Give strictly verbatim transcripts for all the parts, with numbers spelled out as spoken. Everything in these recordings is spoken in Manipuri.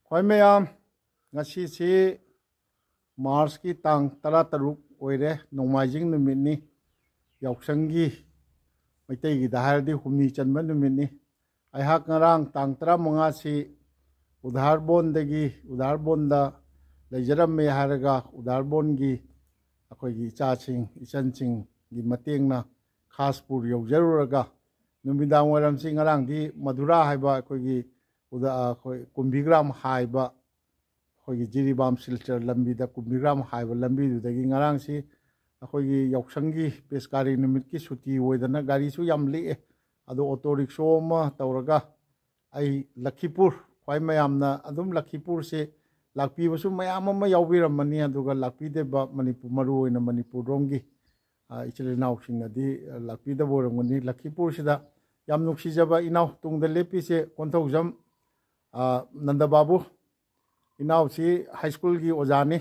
ꯈ꯭ꯋꯥꯏ ꯃꯌꯥꯝ, ꯉꯁꯤꯁꯤ ꯃꯥꯔꯁꯀꯤ ꯇꯥꯡ ꯇꯔꯥꯇꯔꯨꯛ ꯑꯣꯏꯔꯦ, ꯅꯣꯡꯃꯥꯏꯖꯤꯡ ꯅꯨꯃꯤꯠꯅꯤ꯫ ꯌꯥꯎꯁꯪꯒꯤ, ꯃꯩꯇꯩꯒꯤꯗ ꯍꯥꯏꯔꯗꯤ ꯍꯨꯝꯅꯤ ꯆꯟꯕ ꯅꯨꯃꯤꯠꯅꯤ꯫ ꯑꯩꯍꯥꯛ ꯉꯔꯥꯡ ꯇꯥꯡ ꯇꯔꯥꯃꯉꯥꯁꯤ ꯎꯗꯥꯔꯕꯣꯟꯗꯒꯤ, ꯎꯗꯥꯔꯕꯣꯟꯗ ꯂꯩꯖꯔꯝꯃꯦ ꯍꯥꯏꯔꯒ, ꯎꯗꯥꯔꯕꯣꯟꯒꯤ ꯑꯩꯈꯣꯏꯒꯤ ꯏꯆꯥꯁꯤꯡ, ꯏꯆꯟꯁꯤꯡꯒꯤ ꯃꯇꯦꯡꯅ ꯈꯥꯁꯄꯨꯔ ꯌꯧꯖꯔꯨꯔꯒ, ꯅꯨꯃꯤꯗꯥꯡ ꯋꯥꯏꯔꯝꯁꯤ ꯉꯔꯥꯡꯗꯤ ꯃꯗꯨꯔꯥ ꯍꯥꯏꯕ ꯑꯩꯈꯣꯏꯒꯤ ꯎꯗ-, ꯑꯩꯈꯣꯏ ꯀꯨꯝꯕꯤꯒ꯭ꯔꯥꯝ ꯍꯥꯏꯕ, ꯑꯩꯈꯣꯏꯒꯤ ꯖꯤꯔꯤꯕꯥꯝ ꯁꯤꯜꯆꯔ ꯂꯝꯕꯤꯗ ꯀꯨꯝꯕꯤꯒ꯭ꯔꯥꯝ ꯍꯥꯏꯕ ꯂꯝꯕꯤꯗꯨꯗꯒꯤ ꯉꯔꯥꯡꯁꯤ ꯑꯩꯈꯣꯏꯒꯤ ꯌꯥꯎꯁꯪꯒꯤ ꯄꯦꯁꯀꯥꯔꯤ ꯅꯨꯃꯤꯠꯀꯤ ꯁꯨꯇꯤ ꯑꯣꯏꯗꯅ ꯒꯥꯔꯤꯁꯨ ꯌꯥꯝ ꯂꯤꯛꯑꯦ꯫ ꯑꯗꯣ ꯑꯣꯇꯣ ꯔꯤꯛꯁꯣ ꯑꯃ ꯇꯧꯔꯒ ꯑꯩ ꯂꯈꯤꯄꯨꯔ, ꯈ꯭ꯋꯥꯏ ꯃꯌꯥꯝꯅ ꯑꯗꯨꯝ ꯂꯈꯤꯄꯨꯔꯁꯦ ꯂꯥꯛꯄꯤꯕꯁꯨ ꯃꯌꯥꯝ ꯑꯃ ꯌꯥꯎꯕꯤꯔꯝꯃꯅꯤ, ꯑꯗꯨꯒ ꯂꯥꯛꯄꯤꯗꯕ ꯃꯅꯤꯄꯨꯔ, ꯃꯔꯨ ꯑꯣꯏꯅ ꯃꯅꯤꯄꯨꯔꯔꯣꯝꯒꯤ, ꯑ, ꯏꯆꯤꯜ ꯏꯅꯥꯎꯁꯤꯡꯅꯗꯤ, ꯑ, ꯂꯥꯛꯄꯤꯗꯕ ꯑꯣꯏꯔꯝꯒꯅꯤ꯫ ꯂꯈꯤꯄꯨꯔꯁꯤꯗ ꯌꯥꯝ ꯅꯨꯡꯁꯤꯖꯕ ꯏꯅꯥꯎ ꯇꯨꯡꯗ ꯂꯦꯞꯄꯤꯁꯦ ꯀꯣꯟꯊꯧꯖꯝ, ꯑ, ꯅꯟꯗꯕꯥꯕꯨ, ꯏꯅꯥꯎꯁꯤ ꯍꯥꯏ ꯁ꯭ꯀꯨꯜꯒꯤ ꯑꯣꯖꯥꯅꯤ꯫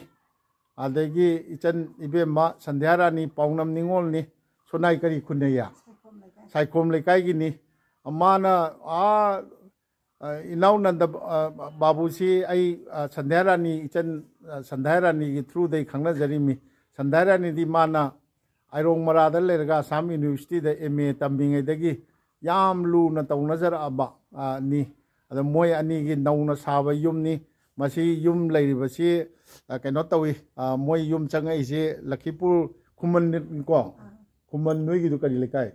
ꯑꯗꯒꯤ ꯏꯆꯟ ꯏꯕꯦꯝꯃ ꯁꯟꯙ꯭ꯌꯥꯔꯥꯅꯤ ꯄꯥꯎꯅꯝ ꯅꯤꯉꯣꯜꯅꯤ, ꯁꯣꯅꯥꯏ ꯀꯔꯤ ꯈꯨꯟꯅꯩꯌꯦ? ꯁꯥꯏꯈꯣꯝ ꯂꯩꯀꯥꯏꯒꯤꯅꯤ꯫ ꯃꯥꯅ, ꯑꯥ, ꯑ, ꯏꯅꯥꯎ ꯅꯟꯗ, ꯑ, ꯕꯥꯕꯨꯁꯤ ꯑꯩ, ꯑ, ꯁꯟꯙ꯭ꯌꯥꯔꯥꯅꯤ ꯏꯆꯟ, ꯑ, ꯁꯟꯙ꯭ꯌꯥꯔꯥꯅꯤꯒꯤ ꯊ꯭ꯔꯨꯗꯩ ꯈꯪꯅꯖꯔꯤꯃꯤ꯫ ꯁꯟꯙ꯭ꯌꯥꯔꯥꯅꯤꯗꯤ ꯃꯥꯅ ꯑꯥꯏꯔꯣꯡ ꯃꯔꯥꯗ ꯂꯩꯔꯒ ꯑꯁꯥꯝ ꯌꯨꯅꯤꯚꯔꯁꯤꯇꯤꯗ ꯑꯦꯝ ꯑꯦ ꯇꯝꯃꯤꯉꯩꯗꯒꯤ ꯌꯥꯝ ꯂꯨꯅ ꯇꯧꯅꯖꯔꯛꯑꯕ, ꯑ, ꯅꯤ꯫ ꯑꯗ ꯃꯣꯏ ꯑꯅꯤꯒꯤ ꯅꯧꯅ ꯁꯥꯕ ꯌꯨꯝꯅꯤ꯫ ꯃꯁꯤ ꯌꯨꯝ ꯂꯩꯔꯤꯕꯁꯤ, ꯑ, ꯀꯩꯅꯣ ꯇꯧꯏ, ꯑ, ꯃꯣꯏ ꯌꯨꯝ ꯆꯪꯉꯛꯏꯁꯤ ꯂꯈꯤꯄꯨꯔ ꯈꯨꯃꯟ ꯀꯣ? ꯈꯨꯃꯟ ꯅꯣꯏꯒꯤꯗꯨ ꯀꯔꯤ ꯂꯩꯀꯥꯏ?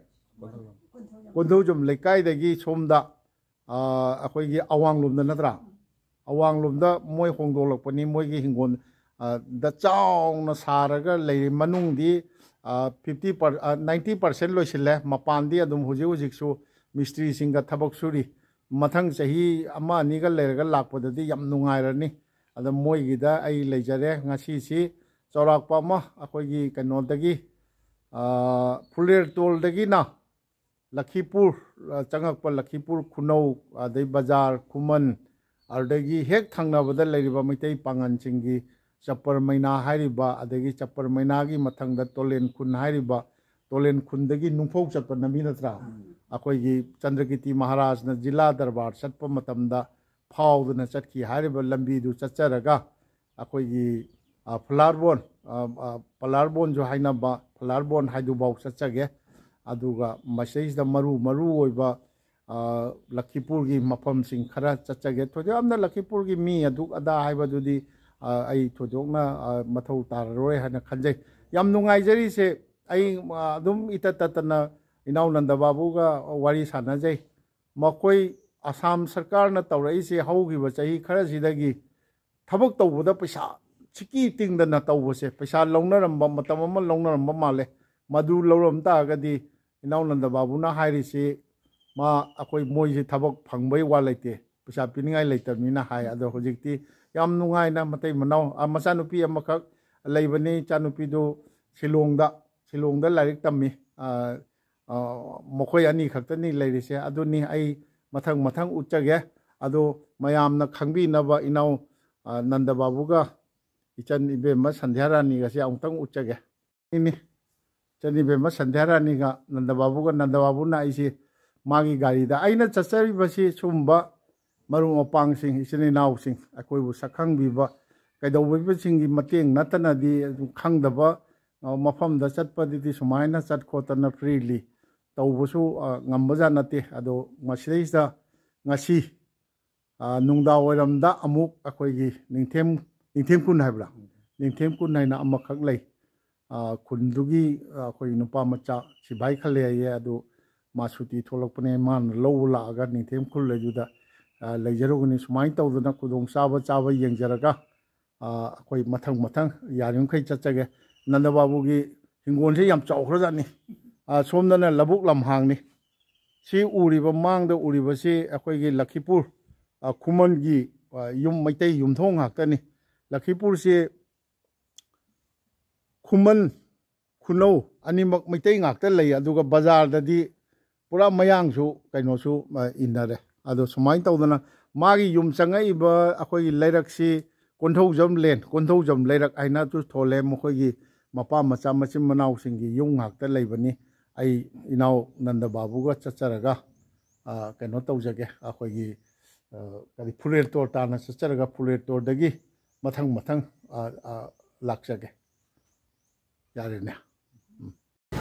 ꯀꯣꯟꯊꯧꯖꯝ ꯂꯩꯀꯥꯏꯗꯒꯤ ꯁꯣꯝꯗ, ꯑ, ꯑꯩꯈꯣꯏꯒꯤ ꯑꯋꯥꯡꯂꯣꯝꯗ ꯅꯠꯇ꯭ꯔꯥ? ꯑꯋꯥꯡꯂꯣꯝꯗ ꯃꯣꯏ ꯍꯣꯡꯗꯣꯛꯂꯛꯄꯅꯤ, ꯃꯣꯏꯒꯤ ꯍꯤꯡꯒꯣꯜ, ꯑ, ꯗ ꯆꯥꯎꯅ ꯁꯥꯔꯒ ꯂꯩꯔꯤ꯫ ꯃꯅꯨꯡꯗꯤ, ꯑ, fifty per-, ꯑ, ninety percent ꯂꯣꯏꯁꯤꯜꯂꯦ꯫ ꯃꯄꯥꯟꯗꯤ ꯑꯗꯨꯝ ꯍꯧꯖꯤꯛ ꯍꯧꯖꯤꯛꯁꯨ ꯃꯤꯁꯇ꯭ꯔꯤꯁꯤꯡꯒ ꯊꯕꯛ ꯁꯨꯔꯤ꯫ ꯃꯊꯪ ꯆꯍꯤ ꯑꯃ ꯑꯅꯤꯒ ꯂꯩꯔꯒ ꯂꯥꯛꯄꯗꯗꯤ ꯌꯥꯝ ꯅꯨꯡꯉꯥꯏꯔꯅꯤ꯫ ꯑꯗ ꯃꯣꯏꯒꯤꯗ ꯑꯩ ꯂꯩꯖꯔꯦ꯫ ꯉꯁꯤꯁꯤ ꯆꯥꯎꯔꯥꯛꯄ ꯑꯃ ꯑꯩꯈꯣꯏꯒꯤ ꯀꯩꯅꯣꯗꯒꯤ, ꯑ, ꯐꯨꯂꯦꯔꯇꯣꯜꯗꯒꯤꯅ ꯂꯈꯤꯄꯨꯔ, ꯑ, ꯆꯪꯉꯛꯄ ꯂꯈꯤꯄꯨꯔ ꯈꯨꯅꯧ, ꯑꯗꯩ ꯕꯖꯥꯔ ꯈꯨꯃꯟ, ꯑꯗꯨꯗꯒꯤ ꯍꯦꯛ ꯊꯪꯅꯕꯗ ꯂꯩꯔꯤꯕ ꯃꯩꯇꯩ ꯄꯥꯉꯜꯁꯤꯡꯒꯤ ꯆꯞꯄꯔ ꯃꯩꯅꯥ ꯍꯥꯏꯔꯤꯕ, ꯑꯗꯒꯤ ꯆꯞꯄꯔ ꯃꯩꯅꯥꯒꯤ ꯃꯊꯪꯗ ꯇꯣꯂꯦꯟ ꯈꯨꯟ ꯍꯥꯏꯔꯤꯕ, ꯇꯣꯂꯦꯟ ꯈꯨꯟꯗꯒꯤ ꯅꯨꯡꯐꯧ ꯆꯠꯄ ꯂꯝꯕꯤ ꯅꯠꯇ꯭ꯔꯥ? ꯑꯩꯈꯣꯏꯒꯤ ꯆꯟꯗ꯭ꯔꯀꯤꯔꯇꯤ ꯃꯍꯥꯔꯥꯖꯅ ꯖꯤꯂꯥ ꯗꯔꯕꯥꯔ ꯆꯠꯄ ꯃꯇꯝꯗ ꯐꯥꯎꯗꯅ ꯆꯠꯈꯤ꯫ ꯍꯥꯏꯔꯤꯕ ꯂꯝꯕꯤꯗꯨ ꯆꯠꯆꯔꯒ ꯑꯩꯈꯣꯏꯒꯤ, ꯑ, ꯐꯨꯂꯥꯔꯕꯣꯟ, ꯑ, ꯑ, ꯄꯂꯥꯔꯕꯣꯟꯁꯨ ꯍꯥꯏꯅꯕ ꯐꯨꯂꯥꯔꯕꯣꯟ ꯍꯥꯏꯗꯨꯐꯥꯎ ꯆꯠꯆꯒꯦ꯫ ꯑꯗꯨꯒ ꯃꯁꯤꯗꯩꯁꯤꯗ ꯃꯔꯨ ꯃꯔꯨ ꯑꯣꯏꯕ, ꯑ, ꯂꯈꯤꯄꯨꯔꯒꯤ ꯃꯐꯝꯁꯤꯡ ꯈꯔ ꯆꯠꯆꯒꯦ꯫ ꯊꯣꯏꯗꯣꯛ ꯌꯥꯝꯅ ꯂꯈꯤꯄꯨꯔꯒꯤ ꯃꯤ ꯑꯗꯨꯛ ꯑꯗꯥ ꯍꯥꯏꯕꯗꯨꯗꯤ, ꯑ, ꯑꯩ ꯊꯣꯏꯗꯣꯛꯅ, ꯑ, ꯃꯊꯧ ꯇꯥꯔꯔꯣꯏ ꯍꯥꯏꯅ ꯈꯟꯖꯩ꯫ ꯌꯥꯝ ꯅꯨꯡꯉꯥꯏꯖꯔꯤꯁꯦ, ꯑꯩ, ꯑ, ꯑꯗꯨꯝ ꯏꯇꯠ ꯇꯠꯇꯅ ꯏꯅꯥꯎ ꯅꯟꯗ ꯕꯥꯕꯨꯒ ꯋꯥꯔꯤ ꯁꯥꯟꯅꯖꯩ꯫ ꯃꯈꯣꯏ ꯑꯁꯥꯝ ꯁꯔꯀꯥꯔꯅ ꯇꯧꯔꯛꯏꯁꯦ ꯍꯧꯈꯤꯕ ꯆꯍꯤ ꯈꯔꯁꯤꯗꯒꯤ ꯊꯕꯛ ꯇꯧꯕꯗ ꯄꯩꯁꯥ ꯁꯤꯀꯤ ꯇꯤꯡꯗꯅ ꯇꯧꯕꯁꯦ, ꯄꯩꯁꯥ ꯂꯧꯅꯔꯝꯕ ꯃꯇꯝ ꯑꯃ ꯂꯧꯅꯔꯝꯕ ꯃꯥꯜꯂꯦ꯫ ꯃꯗꯨ ꯂꯧꯔꯝ ꯇꯥꯔꯒꯗꯤ ꯏꯅꯥꯎ ꯅꯟꯗ ꯕꯥꯕꯨꯅ ꯍꯥꯏꯔꯤꯁꯤ, ꯃꯥ, ꯑꯩꯈꯣꯏ ꯃꯣꯏꯁꯤ ꯊꯕꯛ ꯐꯪꯕꯩ ꯋꯥ ꯂꯩꯇꯦ, ꯄꯩꯁꯥ ꯄꯤꯅꯤꯡꯉꯥꯏ ꯂꯩꯇꯕꯅꯤꯅ ꯍꯥꯏ꯫ ꯑꯗꯣ ꯍꯧꯖꯤꯛꯇꯤ ꯌꯥꯝ ꯅꯨꯡꯉꯥꯏꯅ ꯃꯇꯩ ꯃꯅꯥꯎ, ꯑ, ꯃꯆꯥꯅꯨꯄꯤ ꯑꯃꯈꯛ ꯂꯩꯕꯅꯤ꯫ ꯏꯆꯥꯅꯨꯄꯤꯗꯨ ꯁꯤꯂꯣꯡꯗ, ꯁꯤꯂꯣꯡꯗ ꯂꯥꯏꯔꯤꯛ ꯇꯝꯃꯤ꯫ ꯑ, ꯑ, ꯃꯈꯣꯏ ꯑꯅꯤ ꯈꯛꯇꯅꯤ ꯂꯩꯔꯤꯁꯦ꯫ ꯑꯗꯨꯅꯤ ꯑꯩ ꯃꯊꯪ ꯃꯊꯪ ꯎꯠꯆꯒꯦ꯫ ꯑꯗꯣ ꯃꯌꯥꯝꯅ ꯈꯪꯕꯤꯅꯕ ꯏꯅꯥꯎ, ꯑ, ꯅꯟꯗ ꯕꯥꯕꯨꯒ ꯏꯆꯟ ꯏꯕꯦꯝꯃ ꯁꯟꯙ꯭ꯌꯥ ꯔꯥꯅꯤꯒꯁꯦ ꯑꯃꯨꯛꯇꯪ ꯎꯠꯆꯒꯦ꯫ ꯏꯅꯤ, ꯏꯆꯟ ꯏꯕꯦꯝꯃ ꯁꯟꯙ꯭ꯌꯥ ꯔꯥꯅꯤꯒ ꯅꯟꯗ ꯕꯥꯕꯨꯒ, ꯅꯟꯗ ꯕꯥꯕꯨꯅ ꯑꯩꯁꯦ ꯃꯥꯒꯤ ꯒꯥꯔꯤꯗ, ꯑꯩꯅ ꯆꯠꯆꯔꯤꯕꯁꯤ ꯁꯨꯝꯕ ꯃꯔꯨꯞ ꯃꯄꯥꯡꯁꯤꯡ, ꯏꯆꯤꯟ ꯏꯅꯥꯎꯁꯤꯡ, ꯑꯩꯈꯣꯏꯕꯨ ꯁꯛꯈꯪꯕꯤꯕ ꯀꯩꯗꯧꯕꯤꯕꯁꯤꯡꯒꯤ ꯃꯇꯦꯡ ꯅꯠꯇꯅꯗꯤ ꯑꯗꯨꯝ ꯈꯪꯗꯕ, ꯑ, ꯃꯐꯝꯗ ꯆꯠꯄꯗꯗꯤ ꯁꯨꯃꯥꯏꯅ ꯆꯠ ꯈꯣꯠꯇꯅ ꯐ꯭ꯔꯤꯂꯤ ꯇꯧꯕꯁꯨ, ꯑ, ꯉꯝꯕꯖꯥꯠ ꯅꯠꯇꯦ꯫ ꯑꯗꯣ ꯃꯁꯤꯗꯩꯁꯤꯗ ꯉꯁꯤ, ꯑ, ꯅꯨꯡꯗꯥꯡ ꯋꯥꯏꯔꯝꯗ ꯑꯃꯨꯛ ꯑꯩꯈꯣꯏꯒꯤ ꯅꯤꯡꯊꯦꯝ, ꯅꯤꯡꯊꯦꯝ ꯀꯨꯟ ꯍꯥꯏꯕ꯭ꯔꯥ? ꯅꯤꯡꯊꯦꯝ ꯀꯨꯟ ꯍꯥꯏꯅ ꯑꯃꯈꯛ ꯂꯩ꯫ ꯑ, ꯈꯨꯟꯗꯨꯒꯤ, ꯑ, ꯑꯩꯈꯣꯏꯒꯤ ꯅꯨꯄꯥ ꯃꯆꯥ ꯁꯤꯐꯥꯏ ꯈꯜꯂꯦ ꯍꯥꯏꯌꯦ꯫ ꯑꯗꯨ ꯃꯥ ꯁꯨꯇꯤ ꯊꯣꯛꯂꯛꯄꯅꯦ, ꯃꯥꯅ ꯂꯧꯕ ꯂꯥꯛꯑꯒ ꯅꯤꯡꯊꯦꯝ ꯈꯨꯜ ꯂꯩꯗꯨꯗ, ꯑ, ꯂꯩꯖꯔꯨꯒꯅꯤ꯫ ꯁꯨꯃꯥꯏꯅ ꯇꯧꯗꯅ ꯈꯨꯗꯣꯡ ꯆꯥꯕ ꯆꯥꯕ ꯌꯦꯡꯖꯔꯒ, ꯑ, ꯑꯩꯈꯣꯏ ꯃꯊꯪ ꯃꯊꯪ ꯌꯥꯔꯤꯃꯈꯩ ꯆꯠꯆꯒꯦ꯫ ꯅꯟꯗ ꯕꯥꯕꯨꯒꯤ ꯍꯤꯡꯒꯣꯜꯁꯦ ꯌꯥꯝ ꯆꯥꯎꯈ꯭ꯔꯖꯥꯠꯅꯤ꯫ ꯑ, ꯁꯣꯝꯗꯅ ꯂꯧꯕꯨꯛ ꯂꯝꯍꯥꯡꯅꯤ꯫ ꯁꯤ ꯎꯔꯤꯕ, ꯃꯥꯡꯗ ꯎꯔꯤꯕꯁꯤ ꯑꯩꯈꯣꯏꯒꯤ ꯂꯈꯤꯄꯨꯔ, ꯑ, ꯈꯨꯃꯟꯒꯤ, ꯑ, ꯌꯨꯝ, ꯃꯩꯇꯩ ꯌꯨꯝꯊꯣꯡ ꯉꯥꯛꯇꯅꯤ꯫ ꯂꯈꯤꯄꯨꯔꯁꯤ ꯈꯨꯃꯟ, ꯈꯨꯅꯧ ꯑꯅꯤꯃꯛ ꯃꯩꯇꯩ ꯉꯥꯛꯇ ꯂꯩ꯫ ꯑꯗꯨꯒ ꯕꯖꯥꯔꯗꯗꯤ ꯄꯨꯔꯥ ꯃꯌꯥꯡꯁꯨ ꯀꯩꯅꯣꯁꯨ, ꯑ, ꯏꯟꯅꯔꯦ꯫ ꯑꯗꯣ ꯁꯨꯃꯥꯏꯅ ꯇꯧꯗꯅ ꯃꯥꯒꯤ ꯌꯨꯝ ꯆꯪꯉꯛꯏꯕ ꯑꯩꯈꯣꯏꯒꯤ ꯂꯩꯔꯛꯁꯤ ꯀꯣꯟꯊꯧꯖꯝ ꯂꯦꯟ, ꯀꯣꯟꯊꯧꯖꯝ ꯂꯩꯔꯛ ꯍꯥꯏꯅꯁꯨ ꯊꯣꯜꯂꯦ꯫ ꯃꯈꯣꯏꯒꯤ ꯃꯄꯥ ꯃꯆꯥ ꯃꯆꯤꯟ ꯃꯅꯥꯎꯁꯤꯡꯒꯤ ꯌꯨꯝ ꯉꯥꯛꯇ ꯂꯩꯕꯅꯤ꯫ ꯑꯩ ꯏꯅꯥꯎ ꯅꯟꯗ ꯕꯥꯕꯨꯒ ꯆꯠꯆꯔꯒ, ꯑ, ꯀꯩꯅꯣ ꯇꯧꯖꯒꯦ, ꯑꯩꯈꯣꯏꯒꯤ ꯀꯔꯤ, ꯐꯨꯂꯦꯔꯇꯣꯜ ꯇꯥꯟꯅ ꯆꯠꯆꯔꯒ ꯐꯨꯂꯦꯔꯇꯣꯜꯗꯒꯤ ꯃꯊꯪ ꯃꯊꯪ ꯂꯥꯛꯆꯒꯦ꯫ ꯌꯥꯔꯦꯅꯦ꯫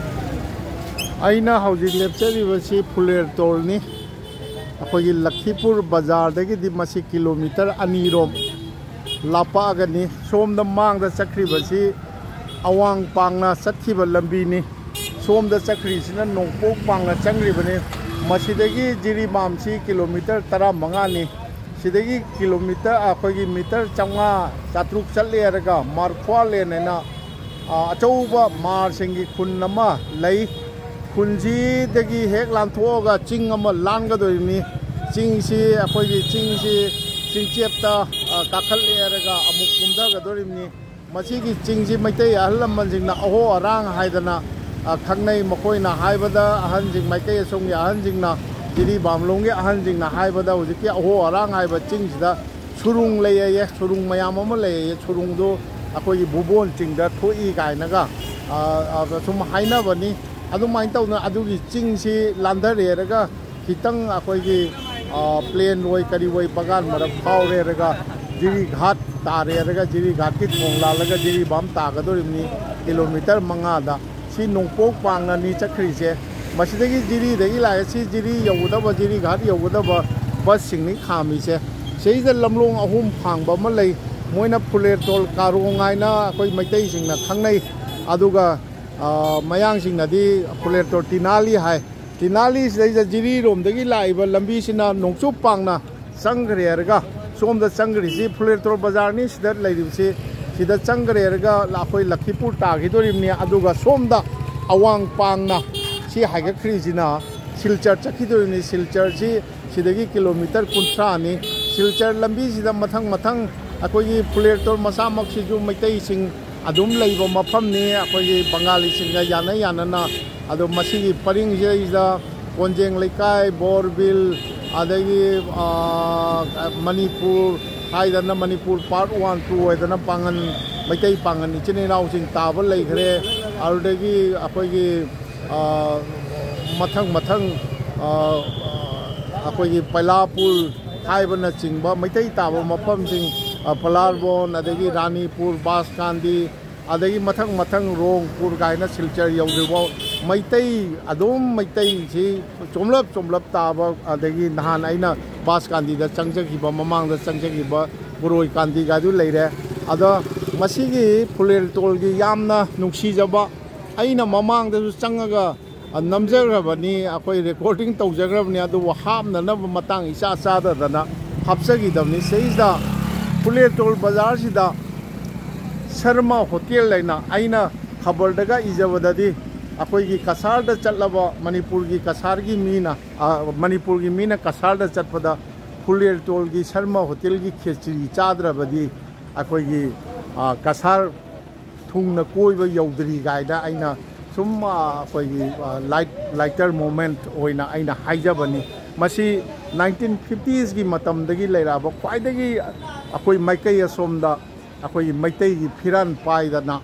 ꯑꯩꯅ ꯍꯧꯖꯤꯛ ꯂꯦꯞꯆꯔꯤꯕꯁꯤ ꯐꯨꯂꯦꯔꯇꯣꯜꯅꯤ꯫ ꯑꯩꯈꯣꯏꯒꯤ ꯂꯈꯤꯄꯨꯔ ꯕꯖꯥꯔꯗꯒꯤꯗꯤ ꯃꯁꯤ ꯀꯤꯂꯣꯃꯤꯇꯔ ꯑꯅꯤꯔꯣꯝ ꯂꯥꯞꯄꯛꯑꯒꯅꯤ꯫ ꯁꯣꯝꯗ ꯃꯥꯡꯗ ꯆꯠꯈ꯭ꯔꯤꯕꯁꯤ ꯑꯋꯥꯡ ꯄꯥꯡꯅ ꯆꯠꯈꯤꯕ ꯂꯝꯕꯤꯅꯤ꯫ ꯁꯣꯝꯗ ꯆꯠꯈ꯭ꯔꯤꯁꯤꯅ ꯅꯣꯡꯄꯣꯛ ꯄꯥꯡꯅ ꯆꯪꯈ꯭ꯔꯤꯕꯅꯤ꯫ ꯃꯁꯤꯗꯒꯤ ꯖꯤꯔꯤꯕꯥꯝꯁꯤ ꯀꯤꯂꯣꯃꯤꯇꯔ ꯇꯔꯥꯃꯉꯥꯅꯤ꯫ ꯁꯤꯗꯒꯤ ꯀꯤꯂꯣꯃꯤꯇꯔ, ꯑꯩꯈꯣꯏꯒꯤ ꯃꯤꯇꯔ ꯆꯥꯝꯃꯉꯥ, ꯆꯥꯇ꯭ꯔꯨꯛ ꯆꯠꯂꯦ ꯍꯥꯏꯔꯒ ꯃꯥꯔꯈ꯭ꯋꯥ ꯂꯦꯟ ꯍꯥꯏꯅ, ꯑ, ꯑꯆꯧꯕ ꯃꯥꯔꯁꯤꯡꯒꯤ ꯈꯨꯟ ꯑꯃ ꯂꯩ꯫ ꯈꯨꯟꯁꯤꯗꯒꯤ ꯍꯦꯛ ꯂꯥꯟꯊꯣꯛꯑꯒ ꯆꯤꯡ ꯑꯃ ꯂꯥꯟꯒꯗꯣꯔꯤꯕꯅꯤ꯫ ꯆꯤꯡꯁꯤ, ꯑꯩꯈꯣꯏꯒꯤ ꯆꯤꯡꯁꯤ ꯆꯤꯡꯆꯦꯞꯇ, ꯑ, ꯀꯥꯈꯠꯂꯦ ꯍꯥꯏꯔꯒ ꯑꯃꯨꯛ ꯀꯨꯝꯊꯒꯗꯣꯔꯤꯕꯅꯤ꯫ ꯃꯁꯤꯒꯤ ꯆꯤꯡꯁꯤ ꯃꯩꯇꯩ ꯑꯍꯜ ꯂꯃꯟꯁꯤꯡꯅ ꯑꯍꯣ ꯑꯔꯥꯡ ꯍꯥꯏꯗꯅ, ꯑ, ꯈꯪꯅꯩ꯫ ꯃꯈꯣꯏꯅ ꯍꯥꯏꯕꯗ, ꯑꯍꯟꯁꯤꯡ, ꯃꯥꯏꯀꯩ ꯑꯁꯣꯝꯒꯤ ꯑꯍꯟꯁꯤꯡꯅ, ꯖꯤꯔꯤꯕꯥꯝꯂꯣꯝꯒꯤ ꯑꯍꯟꯁꯤꯡꯅ ꯍꯥꯏꯕꯗ, ꯍꯧꯖꯤꯛꯀꯤ ꯑꯍꯣ ꯑꯔꯥꯡ ꯍꯥꯏꯕ ꯆꯤꯡꯁꯤꯗ ꯁꯨꯔꯨꯡ ꯂꯩꯌꯦ, ꯁꯨꯔꯨꯡ ꯃꯌꯥꯝ ꯑꯃ ꯂꯩꯌꯦ, ꯁꯨꯔꯨꯡꯗꯣ ꯑꯩꯈꯣꯏꯒꯤ ꯚꯨꯕꯣꯟ ꯆꯤꯡꯗ ꯊꯣꯛꯏ ꯀꯥꯏꯅꯒ, ꯑ, ꯑ, ꯁꯨꯝ ꯍꯥꯏꯅꯕꯅꯤ꯫ ꯑꯗꯨꯃꯥꯏꯅ ꯇꯧꯗꯅ ꯑꯗꯨꯒꯤ ꯆꯤꯡꯁꯤ ꯂꯥꯟꯊꯔꯦꯔꯒ ꯈꯤꯇꯪ ꯑꯩꯈꯣꯏꯒꯤ, ꯑ, ꯄ꯭ꯂꯦꯟ ꯑꯣꯏ ꯀꯔꯤ ꯑꯣꯏ ꯕꯒꯥꯟ ꯃꯔꯛ ꯐꯥꯎꯔꯦꯔꯒ ꯖꯤꯔꯤꯘꯥꯠ ꯇꯥꯔꯦꯔꯒ ꯖꯤꯔꯤꯘꯥꯠꯀꯤ ꯊꯣꯡ ꯂꯥꯜꯂꯒ ꯖꯤꯔꯤꯕꯥꯝ ꯇꯥꯒꯗꯧꯔꯤꯕꯅꯤ, ꯀꯤꯂꯣꯃꯤꯇꯔ ꯃꯉꯥꯗ꯫ ꯁꯤ ꯅꯣꯡꯄꯣꯛ ꯄꯥꯡꯅꯅꯤ ꯆꯠꯈ꯭ꯔꯤꯁꯦ꯫ ꯃꯁꯤꯗꯒꯤ ꯖꯤꯔꯤꯗꯒꯤ ꯂꯥꯛꯑꯦ꯫ ꯁꯤ ꯖꯤꯔꯤ ꯌꯧꯒꯗꯕ, ꯖꯤꯔꯤꯘꯥꯠ ꯌꯧꯒꯗꯕ ꯕꯁꯁꯤꯡꯅꯤ ꯈꯥꯝꯃꯤꯁꯦ꯫ ꯁꯤꯗꯩꯗ ꯂꯝꯂꯣꯡ ꯑꯍꯨꯝ ꯐꯥꯡꯕ ꯑꯃ ꯂꯩ꯫ ꯃꯣꯏꯅ ꯐꯨꯂꯦꯔꯇꯣꯜ ꯀꯥꯔꯣꯡ ꯍꯥꯏꯅ ꯑꯩꯈꯣꯏ ꯃꯩꯇꯩꯁꯤꯡꯅ ꯈꯪꯅꯩ꯫ ꯑꯗꯨꯒ, ꯑ, ꯃꯌꯥꯡꯁꯤꯡꯅꯗꯤ ꯐꯨꯂꯦꯔꯇꯣꯜ ꯇꯤꯅꯥꯂꯤ ꯍꯥꯏ꯫ ꯇꯤꯅꯥꯂꯤꯁꯤꯗꯩꯗ ꯖꯤꯔꯤꯔꯣꯝꯗꯒꯤ ꯂꯥꯛꯏꯕ ꯂꯝꯕꯤꯁꯤꯅ ꯅꯣꯡꯆꯨꯞ ꯄꯥꯡꯅ ꯆꯪꯈ꯭ꯔꯦ ꯍꯥꯏꯔꯒ ꯁꯣꯝꯗ ꯆꯪꯈ꯭ꯔꯤꯁꯤ ꯐꯨꯂꯦꯔꯇꯣꯜ ꯕꯖꯥꯔꯅꯤ꯫ ꯁꯤꯗ ꯂꯩꯔꯤꯕꯁꯤ, ꯁꯤꯗ ꯆꯪꯈ꯭ꯔꯦ ꯍꯥꯏꯔꯒ ꯑꯩꯈꯣꯏ ꯂꯈꯤꯄꯨꯔ ꯇꯥꯈꯤꯗꯣꯔꯤꯕꯅꯤ꯫ ꯑꯗꯨꯒ ꯁꯣꯝꯗ ꯑꯋꯥꯡ ꯄꯥꯡꯅ ꯁꯤ ꯍꯥꯏꯒꯠꯈ꯭ꯔꯤꯁꯤꯅ ꯁꯤꯜꯆꯔ ꯆꯠꯈꯤꯗꯣꯔꯤꯕꯅꯤ꯫ ꯁꯤꯜꯆꯔꯁꯤ ꯁꯤꯗꯒꯤ ꯀꯤꯂꯣꯃꯤꯇꯔ ꯀꯨꯟꯊ꯭ꯔꯥꯅꯤ꯫ ꯁꯤꯜꯆꯔ ꯂꯝꯕꯤꯁꯤꯗ ꯃꯊꯪ ꯃꯊꯪ ꯑꯩꯈꯣꯏꯒꯤ ꯐꯨꯂꯦꯔꯇꯣꯜ ꯃꯆꯥꯃꯛꯁꯤꯁꯨ ꯃꯩꯇꯩꯁꯤꯡ ꯑꯗꯨꯝ ꯂꯩꯕ ꯃꯐꯝꯅꯤ꯫ ꯑꯩꯈꯣꯏꯒꯤ ꯕꯪꯒꯥꯂꯤꯁꯤꯡꯒ ꯌꯥꯅ ꯌꯥꯅꯅ꯫ ꯑꯗꯣ ꯃꯁꯤꯒꯤ ꯄꯔꯤꯡꯁꯤꯗꯩꯁꯤꯗ ꯀꯣꯟꯖꯦꯡ ꯂꯩꯀꯥꯏ, ꯕꯣꯔꯕꯤꯜ, ꯑꯗꯒꯤ, ꯑ, ꯃꯅꯤꯄꯨꯔ ꯍꯥꯏꯗꯅ ꯃꯅꯤꯄꯨꯔ ꯄꯥꯔꯠ ꯋꯥꯟ, ꯇꯨ ꯍꯥꯏꯗꯅ ꯄꯥꯡꯒꯟ, ꯃꯩꯇꯩ ꯄꯥꯡꯒꯟ ꯏꯆꯤꯟ ꯏꯅꯥꯎꯁꯤꯡ ꯇꯥꯕ ꯂꯩꯈ꯭ꯔꯦ꯫ ꯑꯗꯨꯗꯒꯤ ꯑꯩꯈꯣꯏꯒꯤ, ꯑ, ꯃꯊꯪ ꯃꯊꯪ, ꯑ, ꯑꯩꯈꯣꯏꯒꯤ ꯄꯩꯂꯥꯄꯨꯔ, ꯍꯥꯏꯕꯅꯆꯤꯡꯕ ꯃꯩꯇꯩ ꯇꯥꯕ ꯃꯐꯝꯁꯤꯡ, ꯑ, ꯄꯂꯥꯔꯕꯣꯟ, ꯑꯗꯒꯤ ꯔꯥꯅꯤꯄꯨꯔ, ꯕꯥꯁꯀꯥꯟꯗꯤ, ꯑꯗꯒꯤ ꯃꯊꯪ ꯃꯊꯪ ꯔꯣꯡꯄꯨꯔ ꯀꯥꯏꯅ ꯁꯤꯜꯆꯔ ꯌꯧꯗ꯭ꯔꯤꯐꯥꯎ ꯃꯩꯇꯩ, ꯑꯗꯨꯝ ꯃꯩꯇꯩꯁꯤ ꯆꯣꯝꯂꯞ ꯆꯣꯝꯂꯞ ꯇꯥꯕ, ꯑꯗꯒꯤ ꯅꯍꯥꯟ ꯑꯩꯅ ꯕꯥꯁꯀꯥꯟꯗꯤꯗ ꯆꯪꯖꯈꯤꯕ, ꯃꯃꯥꯡꯗ ꯆꯪꯖꯈꯤꯕ ꯕꯣꯔꯣꯏ ꯀꯥꯟꯗꯤꯒꯗꯨ ꯂꯩꯔꯦ꯫ ꯑꯗꯣ ꯃꯁꯤꯒꯤ ꯐꯨꯂꯦꯜ ꯇꯣꯜꯒꯤ ꯌꯥꯝꯅ ꯅꯨꯡꯁꯤꯖꯕ, ꯑꯩꯅ ꯃꯃꯥꯡꯗꯁꯨ ꯆꯪꯉꯒ ꯅꯝꯖꯈ꯭ꯔꯕꯅꯤ, ꯑꯩꯈꯣꯏ ꯔꯦꯀꯣꯔꯗꯤꯡ ꯇꯧꯖꯈ꯭ꯔꯕꯅꯤ, ꯑꯗꯨꯕꯨ ꯍꯥꯞꯅꯅꯕ ꯃꯇꯥꯡ ꯏꯆꯥ ꯆꯥꯗꯗꯅ ꯍꯥꯞꯆꯈꯤꯗꯕꯅꯤ꯫ ꯁꯤꯗꯩꯁꯤꯗ ꯐꯨꯂꯦꯇꯣꯜ ꯕꯖꯥꯔꯁꯤꯗ ꯁꯔꯃ ꯍꯣꯇꯦꯜ ꯍꯥꯏꯅ ꯑꯩꯅ ꯈꯕꯔꯗꯒ ꯏꯖꯕꯗꯗꯤ, ꯑꯩꯈꯣꯏꯒꯤ ꯀꯁꯥꯔꯗ ꯆꯠꯂꯕ ꯃꯅꯤꯄꯨꯔꯒꯤ ꯀꯁꯥꯔꯒꯤ ꯃꯤꯅ, ꯑ, ꯃꯅꯤꯄꯨꯔꯒꯤ ꯃꯤꯅ ꯀꯁꯥꯔꯗ ꯆꯠꯄꯗ ꯐꯨꯂꯦꯇꯣꯜꯒꯤ ꯁꯔꯃ ꯍꯣꯇꯦꯜꯒꯤ ꯈꯦꯆ꯭ꯔꯤ ꯆꯥꯗ꯭ꯔꯕꯗꯤ ꯑꯩꯈꯣꯏꯒꯤ, ꯑ, ꯀꯁꯥꯔ ꯊꯨꯡꯅ ꯀꯣꯏꯕ ꯌꯧꯗ꯭ꯔꯤ ꯀꯥꯏꯅ ꯑꯩꯅ ꯁꯨꯝ, ꯑ, ꯑꯩꯈꯣꯏꯒꯤ, ꯑ, ꯂꯥꯏꯠ, ꯂꯥꯏꯇꯔ ꯃꯣꯃꯦꯟꯠ ꯑꯣꯏꯅ ꯑꯩꯅ ꯍꯥꯏꯖꯕꯅꯤ꯫ ꯃꯁꯤ ꯅꯥꯏꯟꯇꯤꯟ ꯐꯤꯐꯇꯤꯁꯀꯤ ꯃꯇꯝꯗꯒꯤ ꯂꯩꯔꯛꯑꯕ ꯈ꯭ꯋꯥꯏꯗꯒꯤ ꯑꯩꯈꯣꯏ ꯃꯥꯏꯀꯩ ꯑꯁꯣꯝꯗ ꯑꯩꯈꯣꯏꯒꯤ ꯃꯩꯇꯩꯒꯤ ꯐꯤꯔꯥꯜ ꯄꯥꯏꯗꯅ,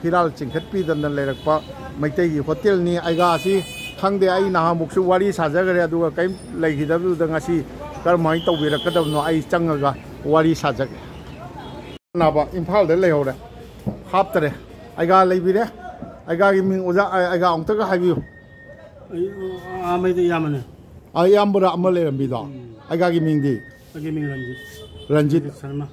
ꯐꯤꯔꯥꯜ ꯆꯤꯡꯈꯠꯄꯤꯗꯅ ꯂꯩꯔꯛꯄ ꯃꯩꯇꯩꯒꯤ ꯍꯣꯇꯦꯜꯅꯤ꯫ ꯑꯩꯒꯥꯁꯤ ꯈꯪꯗꯦ, ꯑꯩ ꯅꯍꯥꯟꯃꯨꯛꯁꯨ ꯋꯥꯔꯤ ꯁꯥꯖꯈ꯭ꯔꯦ, ꯑꯗꯨꯒ ꯀꯔꯤꯝ ꯂꯩꯈꯤꯗꯕꯗꯨꯗ ꯉꯁꯤ ꯀꯔꯝꯍꯥꯏꯅ ꯇꯧꯕꯤꯔꯛꯀꯗꯕꯅꯣ ꯑꯩ ꯆꯪꯉꯒ ꯋꯥꯔꯤ ꯁꯥꯖꯒꯦ꯫ ꯅꯥꯕ ꯏꯝꯐꯥꯜꯗ ꯂꯩꯍꯧꯔꯦ, ꯍꯥꯞꯇꯔꯦ꯫ ꯑꯩꯒꯥ ꯂꯩꯕꯤꯔꯦ꯫ ꯑꯩꯒꯥꯒꯤ ꯃꯤꯡ ꯑꯣꯖꯥ, ꯑꯩ-, ꯑꯩꯒꯥ ꯑꯃꯨꯛꯇꯒ ꯍꯥꯏꯕꯤꯌꯨ꯫ ꯑꯩ, ꯑꯥ, ꯃꯩꯗ ꯏꯌꯥꯝꯕꯅꯦ꯫ ꯑꯥ, ꯏꯌꯥꯝꯕꯔ ꯑꯃ ꯂꯩꯔꯝꯕꯤꯗꯣ꯫ ꯎꯝ꯫ ꯑꯩꯒꯥꯒꯤ ꯃꯤꯡꯗꯤ? ꯑꯩꯒꯤ ꯃꯤꯡ ꯔꯟꯖꯤꯠ꯫ ꯔꯟꯖꯤꯠ꯫ ꯔꯟꯖꯤꯠ ꯁꯔꯃ꯫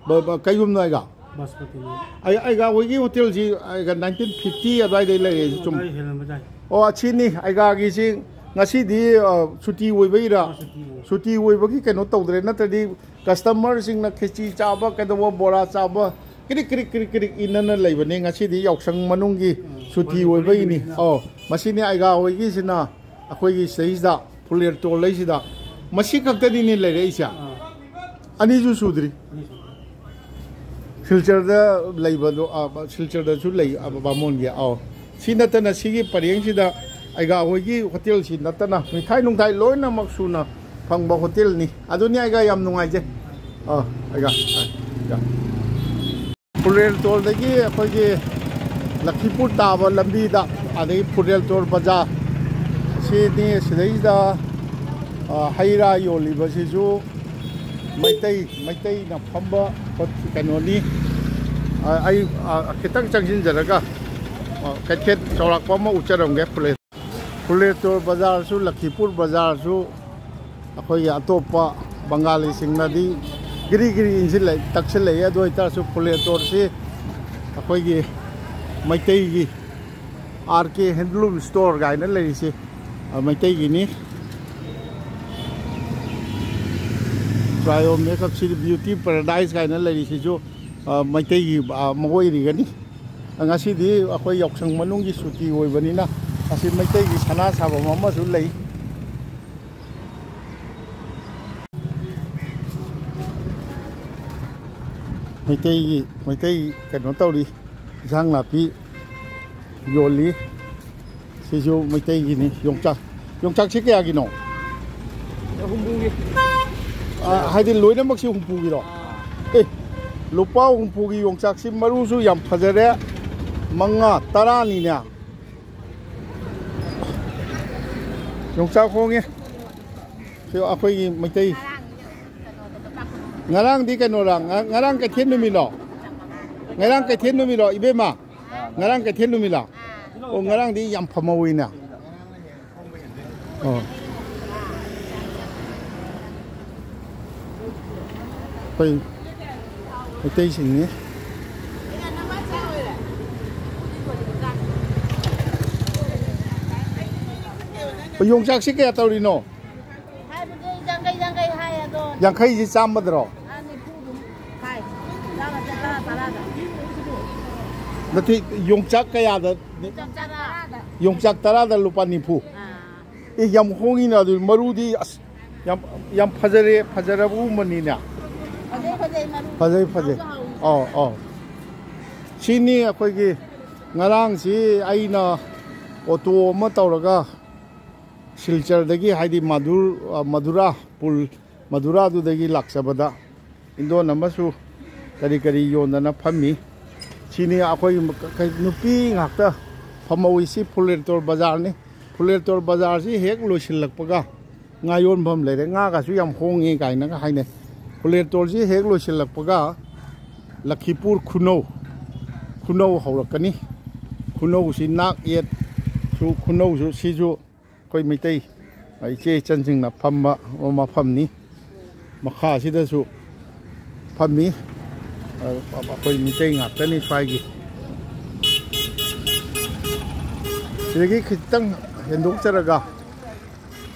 ꯕ-, ꯕ-, ꯀꯩ ꯌꯨꯝꯅꯣ ꯑꯩꯒꯥ? ꯕꯥꯁꯄꯇꯤꯅꯤ꯫ ꯑꯩ, ꯑꯩꯒꯥ ꯍꯣꯏꯒꯤ ꯍꯣꯇꯦꯜꯁꯤ, ꯑꯩꯒꯥ ꯅꯥꯏꯟꯇꯤꯟ ꯐꯤꯐꯇꯤ ꯑꯗꯨꯋꯥꯏꯗꯩ ꯂꯩꯔꯛꯑꯦ ꯁꯨꯝ꯫ ꯑꯗꯨꯋꯥꯏ ꯍꯦꯜꯂꯝꯕ ꯌꯥꯏ꯫ ꯑꯣ, ꯑꯁꯤꯅꯤ ꯑꯩꯒꯥꯒꯤꯁꯤ ꯉꯁꯤꯗꯤ, ꯑ, ꯁꯨꯇꯤ ꯑꯣꯏꯕꯩꯔꯥ? ꯑ, ꯁꯨꯇꯤ ꯑꯣꯏ꯫ ꯁꯨꯇꯤ ꯑꯣꯏꯕꯒꯤ ꯀꯩꯅꯣ ꯇꯧꯗ꯭ꯔꯦ, ꯅꯠꯇ꯭ꯔꯗꯤ ꯀꯁꯇꯃꯔꯁꯤꯡꯅ ꯈꯦꯆꯤ ꯆꯥꯕ, ꯀꯩꯗꯧꯕ, ꯕꯣꯔꯥ ꯆꯥꯕ, ꯀ꯭ꯔꯤꯛ ꯀ꯭ꯔꯤꯛ ꯀ꯭ꯔꯤꯛ ꯀ꯭ꯔꯤꯛ ꯏꯟꯅꯅ ꯂꯩꯕꯅꯤ꯫ ꯉꯁꯤꯗꯤ ꯌꯥꯎꯁꯪ ꯃꯅꯨꯡꯒꯤ ꯎꯝ, ꯁꯨꯇꯤ ꯍꯣꯂꯤꯗꯦ ꯑꯣꯏꯕꯒꯤꯅꯤ꯫ ꯑꯣꯏꯕꯅꯤꯅ꯫ ꯑꯧ, ꯃꯁꯤꯅꯤ ꯑꯩꯒꯥ ꯍꯣꯏꯒꯤꯁꯤꯅ, ꯑꯩꯈꯣꯏꯒꯤ ꯁꯤꯗꯩꯁꯤꯗ ꯐꯨꯂꯦꯔ ꯇꯣꯜ ꯂꯩꯁꯤꯗ꯫ ꯃꯁꯤ ꯈꯛꯇꯅꯤꯅꯦ ꯂꯩꯔꯛꯏꯁꯦ꯫ ꯑꯥ꯫ ꯑꯅꯤꯁꯨ ꯁꯨꯗ꯭ꯔꯤ꯫ ꯑꯅꯤ ꯁꯨꯗ꯭ꯔꯤ꯫ ꯁꯤꯜꯆꯔꯗ ꯂꯩꯕꯗꯣ, ꯑꯥ, ꯁꯤꯜꯆꯔꯗꯁꯨ ꯂꯩ, ꯑꯥ, ꯕꯥꯃꯣꯟꯒꯤ꯫ ꯑꯧ꯫ ꯁꯤ ꯅꯠꯇꯅ ꯁꯤꯒꯤ ꯄꯔꯦꯡꯁꯤꯗ ꯑꯩꯒꯥ ꯍꯣꯏꯒꯤ ꯍꯣꯇꯦꯜꯁꯤ ꯅꯠꯇꯅ ꯃꯤꯊꯥꯏ ꯅꯨꯡꯊꯥꯏ ꯂꯣꯏꯅꯃꯛ ꯁꯨꯅ ꯐꯪꯕ ꯍꯣꯇꯦꯜꯅꯤ꯫ ꯑꯗꯨꯅꯤ ꯑꯩꯒꯥ ꯌꯥꯝ ꯅꯨꯡꯉꯥꯏꯖꯩ꯫ ꯑ, ꯑꯩꯒꯥ, ꯑ, ꯑꯩꯒꯥ꯫ ꯐꯨꯔꯦꯜ ꯇꯣꯜꯗꯒꯤ ꯑꯩꯈꯣꯏꯒꯤ ꯂꯛꯈꯤꯄꯨꯔ ꯇꯥꯕ ꯂꯝꯕꯤꯗ, ꯑꯗꯒꯤ ꯐꯨꯔꯦꯜ ꯇꯣꯜ ꯕꯖꯥꯔ ꯁꯤꯅꯤ꯫ ꯁꯤꯗꯩꯁꯤꯗ, ꯑ, ꯍꯩ ꯔꯥ ꯌꯣꯜꯂꯤꯕꯁꯤꯁꯨ ꯃꯩꯇꯩ, ꯃꯩꯇꯩꯅ ꯐꯝꯕ ꯀꯩꯅꯣꯅꯤ꯫ ꯑ, ꯑꯩ, ꯑ, ꯈꯤꯇꯪ ꯆꯪꯁꯤꯟꯖꯔꯒ, ꯑ, ꯀꯩꯊꯦꯜ ꯆꯥꯎꯔꯥꯛꯄ ꯑꯃ ꯎꯠꯆꯔꯝꯒꯦ꯫ ꯐꯨꯂꯦ-, ꯐꯨꯂꯦꯇꯣꯔ ꯕꯖꯥꯔꯁꯨ, ꯂꯈꯤꯄꯨꯔ ꯕꯖꯥꯔꯁꯨ ꯑꯩꯈꯣꯏꯒꯤ ꯑꯇꯣꯞꯄ ꯕꯪꯒꯥꯂꯤꯁꯤꯡꯅꯗꯤ ꯒꯤꯔꯤ ꯒꯤꯔꯤ ꯏꯟꯁꯤꯜꯂꯛ-, ꯇꯛꯁꯤꯜꯂꯛꯏ꯫ ꯑꯗꯨ ꯑꯣꯏꯇꯥꯔꯁꯨ ꯐꯨꯂꯦꯇꯣꯔꯁꯤ ꯑꯩꯈꯣꯏꯒꯤ ꯃꯩꯇꯩꯒꯤ ꯑꯥꯔ ꯀꯦ ꯍꯦꯟꯗꯂꯨꯝ ꯁ꯭ꯇꯣꯔ ꯀꯥꯏꯅ ꯂꯩꯔꯤꯁꯦ, ꯑ, ꯃꯩꯇꯩꯒꯤꯅꯤ꯫ ꯇ꯭ꯔꯥꯏꯌꯣ ꯃꯦꯀꯞ ꯁꯤꯇꯤ ꯕ꯭ꯌꯨꯇꯤ ꯄꯦꯔꯥꯗꯥꯏꯁ ꯀꯥꯏꯅ ꯂꯩꯔꯤꯁꯤꯁꯨ, ꯑ, ꯃꯩꯇꯩꯒꯤ, ꯑ, ꯃꯒꯣꯏꯔꯤꯒꯅꯤ꯫ ꯉꯁꯤꯗꯤ ꯑꯩꯈꯣꯏ ꯌꯥꯎꯁꯪ ꯃꯅꯨꯡꯒꯤ ꯁꯨꯇꯤ ꯑꯣꯏꯕꯅꯤꯅ ꯑꯁꯤ ꯃꯩꯇꯩꯒꯤ ꯁꯅꯥ ꯁꯥꯐꯝ ꯑꯃꯁꯨ ꯂꯩ꯫ ꯃꯩꯇꯩꯒꯤ, ꯃꯩꯇꯩ ꯀꯩꯅꯣ ꯇꯧꯔꯤ, ꯏꯟꯁꯥꯡ ꯅꯥꯄꯤ ꯌꯣꯜꯂꯤ꯫ ꯁꯤꯁꯨ ꯃꯩꯇꯩꯒꯤꯅꯤ, ꯌꯣꯡꯆꯥꯛ꯫ ꯌꯣꯡꯆꯥꯛꯁꯤ ꯀꯌꯥꯒꯤꯅꯣ? ꯍꯨꯝꯐꯨꯒꯤ꯫ ꯑ, ꯍꯥꯏꯗꯤ ꯂꯣꯏꯅꯃꯛꯁꯤ ꯍꯨꯝꯐꯨꯒꯤꯔꯣ? ꯑꯦ, ꯂꯨꯄꯥ ꯍꯨꯝꯐꯨꯒꯤ ꯌꯣꯡꯆꯥꯛꯁꯤ ꯃꯔꯨꯁꯨ ꯌꯥꯝ ꯐꯖꯔꯦ, ꯃꯉꯥ, ꯇꯔꯥꯅꯤꯅꯦ꯫ ꯌꯣꯡꯆꯥꯛ ꯍꯣꯡꯉꯦ꯫ ꯁꯤ ꯑꯩꯈꯣꯏꯒꯤ ꯃꯩꯇꯩ꯫ ꯉꯔꯥꯡꯗꯤ ꯀꯩꯅꯣꯔꯥ? ꯉ-, ꯉꯔꯥꯡ ꯀꯩꯊꯦꯜ ꯅꯨꯃꯤꯠꯂꯣ? ꯉꯔꯥꯡ ꯀꯩꯊꯦꯜ ꯅꯨꯃꯤꯠꯂꯣ, ꯏꯕꯦꯝꯃ? ꯉꯔꯥꯡ ꯀꯩꯊꯦꯜ ꯅꯨꯃꯤꯠꯂꯣ? ꯑꯣ, ꯉꯔꯥꯡꯗꯤ ꯌꯥꯝ ꯐꯝꯍꯧꯋꯤꯅ꯫ ꯑꯣ꯫ ꯑꯩꯈꯣꯏ ꯃꯩꯇꯩꯁꯤꯡꯅꯤ꯫ ꯌꯣꯡꯆꯥꯛꯁꯤ ꯀꯌꯥ ꯇꯧꯔꯤꯅꯣ? ꯍꯥꯏꯕꯗꯤ ꯌꯥꯡꯈꯩ, ꯌꯥꯡꯈꯩ ꯍꯥꯏ ꯑꯗꯣ꯫ ꯌꯥꯡꯈꯩꯁꯤ ꯆꯥꯝꯃꯗꯔꯣ? ꯑꯥ, ꯅꯤꯐꯨ ꯑꯗꯨꯝ ꯍꯥꯏ꯫ ꯆꯥꯝꯃ, ꯇꯔꯥ, ꯇꯔꯥꯗ꯫ ꯅꯠꯇꯦ, ꯌꯣꯡꯆꯥꯛ ꯀꯌꯥꯗ? ꯆꯥꯝꯃ, ꯇꯔꯥꯗ꯫ ꯌꯣꯡꯆꯥꯛ ꯇꯔꯥꯗ ꯂꯨꯄꯥ ꯅꯤꯐꯨ꯫ ꯑꯥ꯫ ꯑꯦ, ꯌꯥꯝ ꯍꯣꯡꯉꯤꯅ ꯑꯗꯨ ꯃꯔꯨꯗꯤ ꯑꯁ ꯌꯥꯝ, ꯌꯥꯝ ꯐꯖꯔꯦ, ꯐꯖꯔꯕꯒꯨꯝꯕꯅꯤꯅꯦ꯫ ꯐꯖꯩ, ꯐꯖꯩ, ꯃꯔꯨ꯫ ꯐꯖꯩ, ꯐꯖꯩ꯫ ꯍꯥꯎꯁꯨ ꯍꯥꯎꯏ꯫ ꯑꯧ, ꯑꯧ꯫ ꯁꯤꯅꯤ ꯑꯩꯈꯣꯏꯒꯤ ꯉꯔꯥꯡꯁꯤ ꯑꯩꯅ ꯑꯣꯇꯣ ꯑꯃ ꯇꯧꯔꯒ ꯁꯤꯜꯆꯔꯗꯒꯤ, ꯍꯥꯏꯗꯤ ꯃꯗꯨꯔ-, ꯑ, ꯃꯗꯨꯔꯥ ꯄꯨꯜ, ꯃꯗꯨꯔꯥꯗꯨꯗꯒꯤ ꯂꯥꯛꯆꯕꯗ ꯏꯟꯗꯣꯟ ꯑꯃꯁꯨ ꯀꯔꯤ ꯀꯔꯤ ꯌꯣꯟꯗꯅ ꯐꯝꯃꯤ꯫ ꯁꯤꯅꯤ ꯑꯩꯈꯣꯏ ꯅꯨꯄꯤ ꯉꯥꯛꯇ ꯐꯝꯍꯧꯋꯤ꯫ ꯁꯤ ꯐꯨꯂꯦꯇꯣꯔ ꯕꯖꯥꯔꯅꯤ꯫ ꯐꯨꯂꯦꯇꯣꯔ ꯕꯖꯥꯔꯁꯤ ꯍꯦꯛ ꯂꯣꯏꯁꯤꯜꯂꯛꯄꯒ ꯉꯥ ꯌꯣꯟꯐꯝ ꯂꯩꯔꯦ꯫ ꯉꯥꯒꯁꯨ ꯌꯥꯝ ꯍꯣꯡꯉꯤ ꯀꯥꯏꯅꯒ ꯍꯥꯏꯅꯩ꯫ ꯐꯨꯂꯦꯔ ꯇꯣꯜꯁꯤ ꯍꯦꯛ ꯂꯣꯏꯁꯤꯜꯂꯛꯄꯒ ꯂꯈꯤꯄꯨꯔ ꯈꯨꯅꯧ, ꯈꯨꯅꯧ ꯍꯧꯔꯛꯀꯅꯤ꯫ ꯈꯨꯅꯧꯁꯤ ꯅꯥꯛ ꯌꯦꯠꯁꯨ, ꯈꯨꯅꯧꯁꯨ, ꯁꯤꯁꯨ ꯑꯩꯈꯣꯏ ꯃꯩꯇꯩ ꯏꯆꯦ ꯏꯆꯟꯁꯤꯡꯅ ꯐꯝꯕ ꯃꯐꯝꯅꯤ꯫ ꯃꯈꯥꯁꯤꯗꯁꯨ ꯐꯝꯃꯤ꯫ ꯑꯩꯈꯣꯏ ꯃꯤꯇꯩ ꯉꯥꯛꯇꯅꯤ ꯁ꯭ꯋꯥꯏꯒꯤ꯫ ꯁꯤꯗꯒꯤ ꯈꯤꯇꯪ ꯍꯦꯟꯗꯣꯛꯆꯔꯒ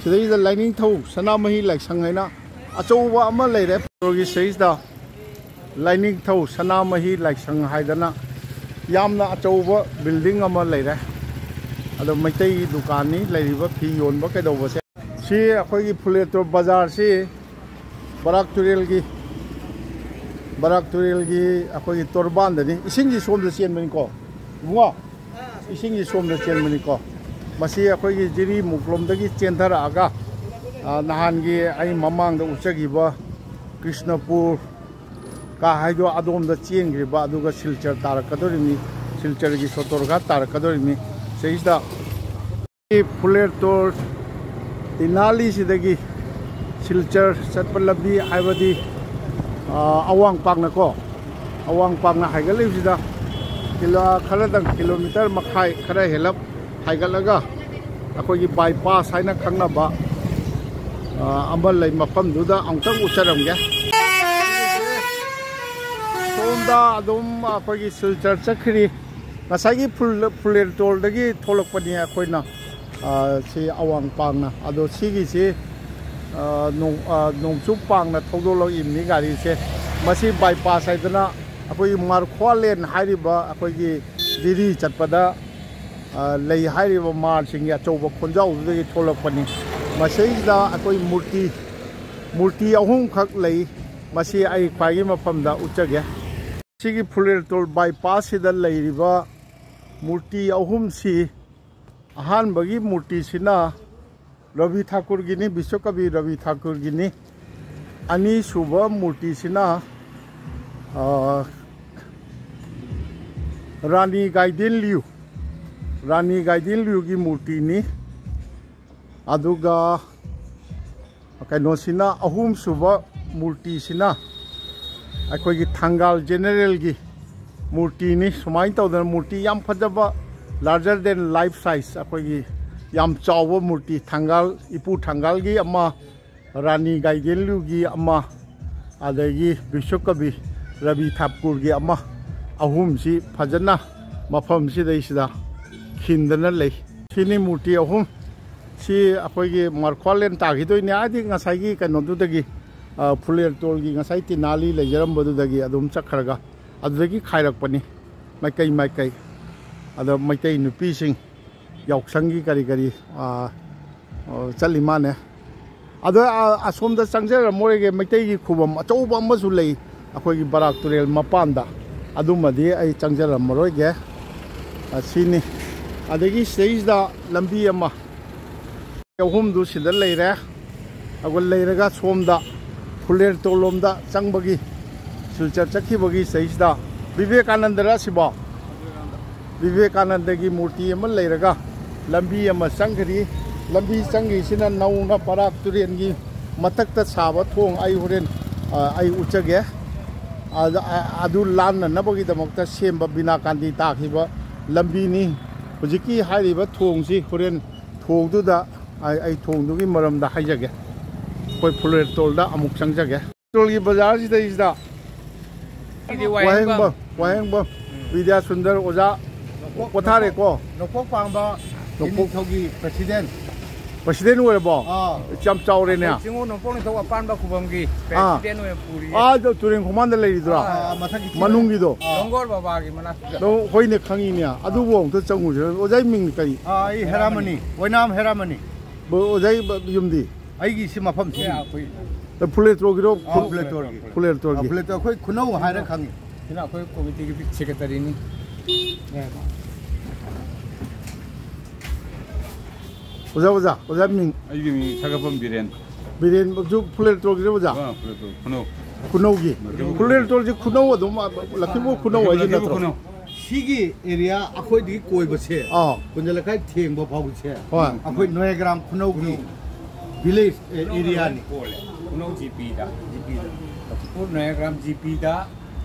ꯁꯤꯗꯩꯗ ꯂꯥꯏꯅꯤꯡꯊꯧ ꯁꯅꯥꯃꯍꯤ ꯂꯥꯏꯁꯪ ꯍꯥꯏꯅ ꯑꯆꯧꯕ ꯑꯃ ꯂꯩꯔꯦ꯫ ꯁꯤꯗꯩꯁꯤꯗ ꯂꯥꯏꯅꯤꯡꯊꯧ ꯁꯅꯥꯃꯍꯤ ꯂꯥꯏꯁꯪ ꯍꯥꯏꯗꯅ ꯌꯥꯝꯅ ꯑꯆꯧꯕ ꯕꯤꯜꯗꯤꯡ ꯑꯃ ꯂꯩꯔꯦ꯫ ꯑꯗꯣ ꯃꯩꯇꯩꯒꯤ ꯗꯨꯀꯥꯟꯅꯤ ꯂꯩꯔꯤꯕ ꯐꯤ ꯌꯣꯟꯕ ꯀꯩꯗꯧꯕꯁꯦ꯫ ꯁꯤ ꯑꯩꯈꯣꯏꯒꯤ ꯐꯨꯂꯦꯇꯣ ꯕꯖꯥꯔꯁꯤ ꯕꯔꯥꯛ ꯇꯨꯔꯦꯜꯒꯤ, ꯕꯔꯥꯛ ꯇꯨꯔꯦꯜꯒꯤ ꯑꯩꯈꯣꯏꯒꯤ ꯇꯣꯔꯕꯥꯟꯗꯅꯤ꯫ ꯏꯁꯤꯡꯁꯤ ꯁꯣꯝꯗ ꯆꯦꯟꯕꯅꯤꯀꯣ ꯏꯕꯨꯡꯉꯣ, ꯏꯁꯤꯡꯁꯤ ꯁꯣꯝꯗ ꯆꯦꯟꯕꯅꯤꯀꯣ꯫ ꯃꯁꯤ ꯑꯩꯈꯣꯏꯒꯤ ꯖꯤꯔꯤ ꯃꯨꯛꯂꯣꯝꯗꯒꯤ ꯆꯦꯟꯊꯔꯛꯑꯒ, ꯑ, ꯅꯍꯥꯟꯒꯤ ꯑꯩ ꯃꯃꯥꯡꯗ ꯎꯠꯆꯈꯤꯕ ꯀ꯭ꯔꯤꯁꯅꯄꯨꯔ ꯀꯥ ꯍꯥꯏꯗꯣ ꯑꯗꯣꯝꯗ ꯆꯦꯟꯈ꯭ꯔꯤꯕ, ꯑꯗꯨꯒ ꯁꯤꯜꯆꯔ ꯇꯥꯔꯛꯀꯗꯧꯔꯤꯕꯅꯤ, ꯁꯤꯜꯆꯔꯒꯤ ꯁꯣꯇꯣꯔꯒꯥꯠ ꯇꯥꯔꯛꯀꯗꯧꯔꯤꯕꯅꯤ꯫ ꯁꯤꯗꯩꯁꯤꯗ ꯐꯨꯂꯦꯔꯇꯣꯜ ꯇꯤꯅꯥꯂꯤꯁꯤꯗꯒꯤ ꯁꯤꯜꯆꯔ ꯆꯠꯄ ꯂꯝꯕꯤ ꯍꯥꯏꯕꯗꯤ, ꯑ, ꯑꯋꯥꯡ ꯄꯥꯡꯅꯀꯣ, ꯑꯋꯥꯡ ꯄꯥꯡꯅ ꯍꯥꯏꯒꯠꯂꯤꯕꯁꯤꯗ ꯀꯤꯂꯣ-, ꯈꯔꯗꯪ ꯀꯤꯂꯣꯃꯤꯇꯔ ꯃꯈꯥꯏ ꯈꯔ ꯍꯦꯜꯂꯞ ꯍꯥꯏꯒꯠꯂꯒ ꯑꯩꯈꯣꯏꯒꯤ ꯕꯥꯏꯄꯥꯁ ꯍꯥꯏꯅ ꯈꯪꯅꯕ, ꯑ, ꯑꯃ ꯂꯩ꯫ ꯃꯐꯝꯗꯨꯗ ꯑꯃꯨꯛꯇꯪ ꯎꯠꯆꯔꯝꯒꯦ꯫ ꯁꯣꯝꯗ ꯑꯗꯨꯝ ꯑꯩꯈꯣꯏꯒꯤ ꯁꯤꯜꯆꯔ ꯆꯠꯈ꯭ꯔꯤ꯫ ꯉꯁꯥꯏꯒꯤ ꯐꯨꯜ-, ꯐꯨꯂꯦꯔꯇꯣꯜꯗꯒꯤ ꯊꯣꯛꯂꯛꯄꯅꯤ ꯑꯩꯈꯣꯏꯅ, ꯑ, ꯁꯤ ꯑꯋꯥꯡ ꯄꯥꯡꯅ꯫ ꯑꯗꯣ ꯁꯤꯒꯤꯁꯤ, ꯑ, ꯅꯣꯡ-, ꯑ, ꯅꯣꯡꯆꯨꯞ ꯄꯥꯡꯅ ꯊꯧꯗꯣꯛꯂꯛꯏꯕꯅꯤ ꯒꯥꯔꯤꯁꯦ꯫ ꯃꯁꯤ ꯕꯥꯏꯄꯥꯁ ꯍꯥꯏꯗꯅ ꯑꯩꯈꯣꯏꯒꯤ ꯃꯥꯔꯈ꯭ꯋꯥꯂꯦꯟ ꯍꯥꯏꯔꯤꯕ ꯑꯩꯈꯣꯏꯒꯤ ꯖꯤꯔꯤ ꯆꯠꯄꯗ, ꯑ, ꯂꯩ ꯍꯥꯏꯔꯤꯕ ꯃꯥꯔꯁꯤꯡꯒꯤ ꯑꯆꯧꯕ ꯈꯣꯟꯖꯥꯎꯗꯨꯗꯒꯤ ꯊꯣꯛꯂꯛꯄꯅꯤ꯫ ꯃꯁꯤꯗ ꯑꯩꯈꯣꯏ ꯃꯨꯔꯇꯤ, ꯃꯨꯔꯇꯤ ꯑꯍꯨꯝꯈꯛ ꯂꯩ꯫ ꯃꯁꯤ ꯑꯩ ꯈ꯭ꯋꯥꯏꯒꯤ ꯃꯐꯝꯗ ꯎꯠꯆꯒꯦ꯫ ꯁꯤꯒꯤ ꯐꯨꯂꯦꯔꯇꯣꯜ ꯕꯥꯏꯄꯥꯁꯁꯤꯗ ꯂꯩꯔꯤꯕ ꯃꯨꯔꯇꯤ ꯑꯍꯨꯝꯁꯤ, ꯑꯍꯥꯟꯕꯒꯤ ꯃꯨꯔꯇꯤꯁꯤꯅ ꯔꯕꯤ ꯊꯥꯀꯨꯔꯒꯤꯅꯤ, ꯕꯤꯁ꯭ꯋꯀꯕꯤ ꯔꯕꯤ ꯊꯥꯀꯨꯔꯒꯤꯅꯤ꯫ ꯑꯅꯤꯁꯨꯕ ꯃꯨꯔꯇꯤꯁꯤꯅ, ꯑ, ꯔꯥꯅꯤ ꯒꯥꯏꯗꯦꯟꯂꯤꯌꯨ, ꯔꯥꯅꯤ ꯒꯥꯏꯗꯦꯟꯂꯤꯌꯨꯒꯤ ꯃꯨꯔꯇꯤꯅꯤ꯫ ꯑꯗꯨꯒ ꯀꯩꯅꯣꯁꯤꯅ ꯑꯍꯨꯝꯁꯨꯕ ꯃꯨꯔꯇꯤꯁꯤꯅ ꯑꯩꯈꯣꯏꯒꯤ ꯊꯪꯒꯥꯜ ꯖꯦꯅꯦꯔꯦꯜꯒꯤ ꯃꯨꯔꯇꯤꯅꯤ꯫ ꯁꯨꯃꯥꯏꯅ ꯇꯧꯗꯅ ꯃꯨꯔꯇꯤ ꯌꯥꯝ ꯐꯖꯕ, larger than life size, ꯑꯩꯈꯣꯏꯒꯤ ꯌꯥꯝ ꯆꯥꯎꯕ ꯃꯨꯔꯇꯤ, ꯊꯪꯒꯥꯜ, ꯏꯄꯨ ꯊꯪꯒꯥꯜꯒꯤ ꯑꯃ, ꯔꯥꯅꯤ ꯒꯥꯏꯗꯦꯟꯂꯨꯒꯤ ꯑꯃ, ꯑꯗꯒꯤ ꯕꯤꯁ꯭ꯋꯀꯕꯤ ꯔꯕꯤ ꯊꯥꯀꯨꯔꯒꯤ ꯑꯃ, ꯑꯍꯨꯝꯁꯤ ꯐꯖꯅ ꯃꯐꯝꯁꯤꯗꯩꯁꯤꯗ ꯈꯤꯟꯗꯅ ꯂꯩ꯫ ꯁꯤꯅꯤ ꯃꯨꯔꯇꯤ ꯑꯍꯨꯝ꯫ ꯁꯤ ꯑꯩꯈꯣꯏꯒꯤ ꯃꯥꯔꯈ꯭ꯋꯥꯂꯦꯟ ꯇꯥꯈꯤꯗꯣꯏꯅꯦ꯫ ꯍꯥꯏꯗꯤ ꯉꯁꯥꯏꯒꯤ ꯀꯩꯅꯣꯗꯨꯗꯒꯤ, ꯑ, ꯐꯨꯂꯦꯔꯇꯣꯜꯒꯤ ꯉꯁꯥꯏ ꯇꯤꯅꯥꯂꯤ ꯂꯩꯖꯔꯝꯕꯗꯨꯗꯒꯤ ꯑꯗꯨꯝ ꯆꯠꯈ꯭ꯔꯒ ꯑꯗꯨꯗꯒꯤ ꯈꯥꯏꯔꯛꯄꯅꯤ ꯃꯥꯏꯀꯩ ꯃꯥꯏꯀꯩ꯫ ꯑꯗꯣ ꯃꯩꯇꯩ ꯅꯨꯄꯤꯁꯤꯡ ꯌꯥꯎꯁꯪꯒꯤ ꯀꯔꯤ ꯀꯔꯤ, ꯑ, ꯑ, ꯆꯠꯂꯤ ꯃꯥꯅꯦ꯫ ꯑꯗꯣ, ꯑ, ꯑꯁꯣꯝꯗ ꯆꯪꯖꯔꯝꯃꯣꯏꯒꯦ, ꯃꯩꯇꯩꯒꯤ ꯈꯨꯕꯝ ꯑꯆꯧꯕ ꯑꯃꯁꯨ ꯂꯩ ꯑꯩꯈꯣꯏꯒꯤ ꯕꯔꯥꯛ ꯇꯨꯔꯦꯜ ꯃꯄꯥꯟꯗ, ꯑꯗꯨꯃꯗꯤ ꯑꯩ ꯆꯪꯖꯔꯝꯃꯔꯣꯏꯒꯦ꯫ ꯑ, ꯁꯤꯅꯤ꯫ ꯑꯗꯒꯤ ꯁꯤꯗꯩꯁꯤꯗ ꯂꯝꯕꯤ ꯑꯃ, ꯑꯍꯨꯝꯗꯨ ꯁꯤꯗ ꯂꯩꯔꯦ꯫ ꯑꯗꯨꯒ ꯂꯩꯔꯒ ꯁꯣꯝꯗ ꯐꯨꯂꯦꯔꯇꯣꯜ ꯂꯣꯝꯗ ꯆꯪꯕꯒꯤ, ꯁꯤꯜꯆꯔ ꯆꯠꯈꯤꯕꯒꯤ ꯁꯤꯗꯩꯁꯤꯗ ꯕꯤꯕꯦꯀꯥꯅꯟꯗꯔ ꯑꯁꯤꯕꯣ? ꯕꯤꯕꯦꯀꯥꯅꯟꯗꯒꯤ ꯃꯨꯔꯇꯤ ꯑꯃ ꯂꯩꯔꯒ ꯂꯝꯕꯤ ꯑꯃ ꯆꯪꯈ꯭ꯔꯤ꯫ ꯂꯝꯕꯤ ꯆꯪꯈ꯭ꯔꯤꯁꯤꯅ ꯅꯧꯅ ꯕꯔꯥꯛ ꯇꯨꯔꯦꯜꯒꯤ ꯃꯊꯛꯇ ꯁꯥꯕ ꯊꯣꯡ, ꯑꯩ ꯍꯣꯔꯦꯟ, ꯑ, ꯑꯩ ꯎꯠꯆꯒꯦ꯫ ꯑꯗ, ꯑ, ꯑꯗꯨ ꯂꯥꯟꯅꯅꯕꯒꯤꯗꯃꯛꯇ ꯁꯦꯝꯕ ꯕꯤꯅꯥ ꯀꯥꯟꯗꯤ ꯇꯥꯈꯤꯕ ꯂꯝꯕꯤꯅꯤ꯫ ꯍꯧꯖꯤꯛꯀꯤ ꯍꯥꯏꯔꯤꯕ ꯊꯣꯡꯁꯤ ꯍꯣꯔꯦꯟ ꯊꯣꯡꯗꯨꯗ ꯑꯩ, ꯑꯩ ꯊꯣꯡꯗꯨꯒꯤ ꯃꯔꯝꯗ ꯍꯥꯏꯖꯒꯦ꯫ ꯑꯩꯈꯣꯏ ꯐꯨꯂꯦꯔꯇꯣꯜꯗ ꯑꯃꯨꯛ ꯆꯪꯖꯒꯦ꯫ ꯇꯣꯜꯒꯤ ꯕꯖꯥꯔꯁꯤꯗꯩꯁꯤꯗ ꯁꯤꯗꯤ ꯋꯥꯍꯦꯡꯕꯝ꯫ ꯋꯥꯍꯦꯡꯕꯝ, ꯋꯥꯍꯦꯡꯕꯝ, ꯎꯝ꯫ ꯕꯤꯗ꯭ꯌꯥꯁꯨꯟꯗꯔ ꯑꯣꯖꯥ ꯅꯣꯡꯄꯣꯛ, ꯄꯣꯊꯥꯔꯦꯀꯣ꯫ ꯅꯣꯡꯄꯣꯛ ꯄꯥꯡꯕ ꯅꯣꯡꯄꯣꯛ ꯅꯤꯡꯊꯧꯒꯤ president꯫ President ꯑꯣꯏꯔꯕꯣ? ꯑꯥ꯫ ꯌꯥꯝ ꯆꯥꯎꯔꯦꯅꯦ꯫ ꯑꯩꯈꯣꯏ ꯆꯤꯡꯉꯨ ꯅꯣꯡꯄꯣꯛ ꯅꯤꯡꯊꯧ ꯑꯄꯥꯟꯕ ꯈꯨꯕꯝꯒꯤ ꯑꯥ꯫ President ꯑꯣꯏꯅ ꯄꯨꯔꯤꯌꯦ꯫ ꯑꯥ, ꯑꯗꯣ ꯇꯨꯔꯦꯟ ꯈꯣꯡꯕꯥꯟꯗ ꯂꯩꯔꯤꯗꯨꯔꯥ? ꯑꯥ, ꯃꯊꯛꯀꯤ ꯆꯤꯡ-, ꯃꯅꯨꯡꯒꯤꯗꯣ? ꯑꯥ꯫ ꯂꯣꯡꯒꯣꯔ ꯕꯕꯥꯒꯤ ꯃꯅꯥꯛꯇꯨꯗ꯫ ꯅꯣ-, ꯍꯣꯏꯅꯦ, ꯈꯪꯉꯤꯅꯦ꯫ ꯑꯗꯨꯕꯨ ꯑꯃꯨꯛꯇ ꯆꯪꯉꯨꯁꯤꯔ꯫ ꯑꯣꯖꯥꯒꯤ ꯃꯤꯡ ꯀꯔꯤ? ꯑꯥ, ꯑꯩ ꯍꯦꯔꯥꯃꯅꯤ, ꯑꯣꯏꯅꯥꯝ ꯍꯦꯔꯥꯃꯅꯤ꯫ ꯕ-, ꯑꯣꯖꯥꯒꯤ ꯕ-, ꯌꯨꯝꯗꯤ? ꯑꯩꯒꯤ ꯁꯤ ꯃꯐꯝꯁꯤ꯫ ꯑꯦ, ꯑꯩꯈꯣꯏ ꯐꯨꯂꯦꯔꯇꯣꯜꯒꯤꯔꯣ? ꯑꯥ, ꯐꯨꯂꯦꯔꯇꯣꯜꯒꯤ꯫ ꯐꯨꯂꯦꯔꯇꯣꯜꯒꯤ꯫ ꯑꯥ, ꯐꯨꯂꯦꯔꯇꯣꯜ, ꯑꯩꯈꯣꯏ ꯈꯨꯅꯧ ꯍꯥꯏꯔ ꯈꯪꯉꯤ꯫ ꯁꯤꯅ ꯑꯩꯈꯣꯏ committeeꯒꯤ secretaryꯅꯤ꯫ ꯑꯣꯖꯥ, ꯑꯣꯖꯥ, ꯑꯣꯖꯥ ꯃꯤꯡ? ꯑꯩꯒꯤ ꯃꯤꯡ ꯁꯥꯒꯠꯄꯝ ꯕꯤꯔꯦꯟ꯫ ꯕꯤꯔꯦꯟꯁꯨ ꯐꯨꯂꯦꯔꯇꯣꯜꯒꯤꯔꯣ, ꯑꯣꯖꯥ? ꯑꯥ, ꯐꯨꯂꯦꯔꯇꯣꯜ, ꯈꯨꯅꯧ꯫ ꯈꯨꯅꯧꯒꯤ꯫ ꯂꯛꯈꯤꯕꯨ ꯐꯨꯂꯦꯔꯇꯣꯜꯁꯤ ꯈꯨꯅꯧ ꯑꯗꯨꯝ, ꯂꯛꯈꯤꯕꯨ ꯈꯨꯅꯧ ꯍꯥꯏꯁꯤ ꯂꯛꯈꯤꯕꯨ ꯅꯠꯇ꯭ꯔꯣ? ꯈꯨꯅꯧ꯫ ꯁꯤꯒꯤ area ꯑꯩꯈꯣꯏꯗꯒꯤ ꯀꯣꯏꯕꯁꯦ, ꯑꯥ꯫ ꯀꯨꯟꯖ ꯂꯩꯀꯥꯏ ꯊꯦꯡꯕ ꯐꯥꯎꯕꯁꯦ, ꯍꯣꯏ꯫ ꯑꯩꯈꯣꯏ ꯅꯣꯌꯥꯒ꯭ꯔꯥꯝ ꯈꯨꯅꯧꯒꯤ village, ꯑꯦ, areaꯅꯤ꯫ ꯈꯨꯅꯧ ꯖꯤ ꯄꯤꯗ, ꯖꯤ ꯄꯤꯗ, ꯂꯈꯤꯄꯨꯔ ꯅꯌꯥꯒ꯭ꯔꯥꯝ ꯖꯤ ꯄꯤꯗ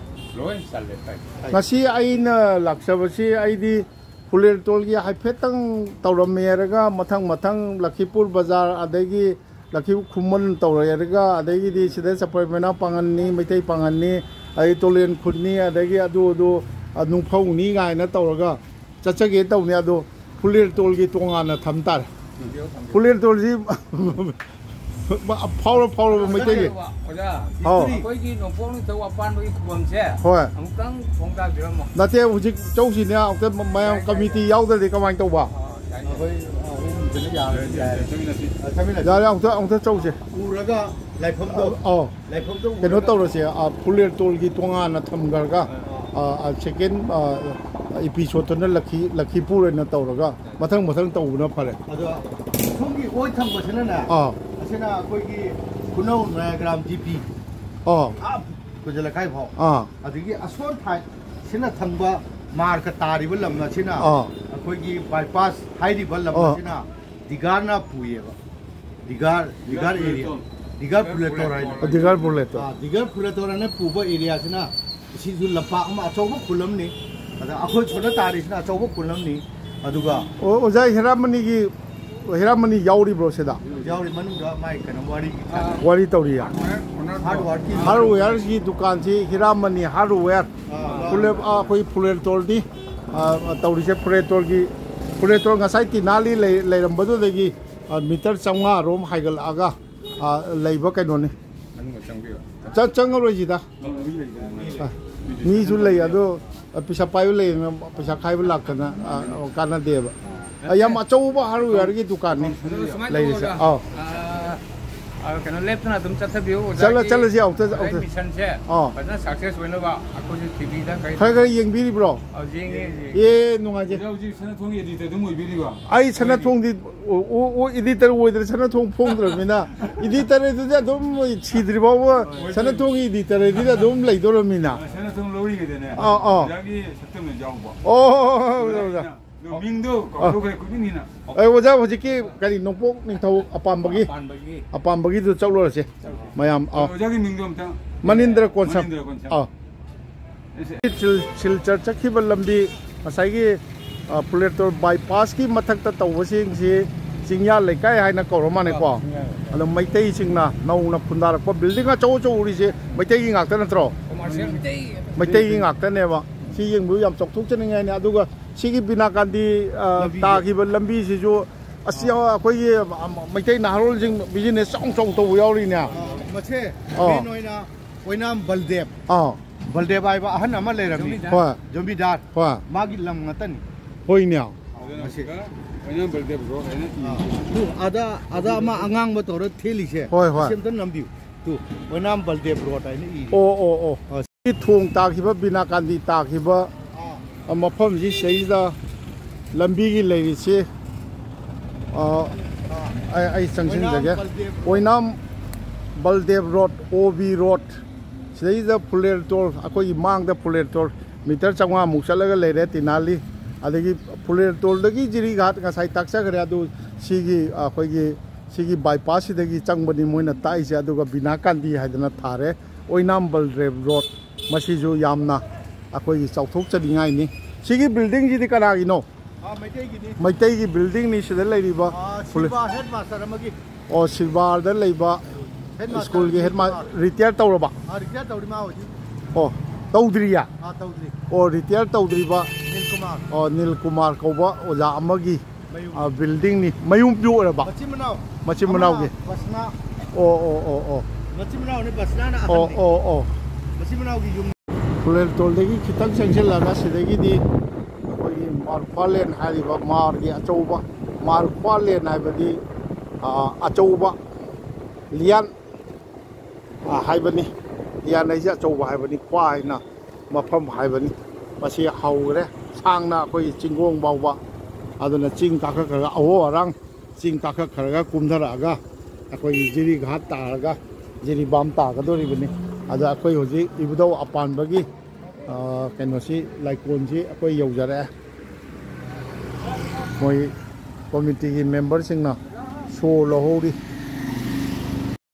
ꯂꯣꯏ ꯆꯜꯂꯦ ꯇꯥꯏ꯫ ꯉꯁꯤ ꯑꯩꯅ ꯂꯥꯛꯆꯕꯁꯤ, ꯑꯩꯗꯤ ꯐꯨꯂꯦꯟꯇꯣꯜꯒꯤ ꯍꯥꯏꯐꯦꯠꯇꯪ ꯇꯧꯔꯝꯃꯦꯔꯒ, ꯃꯊꯪ ꯃꯊꯪ ꯂꯈꯤꯄꯨꯔ ꯕꯖꯥꯔ, ꯑꯗꯒꯤ ꯂꯈꯤꯄꯨꯔ ꯈꯨꯃꯟ ꯇꯧꯔꯦꯔꯒ, ꯑꯗꯒꯤꯗꯤ ꯁꯤꯗ ꯆꯄꯣꯏ ꯃꯅꯥ ꯄꯥꯡꯒꯟꯅꯤ, ꯃꯩꯇꯩ ꯄꯥꯡꯒꯟꯅꯤ, ꯑꯗꯩ ꯇꯣꯂꯦꯟ ꯈꯨꯟꯅꯤ, ꯑꯗꯒꯤ ꯑꯗꯨ ꯑꯗꯨ, ꯑ, ꯅꯨꯡꯐꯧꯅꯤ ꯀꯥꯏꯅ ꯇꯧꯔꯒ ꯆꯠꯆꯒꯦ ꯇꯧꯅꯤ꯫ ꯑꯗꯣ ꯐꯨꯂꯦꯟꯇꯣꯜꯒꯤ ꯇꯣꯉꯥꯟꯅ ꯊꯝ ꯇꯥꯔꯦ꯫ ꯐꯨꯂꯦꯟꯇꯣꯜꯁꯤ ꯐꯥꯎꯔ ꯐꯥꯎꯔꯕ ꯃꯩꯇꯩꯒꯤ꯫ ꯑꯣꯖꯥ, ꯑꯧ꯫ ꯑꯩꯈꯣꯏꯒꯤ ꯅꯣꯡꯄꯣꯛ ꯅꯤꯡꯊꯧ ꯑꯄꯥꯟꯕꯒꯤ ꯈꯨꯕꯝꯁꯦ ꯍꯣꯏ꯫ ꯑꯃꯨꯛꯇꯪ ꯈꯣꯡꯗꯥꯕꯤꯔꯝꯃꯣ꯫ ꯅꯠꯇꯦ, ꯍꯧꯖꯤꯛ ꯆꯧꯁꯤꯅꯦ, ꯑꯃꯨꯛꯇ ꯃꯌꯥꯝ ꯌꯥꯏ, ꯌꯥꯏ꯫ ꯀꯃꯤꯇꯤ ꯌꯥꯎꯗ꯭ꯔꯗꯤ ꯀꯃꯥꯏꯅ ꯇꯧꯕ? ꯑ, ꯌꯥꯏ, ꯌꯥꯏ꯫ ꯑꯩꯈꯣꯏ ꯑꯍꯨꯝꯁꯤꯅ ꯌꯥꯔꯗꯤ ꯌꯥꯏ꯫ ꯑ, ꯆꯠꯃꯤꯟꯅꯁꯤ꯫ ꯌꯥꯔꯦ, ꯑꯃꯨꯛꯇ, ꯑꯃꯨꯛꯇ ꯆꯧꯁꯦ꯫ ꯎꯔꯒ ꯂꯥꯏꯐꯝꯗꯣ꯫ ꯑꯧ꯫ ꯂꯥꯏꯐꯝꯗꯣ ꯀꯩꯅꯣ ꯎꯔꯒ ꯇꯧꯔꯁꯦ, ꯑ, ꯐꯨꯂꯦꯟꯇꯣꯜꯒꯤ ꯇꯣꯉꯥꯟꯅ ꯊꯝꯈ꯭ꯔꯒ, ꯑ, ꯑ, ꯁꯦꯀꯦꯟ, ꯑ, ꯏꯄꯤꯁꯣꯠꯇꯨꯅ ꯂꯛꯈꯤ-, ꯂꯛꯈꯤꯄꯨꯔ ꯑꯣꯏꯅ ꯇꯧꯔꯒ ꯃꯊꯪ ꯃꯊꯪ ꯇꯧꯕꯅ ꯐꯔꯦ꯫ ꯑꯗꯣ ꯁꯣꯝꯒꯤ ꯑꯣꯏ ꯊꯪꯕꯁꯤꯅꯅꯦ, ꯑꯥ꯫ ꯑꯁꯤꯅ ꯑꯩꯈꯣꯏꯒꯤ ꯈꯨꯅꯧ ꯃꯌꯥꯒ꯭ꯔꯥꯝ ꯖꯤ ꯄꯤ꯫ ꯑꯥ꯫ ꯑꯥ, ꯈꯨꯖ ꯂꯩꯀꯥꯏ ꯐꯥꯎ꯫ ꯑꯥ꯫ ꯑꯗꯒꯤ ꯑꯁꯣꯟ ꯊꯥꯏ ꯁꯤꯅ ꯊꯪꯕ ꯃꯥꯔꯒ ꯇꯥꯔꯤꯕ ꯂꯝ ꯑꯁꯤꯅ ꯑꯥ꯫ ꯑꯩꯈꯣꯏꯒꯤ ꯕꯥꯏꯄꯥꯁ ꯍꯥꯏꯔꯤꯕ ꯂꯝ ꯑꯥ꯫ ꯑꯁꯤꯅ ꯗꯤꯒꯥꯔꯅ ꯄꯨꯏꯌꯦꯕ꯫ ꯗꯤꯒꯥꯔ, ꯗꯤꯒꯥꯔ area꯫ ꯗꯤꯒꯥꯔ ꯐꯨꯂꯦꯇꯣꯔ ꯍꯥꯏꯅ꯫ ꯗꯤꯒꯥꯔ ꯐꯨꯂꯦꯇꯣꯔ꯫ ꯑꯥ, ꯗꯤꯒꯥꯔ ꯐꯨꯂꯦꯇꯣꯔ ꯍꯥꯏꯅ ꯄꯨꯕ area ꯁꯤꯅ ꯁꯤꯁꯨ ꯂꯝꯄꯥꯛ ꯑꯃ ꯑꯆꯧꯕ ꯈꯨꯜ ꯑꯃꯅꯤ꯫ ꯑꯗ ꯑꯩꯈꯣꯏ ꯁꯣꯝꯗ ꯇꯥꯔꯤꯁꯤꯅ ꯑꯆꯧꯕ ꯈꯨꯜ ꯑꯃꯅꯤ꯫ ꯑꯗꯨꯒ ꯑꯣ, ꯑꯣꯖꯥ ꯍꯤꯔꯥꯃꯅꯤꯒꯤ, ꯍꯤꯔꯥꯃꯅꯤ ꯌꯥꯎꯔꯤꯕ꯭ꯔꯣ ꯁꯤꯗ? ꯌꯥꯎꯔꯤ, ꯃꯅꯨꯡꯗ ꯃꯥꯏ ꯀꯩꯅꯣ ꯋꯥꯔꯤꯒꯤ ꯋꯥꯔꯤ ꯇꯧꯔꯤꯌꯥ? Hardwareꯀꯤ꯫ Hardwareꯒꯤ ꯗꯨꯀꯥꯟꯁꯤ ꯍꯤꯔꯥꯃꯅꯤ Hardware꯫ ꯑꯥ, ꯐꯨꯂꯦ-, ꯑꯥ, ꯑꯩꯈꯣꯏ ꯐꯨꯂꯦꯟꯇꯣꯜꯅꯤ꯫ ꯑꯥ, ꯇꯧꯔꯤꯁꯦ ꯐꯨꯂꯦꯟꯇꯣꯜꯒꯤ, ꯐꯨꯂꯦꯟꯇꯣꯜ ꯉꯁꯥꯏ ꯇꯤꯅꯥꯂꯤ ꯂꯩ-, ꯂꯩꯔꯝꯕꯗꯨꯗꯒꯤ, ꯑꯥ, meter ꯆꯥꯝꯃꯉꯥ ꯔꯣꯝ ꯍꯥꯏꯒꯠꯂꯛꯑꯒ, ꯑꯥ, ꯂꯩꯕ ꯀꯩꯅꯣꯅꯤ꯫ ꯃꯅꯨꯡꯗ ꯆꯪꯕꯤꯌꯨ꯫ ꯆꯪ-, ꯆꯪꯉꯔꯣꯏꯁꯤꯗ꯫ ꯃꯤ ꯂꯩꯕꯅꯦ꯫ ꯑꯥ, ꯃꯤꯁꯨ ꯂꯩ, ꯑꯗꯣ ꯄꯩꯁꯥ ꯄꯥꯏꯕ ꯂꯩꯌꯦꯅ ꯄꯩꯁꯥ ꯈꯥꯏꯕ ꯂꯥꯛꯇꯅ, ꯑꯥ, ꯀꯥꯟꯅꯗꯦꯕ꯫ ꯑꯥ, ꯌꯥꯝ ꯑꯆꯧꯕ hardwareꯒꯤ ꯗꯨꯀꯥꯟꯅꯤ ꯑꯗꯨ ꯁꯨꯃꯥꯏꯅ ꯂꯩꯔꯤꯁꯦ꯫ ꯇꯧꯔꯒ, ꯑꯥ꯫ ꯑꯥ, ꯑꯥ, ꯀꯩꯅꯣ, ꯂꯦꯞꯇꯅ ꯑꯗꯨꯝ ꯆꯠꯊꯕꯤꯌꯨ, ꯆꯠꯂ-, ꯑꯣꯖꯥꯒꯤ, ꯆꯠꯂꯁꯤ, ꯑꯃꯨꯛꯇ, ꯑꯣꯖꯥꯒꯤ ꯑꯃꯨꯛꯇ꯫ Missionꯁꯦ ꯑꯥ꯫ ꯐꯖꯅ success ꯑꯣꯏꯅꯕ ꯑꯩꯈꯣꯏꯁꯨ TVꯗ ꯀꯩ ꯈꯔ ꯈꯔ ꯌꯦꯡꯕꯤꯔꯤꯕ꯭ꯔꯣ? ꯑꯥ, ꯌꯦꯡꯉꯦ, ꯌꯦꯡꯉꯦ꯫ ꯑꯦ, ꯅꯨꯡꯉꯥꯏꯖꯩ꯫ ꯑꯣꯖꯥ ꯍꯧꯖꯤꯛ ꯁꯅꯥꯊꯣꯡꯒꯤ editor ꯑꯗꯨꯝ ꯑꯣꯏꯕꯤꯔꯤꯕ? ꯑꯩ ꯁꯅꯥꯊꯣꯡꯗꯤ ꯑꯣ, ꯑꯣ, ꯑꯣ, editor ꯑꯣꯏꯗ꯭ꯔꯦ, ꯁꯅꯥꯊꯣꯡ ꯐꯣꯡꯗ꯭ꯔꯕꯅꯤꯅ꯫ Editor ꯑꯗꯨꯗꯤ ꯑꯗꯨꯝ ꯁꯤꯗ꯭ꯔꯤ ꯐꯥꯎꯕ ꯁꯅꯥꯊꯣꯡꯒꯤ editor ꯑꯗꯨꯗꯤ ꯑꯗꯨꯝ ꯂꯩꯗꯧꯔꯕꯅꯤꯅ꯫ ꯁꯅꯥꯊꯣꯡ ꯂꯧꯔꯤꯉꯩꯗꯅꯦ, ꯑꯥ, ꯑꯥ꯫ ꯑꯣꯖꯥꯒꯤ ꯁꯛꯇꯝꯗ ꯌꯥꯎꯕ꯫ ꯑꯣ, ꯑꯣ, ꯑꯣ, ꯑꯣ, ꯑꯣꯖꯥ, ꯑꯣꯖꯥ꯫ ꯃꯤꯡꯗꯣ ꯀꯥꯎꯊꯣꯛꯈ꯭ꯔꯦ, ꯀꯨꯏꯃꯟꯒꯤꯅ꯫ ꯑꯩ ꯑꯣꯖꯥ, ꯍꯧꯖꯤꯛꯀꯤ ꯀꯔꯤ, ꯅꯣꯡꯄꯣꯛ ꯅꯤꯡꯊꯧ ꯑꯄꯥꯝꯕꯒꯤ, ꯑꯄꯥꯝꯕꯒꯤ꯫ ꯑꯄꯥꯝꯕꯒꯤꯗꯨ ꯆꯠꯂꯨꯔꯁꯦ ꯃꯌꯥꯝ꯫ ꯑꯥ꯫ ꯑꯣꯖꯥꯒꯤ ꯃꯤꯡꯗꯣ ꯑꯝꯇ꯫ ꯃꯅꯤꯟꯗ꯭ꯔ ꯀꯣꯟꯁꯝ꯫ ꯃꯅꯤꯟꯗ꯭ꯔ ꯀꯣꯟꯁꯝ꯫ ꯑꯥ꯫ ꯁꯤꯜ-, ꯁꯤꯜꯆꯔ ꯆꯠꯈꯤꯕ ꯂꯝꯕꯤ, ꯉꯁꯥꯏꯒꯤ, ꯑ, ꯐꯨꯂꯦꯇꯣꯜ ꯕꯥꯏꯄꯥꯁꯀꯤ ꯃꯊꯛꯇ ꯇꯧꯕꯁꯤꯡꯁꯤ ꯆꯤꯡꯌꯥ ꯂꯩꯀꯥꯏ ꯍꯥꯏꯅ ꯀꯧꯔ ꯃꯥꯜꯂꯦꯀꯣ꯫ ꯑꯥ, ꯆꯤꯡꯌꯥ ꯂꯩꯀꯥꯏ꯫ ꯑꯗꯣ ꯃꯩꯇꯩꯁꯤꯡꯅ ꯅꯧꯅ ꯈꯨꯟꯗꯥꯔꯛꯄ building ꯑꯆꯧ ꯑꯆꯧ ꯎꯔꯤꯁꯦ ꯃꯩꯇꯩꯒꯤ ꯉꯥꯛꯇ ꯅꯠꯇ꯭ꯔꯣ? ꯃꯩꯇꯩꯒꯤ ꯉꯥꯛꯇꯅꯦꯕ꯫ ꯁꯤ ꯌꯦꯡꯕꯤꯌꯨ, ꯌꯥꯝ ꯆꯥꯎꯊꯣꯛꯆꯅꯤꯡꯉꯥꯏꯅꯤ꯫ ꯑꯗꯨꯒ ꯁꯤꯒꯤ ꯕꯤꯅꯥꯀꯥꯟꯗꯤ, ꯑ, ꯂꯝꯕꯤꯁꯦ꯫ ꯇꯥꯈꯤꯕ ꯂꯝꯕꯤꯁꯤꯁꯨ ꯑꯁꯤ ꯑꯥ꯫ ꯑꯩꯈꯣꯏꯒꯤ, ꯑ, ꯃꯩꯇꯩ ꯅꯍꯥꯔꯣꯜꯁꯤꯡ business ꯆꯥꯎ ꯆꯥꯎ ꯇꯧꯕ ꯌꯥꯎꯔꯤꯅꯦ꯫ ꯑꯥ, ꯃꯁꯦ ꯑꯥ꯫ Main ꯑꯣꯏꯅ ꯑꯣꯏꯅꯥꯝ ꯕꯜꯗꯦꯕ꯫ ꯑꯥ꯫ ꯕꯜꯗꯦꯕ ꯍꯥꯏꯕ ꯑꯍꯟ ꯑꯃ ꯂꯩꯔꯝꯃꯤ꯫ ꯍꯣꯏ꯫ ꯖꯣꯃꯤꯗꯥꯔ꯫ ꯍꯣꯏ꯫ ꯃꯥꯒꯤ ꯂꯝ ꯉꯥꯛꯇꯅꯤ꯫ ꯍꯣꯏꯅꯦ꯫ ꯑꯥ, ꯃꯁꯤ꯫ ꯑꯣꯏꯅꯥꯝ ꯕꯜꯗꯦꯕ ꯔꯣꯗ ꯍꯥꯏꯅ ꯏ꯫ ꯑꯥ꯫ ꯑꯗꯨ ꯑꯗ, ꯑꯗ ꯑꯃ ꯑꯉꯥꯡꯕ ꯇꯧꯔ ꯊꯦꯜꯂꯤꯁꯦ꯫ ꯍꯣꯏ, ꯍꯣꯏ꯫ ꯑꯁꯤ ꯑꯝꯇ ꯅꯝꯕꯤꯌꯨ꯫ ꯇꯨ, ꯑꯣꯏꯅꯥꯝ ꯕꯜꯗꯦꯕ ꯔꯣꯗ ꯍꯥꯏꯅ ꯏꯔꯤ꯫ ꯑꯣ, ꯑꯣ, ꯑꯣ꯫ ꯑꯥ꯫ ꯁꯤ ꯊꯣꯡ ꯇꯥꯈꯤꯕ, ꯕꯤꯅꯥꯀꯥꯟꯗꯤ ꯇꯥꯈꯤꯕ, ꯑꯥ꯫ ꯑ, ꯃꯐꯝꯁꯤ ꯁꯤꯗꯩꯁꯤꯗ ꯂꯝꯕꯤꯒꯤ ꯂꯩꯔꯤꯁꯤ, ꯑ, ꯑꯥ꯫ ꯑꯩ, ꯑꯩ ꯆꯪꯁꯤꯟꯖꯒꯦ꯫ ꯑꯣꯏꯅꯥꯝ ꯕꯜꯗꯦꯕ ꯔꯣꯗ꯫ ꯑꯣꯏꯅꯥꯝ ꯕꯜꯗꯦꯕ ꯔꯣꯗ, ꯑꯣ ꯕꯤ ꯔꯣꯗ, ꯁꯤꯗꯩꯁꯤꯗ ꯐꯨꯂꯦꯔꯇꯣꯜ, ꯑꯩꯈꯣꯏꯒꯤ ꯃꯥꯡꯗ ꯐꯨꯂꯦꯔꯇꯣꯜ meter ꯆꯥꯝꯃꯉꯥꯃꯨꯛ ꯆꯠꯂꯒ ꯂꯩꯔꯦ ꯇꯤꯅꯥꯂꯤ꯫ ꯑꯗꯒꯤ ꯐꯨꯂꯦꯔꯇꯣꯜꯗꯒꯤ ꯖꯤꯔꯤꯘꯥꯠ ꯉꯁꯥꯏ ꯇꯥꯛꯆꯈ꯭ꯔꯦ꯫ ꯑꯗꯨ ꯁꯤꯒꯤ, ꯑꯩꯈꯣꯏꯒꯤ ꯁꯤꯒꯤ ꯕꯥꯏꯄꯥꯁꯁꯤꯗꯒꯤ ꯆꯪꯕꯅꯤ ꯃꯣꯏꯅ ꯇꯥꯛꯏꯁꯦ꯫ ꯑꯗꯨꯒ ꯕꯤꯅꯥꯀꯥꯟꯗꯤ ꯍꯥꯏꯗꯅ ꯊꯥꯔꯦ, ꯑꯣꯏꯅꯥꯝ ꯕꯜꯗꯦꯕ ꯔꯣꯗ꯫ ꯃꯁꯤꯁꯨ ꯌꯥꯝꯅ ꯑꯩꯈꯣꯏꯒꯤ ꯆꯥꯎꯊꯣꯛꯆꯅꯤꯡꯉꯥꯏꯅꯤ꯫ ꯁꯤꯒꯤ buildingꯁꯤꯗꯤ ꯀꯅꯥꯒꯤꯅꯣ? ꯑꯥ, ꯃꯩꯇꯩꯒꯤꯅꯤ꯫ ꯃꯩꯇꯩꯒꯤ buildingꯅꯤ ꯁꯤꯗ ꯂꯩꯔꯤꯕ꯫ ꯑꯥ, ꯐꯨꯂꯦ-, ꯁꯤꯜꯚꯥ headmaster ꯑꯃꯒꯤ꯫ ꯑꯣ, ꯁꯤꯜꯚꯥꯔꯗ ꯂꯩꯕ headmaster ꯁ꯭ꯀꯨꯜꯒꯤ ꯅꯤꯜ ꯍꯦꯗꯃꯥ-, ꯀꯨꯃꯥꯔ꯫ Retire ꯇꯧꯔꯕ? ꯑꯥ, retire ꯇꯧꯔꯤ ꯃꯥ ꯍꯧꯖꯤꯛ꯫ ꯑꯣ, ꯇꯧꯗ꯭ꯔꯤꯌꯥ? ꯑꯥ, ꯇꯧꯗ꯭ꯔꯤ꯫ ꯑꯣ, retire ꯇꯧꯗ꯭ꯔꯤꯕ꯫ ꯅꯤꯜ ꯀꯨꯃꯥꯔ꯫ ꯑꯣ, ꯅꯤꯜ ꯀꯨꯃꯥꯔ ꯀꯧꯕ ꯑꯣꯖꯥ ꯑꯃꯒꯤ, ꯃꯌꯨꯝ꯫ ꯑꯥ, buildingꯅꯤ꯫ ꯃꯌꯨꯝ ꯄꯤꯌꯣꯛꯑꯔꯕ? ꯃꯆꯤꯟ ꯃꯅꯥꯎ꯫ ꯃꯆꯤꯟ ꯃꯅꯥꯎꯒꯤ꯫ ꯑꯃꯅ ꯕꯁꯅꯥ꯫ ꯑꯣ, ꯑꯣ, ꯑꯣ, ꯑꯣ꯫ ꯃꯆꯤꯟ ꯃꯅꯥꯎꯅꯤ, ꯕꯁꯅꯥꯅ ꯑꯣ, ꯑꯍꯟꯅꯤ꯫ ꯑꯣ, ꯑꯣ꯫ ꯃꯆꯤꯟ ꯃꯅꯥꯎꯒꯤ ꯌꯨꯝ꯫ ꯐꯨꯂꯦꯔꯇꯣꯜꯗꯒꯤ ꯈꯤꯇꯪ ꯆꯪꯁꯤꯜꯂꯒ ꯁꯤꯗꯒꯤꯗꯤ ꯑꯩꯈꯣꯏꯒꯤ ꯃꯥꯔꯈ꯭ꯋꯥꯂꯦꯟ ꯍꯥꯏꯔꯤꯕ ꯃꯥꯔꯒꯤ ꯑꯆꯧꯕ, ꯃꯥꯔꯈ꯭ꯋꯥꯂꯦꯟ ꯍꯥꯏꯕꯗꯤ, ꯑꯥ, ꯑꯆꯧꯕ ꯂꯤꯌꯥꯟ, ꯑꯥ, ꯍꯥꯏꯕꯅꯤ꯫ ꯂꯤꯌꯥꯟ ꯍꯥꯏꯁꯦ ꯑꯆꯧꯕ ꯍꯥꯏꯕꯅꯤ, ꯈ꯭ꯋꯥ ꯍꯥꯏꯅ ꯃꯐꯝ ꯍꯥꯏꯕꯅꯤ꯫ ꯃꯁꯤ ꯍꯧꯈ꯭ꯔꯦ ꯁꯥꯡꯅ ꯑꯩꯈꯣꯏꯒꯤ ꯆꯤꯡꯒꯣꯡ ꯐꯥꯎꯕ꯫ ꯑꯗꯨꯅ ꯆꯤꯡ ꯀꯥꯈꯠꯈ꯭ꯔꯒ ꯑꯍꯣ ꯑꯔꯥꯡ ꯆꯤꯡ ꯀꯥꯈꯠꯈ꯭ꯔꯒ ꯀꯨꯝꯊꯔꯛꯑꯒ ꯑꯩꯈꯣꯏꯒꯤ ꯖꯤꯔꯤꯘꯥꯠ ꯇꯥꯔꯒ ꯖꯤꯔꯤꯕꯥꯝ ꯇꯥꯒꯗꯧꯔꯤꯕꯅꯤ꯫ ꯑꯗ ꯑꯩꯈꯣꯏ ꯍꯧꯖꯤꯛ ꯏꯕꯨꯙꯧ ꯑꯄꯥꯟꯕꯒꯤ, ꯑ, ꯀꯩꯅꯣꯁꯤ, ꯂꯥꯏꯀꯣꯟꯁꯤ ꯑꯩꯈꯣꯏ ꯌꯧꯖꯔꯛꯑꯦ꯫ ꯃꯣꯏ ꯀꯣꯃꯤꯇꯤꯒꯤ ꯃꯦꯝꯕꯔꯁꯤꯡꯅ ꯁꯣ ꯂꯧꯍꯧꯔꯤ꯫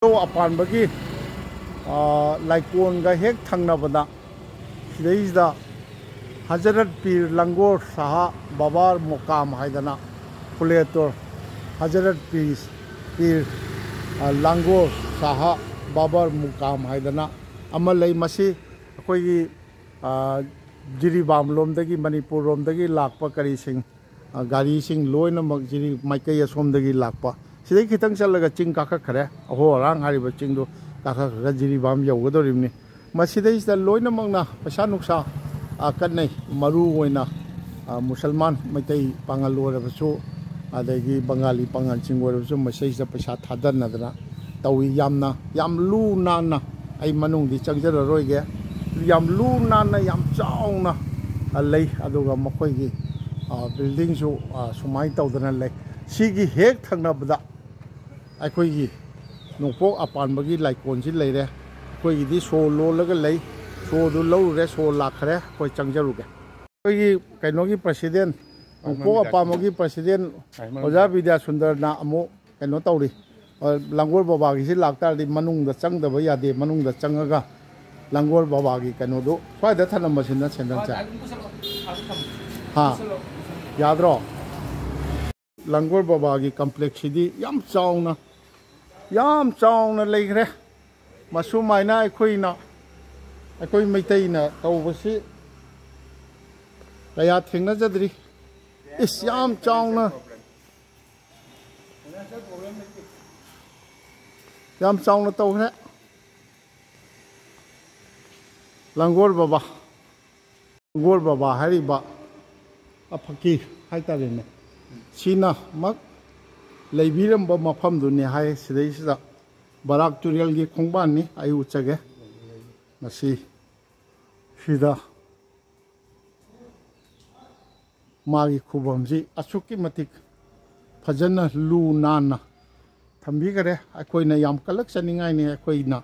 ꯁꯣ ꯑꯄꯥꯟꯕꯒꯤ, ꯑ, ꯂꯥꯏꯀꯣꯟꯒ ꯍꯦꯛ ꯊꯪꯅꯕꯗ ꯁꯤꯗꯩꯁꯤꯗ ꯍꯖꯔꯠ ꯄꯤꯔ ꯂꯪꯒꯣꯔ ꯁꯥꯍ ꯕꯕꯥꯔ ꯃꯨꯀꯥꯝ ꯍꯥꯏꯗꯅ, ꯐꯨꯂꯦꯇꯣꯔ ꯍꯖꯔꯠ ꯄꯤꯔ, ꯄꯤꯔ, ꯑ, ꯂꯪꯒꯣꯔ ꯁꯥꯍ ꯕꯕꯥꯔ ꯃꯨꯀꯥꯝ ꯍꯥꯏꯗꯅ ꯑꯃ ꯂꯩ꯫ ꯃꯁꯤ ꯑꯩꯈꯣꯏꯒꯤ, ꯑ, ꯖꯤꯔꯤꯕꯥꯝ ꯂꯣꯝꯗꯒꯤ, ꯃꯅꯤꯄꯨꯔ ꯂꯣꯝꯗꯒꯤ ꯂꯥꯛꯄ ꯀꯔꯤꯁꯤꯡ, ꯑ, ꯒꯥꯔꯤꯁꯤꯡ ꯂꯣꯏꯅꯃꯛ ꯖꯤꯔꯤ ꯃꯥꯏꯀꯩ ꯑꯁꯣꯝꯗꯒꯤ ꯂꯥꯛꯄ꯫ ꯁꯤꯗꯩ ꯈꯤꯇꯪ ꯆꯠꯂꯒ ꯆꯤꯡ ꯀꯥꯈꯠꯈ꯭ꯔꯦ, ꯑꯍꯣ ꯑꯔꯥꯡ ꯍꯥꯏꯔꯤꯕ ꯆꯤꯡꯗꯣ ꯀꯥꯈꯠꯈ꯭ꯔꯒ ꯖꯤꯔꯤꯕꯥꯝ ꯌꯧꯒꯗꯧꯔꯤꯕꯅꯤ꯫ ꯃꯁꯤꯗꯩꯁꯤꯗ ꯂꯣꯏꯅꯃꯛꯅ ꯄꯩꯁꯥ ꯅꯨꯡꯁꯥ, ꯑ, ꯀꯠꯅꯩ꯫ ꯃꯔꯨ ꯑꯣꯏꯅ, ꯑ, ꯃꯨꯁꯜꯃꯥꯟ ꯃꯩꯇꯩ ꯄꯥꯉꯜ ꯑꯣꯏꯔꯕꯁꯨ, ꯑꯗꯒꯤ ꯕꯪꯒꯥꯂꯤ ꯄꯥꯉꯜꯁꯤꯡ ꯑꯣꯏꯔꯕꯁꯨ ꯃꯁꯤꯗꯩꯁꯤꯗ ꯄꯩꯁꯥ ꯊꯥꯗꯅꯗꯅ ꯇꯧꯏ꯫ ꯌꯥꯝꯅ, ꯌꯥꯝ ꯂꯨ ꯅꯥꯟꯅ, ꯑꯩ ꯃꯅꯨꯡꯗꯤ ꯆꯪꯖꯔꯔꯣꯏꯒꯦ꯫ ꯌꯥꯝ ꯂꯨ ꯅꯥꯟꯅ, ꯌꯥꯝ ꯆꯥꯎꯅ, ꯑ, ꯂꯩ꯫ ꯑꯗꯨꯒ ꯃꯈꯣꯏꯒꯤ, ꯑ, ꯕꯤꯜꯗꯤꯡꯁꯨ, ꯑ, ꯁꯨꯃꯥꯏꯅ ꯇꯧꯗꯅ ꯂꯩ꯫ ꯁꯤꯒꯤ ꯍꯦꯛ ꯊꯪꯅꯕꯗ ꯑꯩꯈꯣꯏꯒꯤ ꯅꯣꯡꯄꯣꯛ ꯑꯄꯥꯟꯕꯒꯤ ꯂꯥꯏꯀꯣꯟꯁꯤ ꯂꯩꯔꯦ꯫ ꯑꯩꯈꯣꯏꯒꯤꯗꯤ ꯁꯣ ꯂꯣꯜꯂꯒ ꯂꯩ꯫ ꯁꯣꯗꯨ ꯂꯧꯔꯨꯔꯦ, ꯁꯣ ꯂꯥꯛꯈ꯭ꯔꯦ, ꯑꯩꯈꯣꯏ ꯆꯪꯖꯔꯨꯒꯦ꯫ ꯑꯩꯈꯣꯏꯒꯤ ꯀꯩꯅꯣꯒꯤ ꯄ꯭ꯔꯁꯤꯗꯦꯟ, ꯅꯣꯡꯄꯣꯛ ꯑꯄꯥꯟꯕꯒꯤ ꯄ꯭ꯔꯁꯤꯗꯦꯟ ꯑꯣꯖꯥ ꯕꯤꯗ꯭ꯌꯥꯁꯨꯟꯗꯔꯅ ꯑꯃꯨꯛ ꯀꯩꯅꯣ ꯇꯧꯔꯤ꯫ ꯑ, ꯂꯥꯡꯒꯣꯜ ꯕꯕꯥꯒꯤꯁꯤ ꯂꯥꯛꯇꯥꯔꯗꯤ ꯃꯅꯨꯡꯗ ꯆꯪꯗꯕ ꯌꯥꯗꯦ꯫ ꯃꯅꯨꯡꯗ ꯆꯪꯉꯒ ꯂꯥꯡꯒꯣꯜ ꯕꯕꯥꯒꯤ ꯀꯩꯅꯣꯗꯨ ꯁ꯭ꯋꯥꯏꯗ ꯊꯅꯝꯕꯁꯤꯅ ꯁꯦꯟꯗꯜꯁꯦ꯫ ꯍꯥ? ꯌꯥꯗ꯭ꯔꯣ? ꯂꯥꯡꯒꯣꯜ ꯕꯕꯥꯒꯤ ꯀꯝꯄ꯭ꯂꯦꯛꯁꯁꯤꯗꯤ ꯌꯥꯝ ꯆꯥꯎꯅ, ꯌꯥꯝ ꯆꯥꯎꯅ ꯂꯩꯈ꯭ꯔꯦ꯫ ꯃꯁꯨꯃꯥꯏꯅ ꯑꯩꯈꯣꯏꯅ, ꯑꯩꯈꯣꯏ ꯃꯩꯇꯩꯅ ꯇꯧꯕꯁꯤ ꯀꯌꯥ ꯊꯦꯡꯅꯖꯗ꯭ꯔꯤ꯫ ꯏꯁ, ꯌꯥꯝ ꯆꯥꯎꯅ, ꯌꯥꯝ ꯆꯥꯎꯅ ꯇꯧꯈ꯭ꯔꯦ꯫ ꯂꯥꯡꯒꯣꯜ ꯕꯕꯥ, ꯂꯥꯡꯒꯣꯜ ꯕꯕꯥ ꯍꯥꯏꯔꯤꯕ ꯑꯐꯀꯤꯔ ꯍꯥꯏꯇꯥꯔꯦꯅꯦ, ꯁꯤꯅꯃꯛ ꯂꯩꯕꯤꯔꯝꯕ ꯃꯐꯝꯗꯨꯅꯤ ꯍꯥꯏ꯫ ꯁꯤꯗꯩꯁꯤꯗ ꯕꯔꯥꯛ ꯇꯨꯔꯦꯜꯒꯤ ꯈꯣꯡꯕꯥꯟꯅꯤ꯫ ꯑꯩ ꯎꯠꯆꯒꯦ꯫ ꯃꯁꯤ ꯁꯤꯗ ꯃꯥꯒꯤ ꯈꯨꯕꯝꯁꯤ ꯑꯁꯨꯛꯀꯤ ꯃꯇꯤꯛ ꯐꯖꯅ ꯂꯨ ꯅꯥꯟꯅ ꯊꯝꯕꯤꯈꯔꯦ꯫ ꯑꯩꯈꯣꯏꯅ ꯌꯥꯝ ꯀꯜꯂꯛꯆꯅꯤꯡꯉꯥꯏꯅꯤ꯫ ꯑꯩꯈꯣꯏꯅ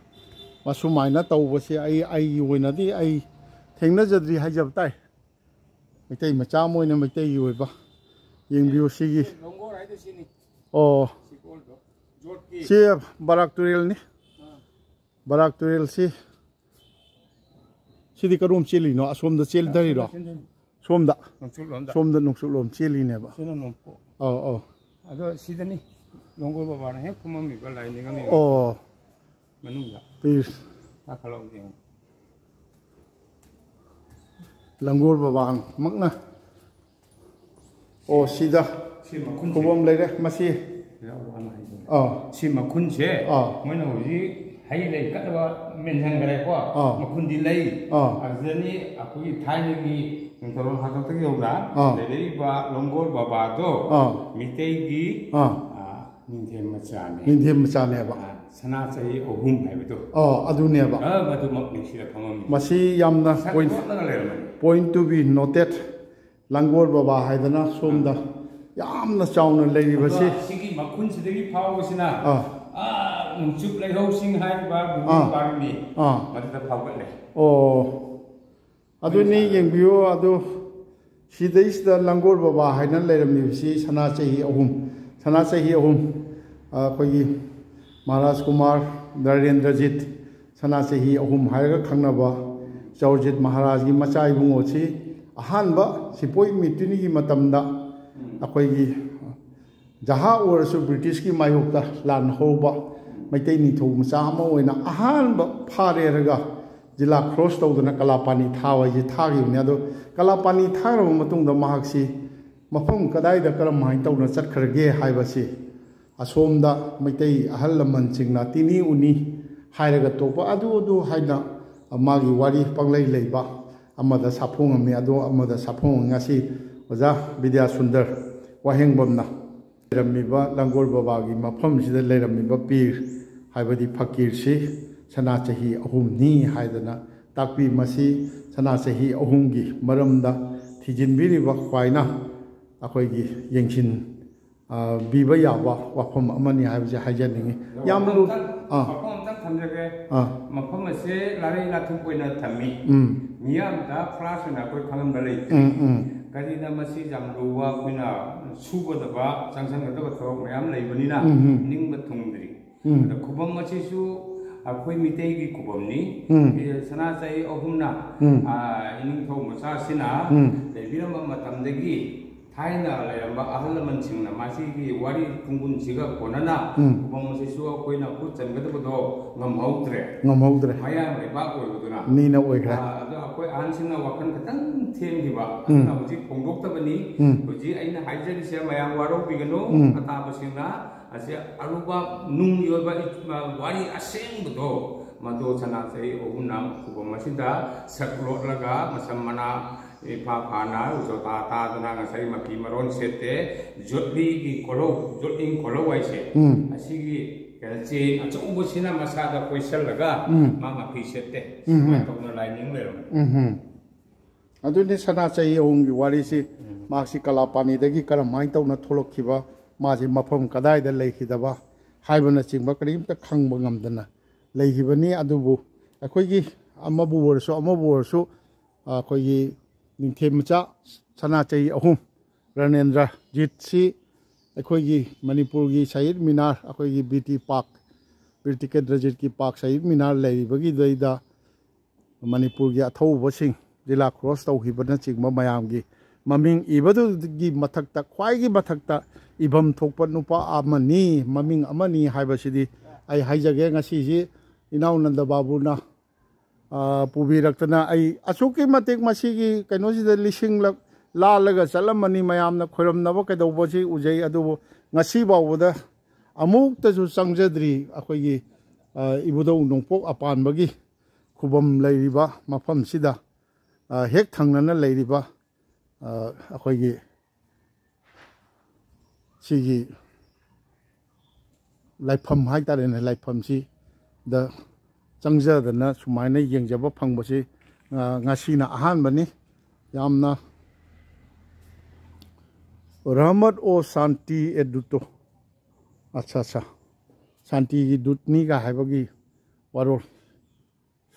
ꯃꯁꯨꯃꯥꯏꯅ ꯇꯧꯕꯁꯦ ꯑꯩ, ꯑꯩꯒꯤ ꯑꯣꯏꯅꯗꯤ ꯑꯩ ꯊꯦꯡꯅꯖꯗ꯭ꯔꯤ ꯍꯥꯏꯖꯕ ꯇꯥꯏ꯫ ꯃꯩꯇꯩ ꯃꯆꯥ ꯑꯃ ꯑꯣꯏꯅ ꯃꯩꯇꯩꯒꯤ ꯑꯣꯏꯕ ꯌꯦꯡꯕꯤꯌꯨ ꯁꯤꯒꯤ꯫ ꯂꯣꯡꯒꯣꯔ ꯍꯥꯏꯗꯣ ꯁꯤꯅꯤ꯫ ꯑꯣ, ꯁꯤꯀꯣꯜꯗꯣ꯫ ꯖꯣꯠꯀꯤ꯫ ꯁꯤ ꯕꯔꯥꯛ ꯇꯨꯔꯦꯜꯅꯤ꯫ ꯕꯔꯥꯛ ꯇꯨꯔꯦꯜꯁꯤ ꯁꯤꯗꯤ ꯀꯔꯣꯝ ꯆꯦꯜꯂꯤꯅꯣ? ꯑꯁꯣꯝꯗ ꯆꯦꯟꯊꯔꯤꯔꯣ? ꯁꯣꯝꯗ꯫ ꯅꯣꯡꯆꯨꯞꯂꯣꯝꯗ꯫ ꯁꯣꯝꯗ ꯅꯣꯡꯆꯨꯞꯂꯣꯝ ꯆꯦꯜꯂꯤꯅꯦꯕ꯫ ꯁꯤꯅ ꯅꯣꯡꯄꯣꯛ꯫ ꯑꯧ, ꯑꯧ꯫ ꯑꯗꯣ ꯁꯤꯗꯅꯤ ꯂꯣꯡꯒꯣꯔ ꯕꯕꯥꯅ ꯍꯦꯛ ꯐꯝꯃꯝꯃꯤꯕ ꯂꯥꯏ ꯅꯤꯡꯉꯝꯃꯤꯕ ꯑꯣ, ꯃꯅꯨꯡꯗ꯫ ꯄꯤꯁ꯫ ꯀꯥꯈꯠꯂꯛꯑꯣ ꯌꯦꯡꯉꯣ꯫ ꯂꯪꯒꯣꯔ ꯕꯕꯥꯃꯛꯅ꯫ ꯑꯣ, ꯁꯤꯗ ꯁꯤ ꯃꯈꯨꯟꯁꯦ꯫ ꯈꯨꯕꯝ ꯂꯩꯔꯦ꯫ ꯃꯁꯤ, ꯌꯥꯎꯕ ꯑꯃ ꯍꯥꯏꯗꯣꯏꯅꯦ꯫ ꯑꯥ, ꯁꯤ ꯃꯈꯨꯟꯁꯦ ꯑꯥ꯫ ꯃꯣꯏꯅ ꯍꯧꯖꯤꯛ ꯍꯩ ꯂꯩ ꯀꯠꯂꯕ ꯃꯦꯟꯁꯤꯟꯈ꯭ꯔꯦꯀꯣ꯫ ꯑꯥ꯫ ꯃꯈꯨꯟꯗꯤ ꯂꯩ꯫ ꯑꯥ꯫ ꯑꯗꯨꯗꯅꯤ ꯑꯩꯈꯣꯏꯒꯤ ꯊꯥꯏꯅꯒꯤ ꯅꯤꯡꯊꯧꯔꯣꯜ ꯍꯥꯛꯇꯛꯇꯒꯤ ꯍꯧꯅ ꯑꯥ꯫ ꯂꯩꯔꯛꯏꯕ ꯂꯣꯡꯒꯣꯔ ꯕꯕꯥꯗꯣ ꯑꯥ꯫ ꯃꯤꯇꯩꯒꯤ ꯑꯥ꯫ ꯑꯥ, ꯅꯤꯡꯊꯦꯝ ꯃꯆꯥꯅꯦ꯫ ꯅꯤꯡꯊꯦꯝ ꯃꯆꯥꯅꯦꯕ꯫ ꯑꯥ, ꯁꯅꯥ ꯆꯍꯤ ꯑꯍꯨꯝ ꯍꯥꯏꯕꯗꯣ꯫ ꯑꯥ, ꯑꯗꯨꯅꯦꯕ꯫ ꯑꯥ, ꯃꯗꯨꯃꯛꯅꯤ ꯁꯤꯗ ꯐꯝꯃꯝꯃꯤ꯫ ꯃꯁꯤ ꯌꯥꯝꯅ ꯁꯛ ꯄꯣꯏꯟ ꯂꯣꯠꯂꯒ ꯂꯩꯔꯝꯃꯅꯤ꯫ Point to be noted, ꯂꯥꯡꯒꯣꯜ ꯕꯕꯥ ꯍꯥꯏꯗꯅ ꯁꯣꯝꯗ ꯌꯥꯝꯅ ꯆꯥꯎꯅ ꯂꯩꯔꯤꯕꯁꯤ꯫ ꯑꯗꯣ ꯁꯤꯒꯤ ꯃꯈꯨꯟꯁꯤꯗꯒꯤ ꯐꯥꯎꯕꯁꯤꯅ ꯑꯥ꯫ ꯑꯥ, ꯅꯣꯡꯆꯨꯞ ꯂꯩꯍꯧꯁꯤꯡ ꯍꯥꯏꯔꯤꯕ ꯑꯥ꯫ ꯃꯨꯕꯤ ꯄꯥꯔꯃꯤ ꯑꯥ꯫ ꯃꯗꯨꯗ ꯐꯥꯎꯒꯠꯂꯦ꯫ ꯑꯣ, ꯑꯗꯨꯅꯤ ꯌꯦꯡꯕꯤꯌꯨ꯫ ꯑꯗꯨ ꯁꯤꯗꯩꯁꯤꯗ ꯂꯥꯡꯒꯣꯜ ꯕꯕꯥ ꯍꯥꯏꯅ ꯂꯩꯔꯝꯃꯤꯕꯁꯤ ꯁꯅꯥ ꯆꯍꯤ ꯑꯍꯨꯝ, ꯁꯅꯥ ꯆꯍꯤ ꯑꯍꯨꯝ, ꯑꯩꯈꯣꯏꯒꯤ ꯃꯍꯥꯔꯥꯖ ꯀꯨꯃꯥꯔ ꯅꯔꯦꯟꯗ꯭ꯔꯖꯤꯠ, ꯁꯅꯥ ꯆꯍꯤ ꯑꯍꯨꯝ ꯍꯥꯏꯔꯒ ꯈꯪꯅꯕ ꯆꯧꯔꯖꯤꯠ ꯃꯍꯥꯔꯥꯖꯒꯤ ꯃꯆꯥ ꯏꯕꯨꯡꯉꯣꯁꯤ ꯑꯍꯥꯟꯕ ꯁꯤꯄꯣꯏ ꯃꯤꯇꯤꯅꯤꯒꯤ ꯃꯇꯝꯗ ꯑꯩꯈꯣꯏꯒꯤ ꯖꯍꯥ ꯑꯣꯏꯔꯁꯨ ꯕ꯭ꯔꯤꯇꯤꯁꯀꯤ ꯃꯥꯌꯣꯛꯇ ꯂꯥꯟ ꯍꯧꯕ ꯃꯩꯇꯩ ꯅꯤꯡꯊꯧ ꯃꯆꯥ ꯑꯃ ꯑꯣꯏꯅ ꯑꯍꯥꯟꯕ ꯐꯥꯔꯦꯔꯒ ꯖꯤꯂꯥ ꯀ꯭ꯔꯣꯁ ꯇꯧꯗꯅ ꯀꯂꯥꯄꯥꯅꯤ ꯊꯥꯕ ꯍꯥꯏꯁꯦ ꯊꯥꯈꯤꯕꯅꯤ꯫ ꯑꯗꯣ ꯀꯂꯥꯄꯥꯅꯤ ꯊꯥꯈ꯭ꯔꯕ ꯃꯇꯨꯡꯗ ꯃꯍꯥꯛꯁꯤ ꯃꯐꯝ ꯀꯗꯥꯏꯗ ꯀꯔꯝꯍꯥꯏꯅ ꯇꯧꯅ ꯆꯠꯈ꯭ꯔꯒꯦ ꯍꯥꯏꯕꯁꯤ ꯑꯁꯣꯝꯗ ꯃꯩꯇꯩ ꯑꯍꯜ ꯂꯃꯟꯁꯤꯡꯅ ꯇꯤꯅꯤ ꯎꯅꯤ ꯍꯥꯏꯔꯒ ꯇꯣꯛꯄ ꯑꯗꯨ ꯑꯗꯨ ꯍꯥꯏꯅ ꯃꯥꯒꯤ ꯋꯥꯔꯤ ꯄꯪꯂꯩ ꯂꯩꯕ ꯑꯃꯗ ꯁꯥꯐꯣꯡꯉꯝꯃꯤ꯫ ꯑꯗꯣ ꯑꯃꯗ ꯁꯥꯐꯣꯡꯉꯝꯃꯤ꯫ ꯉꯁꯤ ꯑꯣꯖꯥ ꯕꯤꯗ꯭ꯌꯥꯁꯨꯟꯗꯔ ꯋꯥꯍꯦꯡꯕꯝꯅ ꯂꯩꯔꯝꯃꯤꯕ ꯂꯥꯡꯒꯣꯜ ꯕꯕꯥꯒꯤ ꯃꯐꯝꯁꯤꯗ ꯂꯩꯔꯝꯃꯤꯕ ꯄꯤꯔ ꯍꯥꯏꯕꯗꯤ ꯐꯀꯤꯔꯁꯤ ꯁꯅꯥ ꯆꯍꯤ ꯑꯍꯨꯝꯅꯤ ꯍꯥꯏꯗꯅ ꯇꯥꯛꯄꯤ꯫ ꯃꯁꯤ ꯁꯅꯥ ꯆꯍꯤ ꯑꯍꯨꯝꯒꯤ ꯃꯔꯝꯗ ꯊꯤꯖꯤꯟꯕꯤꯔꯤꯕ ꯈ꯭ꯋꯥꯏꯅ ꯑꯩꯈꯣꯏꯒꯤ ꯌꯦꯡꯁꯤꯟ ꯑ, ꯕꯤꯕ ꯌꯥꯕ ꯋꯥꯐꯝ ꯑꯃꯅꯤ ꯍꯥꯏꯕꯁꯦ ꯍꯥꯏꯖꯅꯤꯡꯉꯤ꯫ ꯌꯥꯝ ꯂꯨ-, ꯃꯐꯝ ꯑꯝꯇꯪ, ꯑꯥ꯫ ꯃꯐꯝ ꯑꯝꯇꯪ ꯊꯝꯖꯒꯦ꯫ ꯑꯥ꯫ ꯃꯐꯝ ꯑꯁꯦ ꯂꯥꯔꯩ ꯂꯥꯊꯨꯝ ꯑꯣꯏꯅ ꯊꯝꯃꯤ꯫ ꯎꯝ꯫ ꯃꯤꯌꯥꯝꯗ ꯈꯣꯔꯥꯁ ꯑꯣꯏꯅ ꯑꯩꯈꯣꯏ ꯈꯪꯍꯟꯕ ꯂꯩꯇꯦ꯫ ꯎꯝ, ꯎꯝ꯫ ꯀꯔꯤꯅ ꯃꯁꯤ ꯌꯥꯝ ꯂꯨꯕ, ꯑꯩꯈꯣꯏꯅ ꯁꯨꯒꯗꯕ, ꯆꯪꯁꯟꯒꯗꯕ ꯊꯕꯛ ꯃꯌꯥꯝ ꯂꯩꯕꯅꯤꯅ ꯎꯝ, ꯎꯝ꯫ ꯅꯤꯡꯕ ꯊꯨꯡꯗ꯭ꯔꯤ꯫ ꯎꯝ꯫ ꯑꯗ ꯈꯨꯕꯝ ꯑꯁꯤꯁꯨ ꯑꯩꯈꯣꯏ ꯃꯤꯇꯩꯒꯤ ꯈꯨꯕꯝꯅꯤ꯫ ꯎꯝ꯫ ꯑꯦ, ꯁꯅꯥ ꯆꯍꯤ ꯑꯍꯨꯝꯅ, ꯎꯝ꯫ ꯑ, ꯏꯅꯤꯡꯊꯧ ꯃꯆꯥꯁꯤꯅ ꯎꯝ꯫ ꯂꯩꯕꯤꯔꯝꯕ ꯃꯇꯝꯗꯒꯤ ꯊꯥꯏꯅ ꯂꯩꯔꯝꯕ ꯑꯍꯜ ꯂꯃꯟꯁꯤꯡꯅ ꯃꯁꯤꯒꯤ ꯋꯥꯔꯤ ꯈꯨꯡꯒꯨꯟꯁꯤꯒ ꯀꯣꯟꯅꯅ ꯎꯝ꯫ ꯈꯨꯕꯝ ꯑꯁꯤꯁꯨ ꯑꯩꯈꯣꯏꯅ ꯈꯨꯠ ꯆꯟꯒꯗꯕꯗꯣ ꯉꯝꯍꯧꯗ꯭ꯔꯦ꯫ ꯉꯝꯍꯧꯗ꯭ꯔꯦ꯫ ꯃꯌꯥꯡ ꯂꯩꯕꯥꯛ ꯑꯣꯏꯕꯗꯨꯅ꯫ ꯃꯤꯅ ꯑꯣꯏꯈ꯭ꯔꯦ꯫ ꯑ, ꯑꯗꯣ ꯑꯩꯈꯣꯏ ꯑꯍꯟꯁꯤꯡꯅ ꯋꯥꯈꯜ ꯈꯤꯇꯪ ꯊꯦꯝꯈꯤꯕ꯫ ꯎꯝ꯫ ꯑꯗꯨꯅ ꯍꯧꯖꯤꯛ ꯐꯣꯡꯗꯣꯛꯇꯕꯅꯤ꯫ ꯎꯝ꯫ ꯍꯧꯖꯤꯛ ꯑꯩꯅ ꯍꯥꯏꯖꯔꯤꯁꯦ ꯃꯌꯥꯝ ꯋꯥꯔꯧꯕꯤꯒꯅꯨ꯫ ꯎꯝ꯫ ꯑꯇꯥꯕꯁꯤꯡꯅ ꯑꯁꯤ ꯑꯔꯨꯕ ꯅꯨꯡꯒꯤ ꯑꯣꯏꯕ ꯏ-, ꯃ-, ꯋꯥꯔꯤ ꯑꯁꯦꯡꯕꯗꯣ ꯃꯗꯨ ꯁꯅꯥ ꯆꯍꯤ ꯑꯍꯨꯝꯅ ꯈꯨꯕꯝ ꯑꯁꯤꯗ ꯁꯛ ꯂꯣꯠꯂꯒ ꯃꯁꯝ ꯃꯅꯥ ꯏꯐꯥ ꯐꯥꯅ ꯖꯣꯇꯥ ꯇꯥꯗꯅ ꯉꯁꯥꯏ ꯃꯐꯤ ꯃꯔꯣꯟ ꯁꯦꯠꯇꯦ, ꯖꯣꯠꯂꯤꯒꯤ ꯈꯣꯜꯍꯧ, ꯖꯣꯠꯂꯤꯡ ꯈꯣꯜꯍꯧ ꯍꯥꯏꯁꯦ꯫ ꯎꯝ꯫ ꯑꯁꯤꯒꯤ ꯀꯩꯅꯣ ꯆꯦ ꯑꯆꯧꯕꯁꯤꯅ ꯃꯁꯥꯗ ꯀꯣꯏꯁꯜꯂꯒ ꯎꯝ꯫ ꯃꯥ ꯃꯐꯤ ꯁꯦꯠꯇꯦ꯫ ꯎꯝ꯫ ꯁꯨꯃꯥꯏꯅ ꯇꯧꯗꯅ ꯂꯥꯏꯅꯤꯡ ꯂꯩꯔꯝꯃꯦ꯫ ꯎꯝ꯫ ꯑꯗꯨꯅꯤ ꯁꯅꯥ ꯆꯍꯤ ꯑꯍꯨꯝꯒꯤ ꯋꯥꯔꯤꯁꯤ ꯎꯝ꯫ ꯃꯍꯥꯛꯁꯤ ꯀꯂꯥꯄꯥꯅꯤꯗꯒꯤ ꯀꯔꯝꯍꯥꯏꯅ ꯇꯧꯅ ꯊꯣꯛꯂꯛꯈꯤꯕ, ꯃꯥꯁꯤ ꯃꯐꯝ ꯀꯗꯥꯏꯗ ꯂꯩꯈꯤꯗꯕ ꯍꯥꯏꯕꯅꯆꯤꯡꯕ ꯀꯔꯤꯝꯇ ꯈꯪꯕ ꯉꯝꯗꯅ ꯂꯩꯈꯤꯕꯅꯤ꯫ ꯑꯗꯨꯕꯨ ꯑꯩꯈꯣꯏꯒꯤ ꯑꯃꯕꯨ ꯑꯣꯏꯔꯁꯨ ꯑꯃꯕꯨ ꯑꯣꯏꯔꯁꯨ ꯑꯩꯈꯣꯏꯒꯤ ꯅꯤꯡꯊꯦꯝ ꯃꯆꯥ ꯁꯅꯥ ꯆꯍꯤ ꯑꯍꯨꯝ ꯔꯥꯅꯦꯟꯗ꯭ꯔ ꯖꯤꯠꯁꯤ ꯑꯩꯈꯣꯏꯒꯤ ꯃꯅꯤꯄꯨꯔꯒꯤ ꯁꯍꯤꯗ ꯃꯤꯅꯥꯔ, ꯑꯩꯈꯣꯏꯒꯤ ꯕꯤ ꯇꯤ ꯄꯥꯛ, ꯕꯤꯔ ꯇꯤꯀꯦꯟꯗ꯭ꯔꯖꯤꯠꯀꯤ ꯄꯥꯛ ꯁꯍꯤꯗ ꯃꯤꯅꯥꯔ ꯂꯩꯔꯤꯕꯒꯤꯗꯩꯗ ꯃꯅꯤꯄꯨꯔꯒꯤ ꯑꯊꯧꯕꯁꯤꯡ ꯖꯤꯂꯥ ꯀ꯭ꯔꯣꯁ ꯇꯧꯈꯤꯕꯅꯆꯤꯡꯕ ꯃꯌꯥꯝꯒꯤ ꯃꯃꯤꯡ ꯏꯕꯗꯨꯒꯤ ꯃꯊꯛꯇ, ꯈ꯭ꯋꯥꯏꯒꯤ ꯃꯊꯛꯇ ꯏꯐꯝ ꯊꯣꯛꯄ ꯅꯨꯄꯥ ꯑꯃꯅꯤ, ꯃꯃꯤꯡ ꯑꯃꯅꯤ ꯍꯥꯏꯕꯁꯤꯗꯤ ꯑꯩ ꯍꯥꯏꯖꯒꯦ꯫ ꯉꯁꯤꯁꯤ ꯏꯅꯥꯎ ꯅꯟꯗ ꯕꯥꯕꯨꯅ ꯑ, ꯄꯨꯕꯤꯔꯛꯇꯅ ꯑꯩ ꯑꯁꯨꯛꯀꯤ ꯃꯇꯤꯛ ꯃꯁꯤꯒꯤ ꯀꯩꯅꯣꯁꯤꯗ ꯂꯤꯁꯤꯡꯂꯛ ꯂꯥꯜꯂꯒ ꯆꯠꯂꯝꯃꯅꯤ꯫ ꯃꯌꯥꯝꯅ ꯈꯣꯏꯔꯝꯅꯕ ꯀꯩꯗꯧꯕꯁꯤ ꯎꯖꯩ, ꯑꯗꯨꯕꯨ ꯉꯁꯤ ꯐꯥꯎꯕꯗ ꯑꯃꯨꯛꯇꯁꯨ ꯆꯪꯖꯗ꯭ꯔꯤ꯫ ꯑꯩꯈꯣꯏꯒꯤ, ꯑ, ꯏꯕꯨꯙꯧ ꯅꯣꯡꯄꯣꯛ ꯑꯄꯥꯟꯕꯒꯤ ꯈꯨꯕꯝ ꯂꯩꯔꯤꯕ ꯃꯐꯝꯁꯤꯗ, ꯑ, ꯍꯦꯛ ꯊꯪꯅꯅ ꯂꯩꯔꯤꯕ ꯑ, ꯑꯩꯈꯣꯏꯒꯤ ꯁꯤꯒꯤ ꯂꯥꯏꯐꯝ ꯍꯥꯏꯇꯥꯔꯦꯅꯦ, ꯂꯥꯏꯐꯝꯁꯤꯗ ꯆꯪꯖꯗꯅ ꯁꯨꯃꯥꯏꯅ ꯌꯦꯡꯖꯕ ꯐꯪꯕꯁꯤ, ꯑ, ꯉꯁꯤꯅ ꯑꯍꯥꯟꯕꯅꯤ꯫ ꯌꯥꯝꯅ ꯔꯍꯃꯠ ꯑꯣ ꯁꯥꯟꯇꯤ ꯑꯦ ꯗꯨꯇꯣ, ꯑꯠꯆꯥ, ꯑꯠꯆꯥ, ꯁꯥꯟꯇꯤꯒꯤ ꯗꯨꯠꯅꯤꯒ ꯍꯥꯏꯕꯒꯤ ꯋꯥꯔꯣꯜ꯫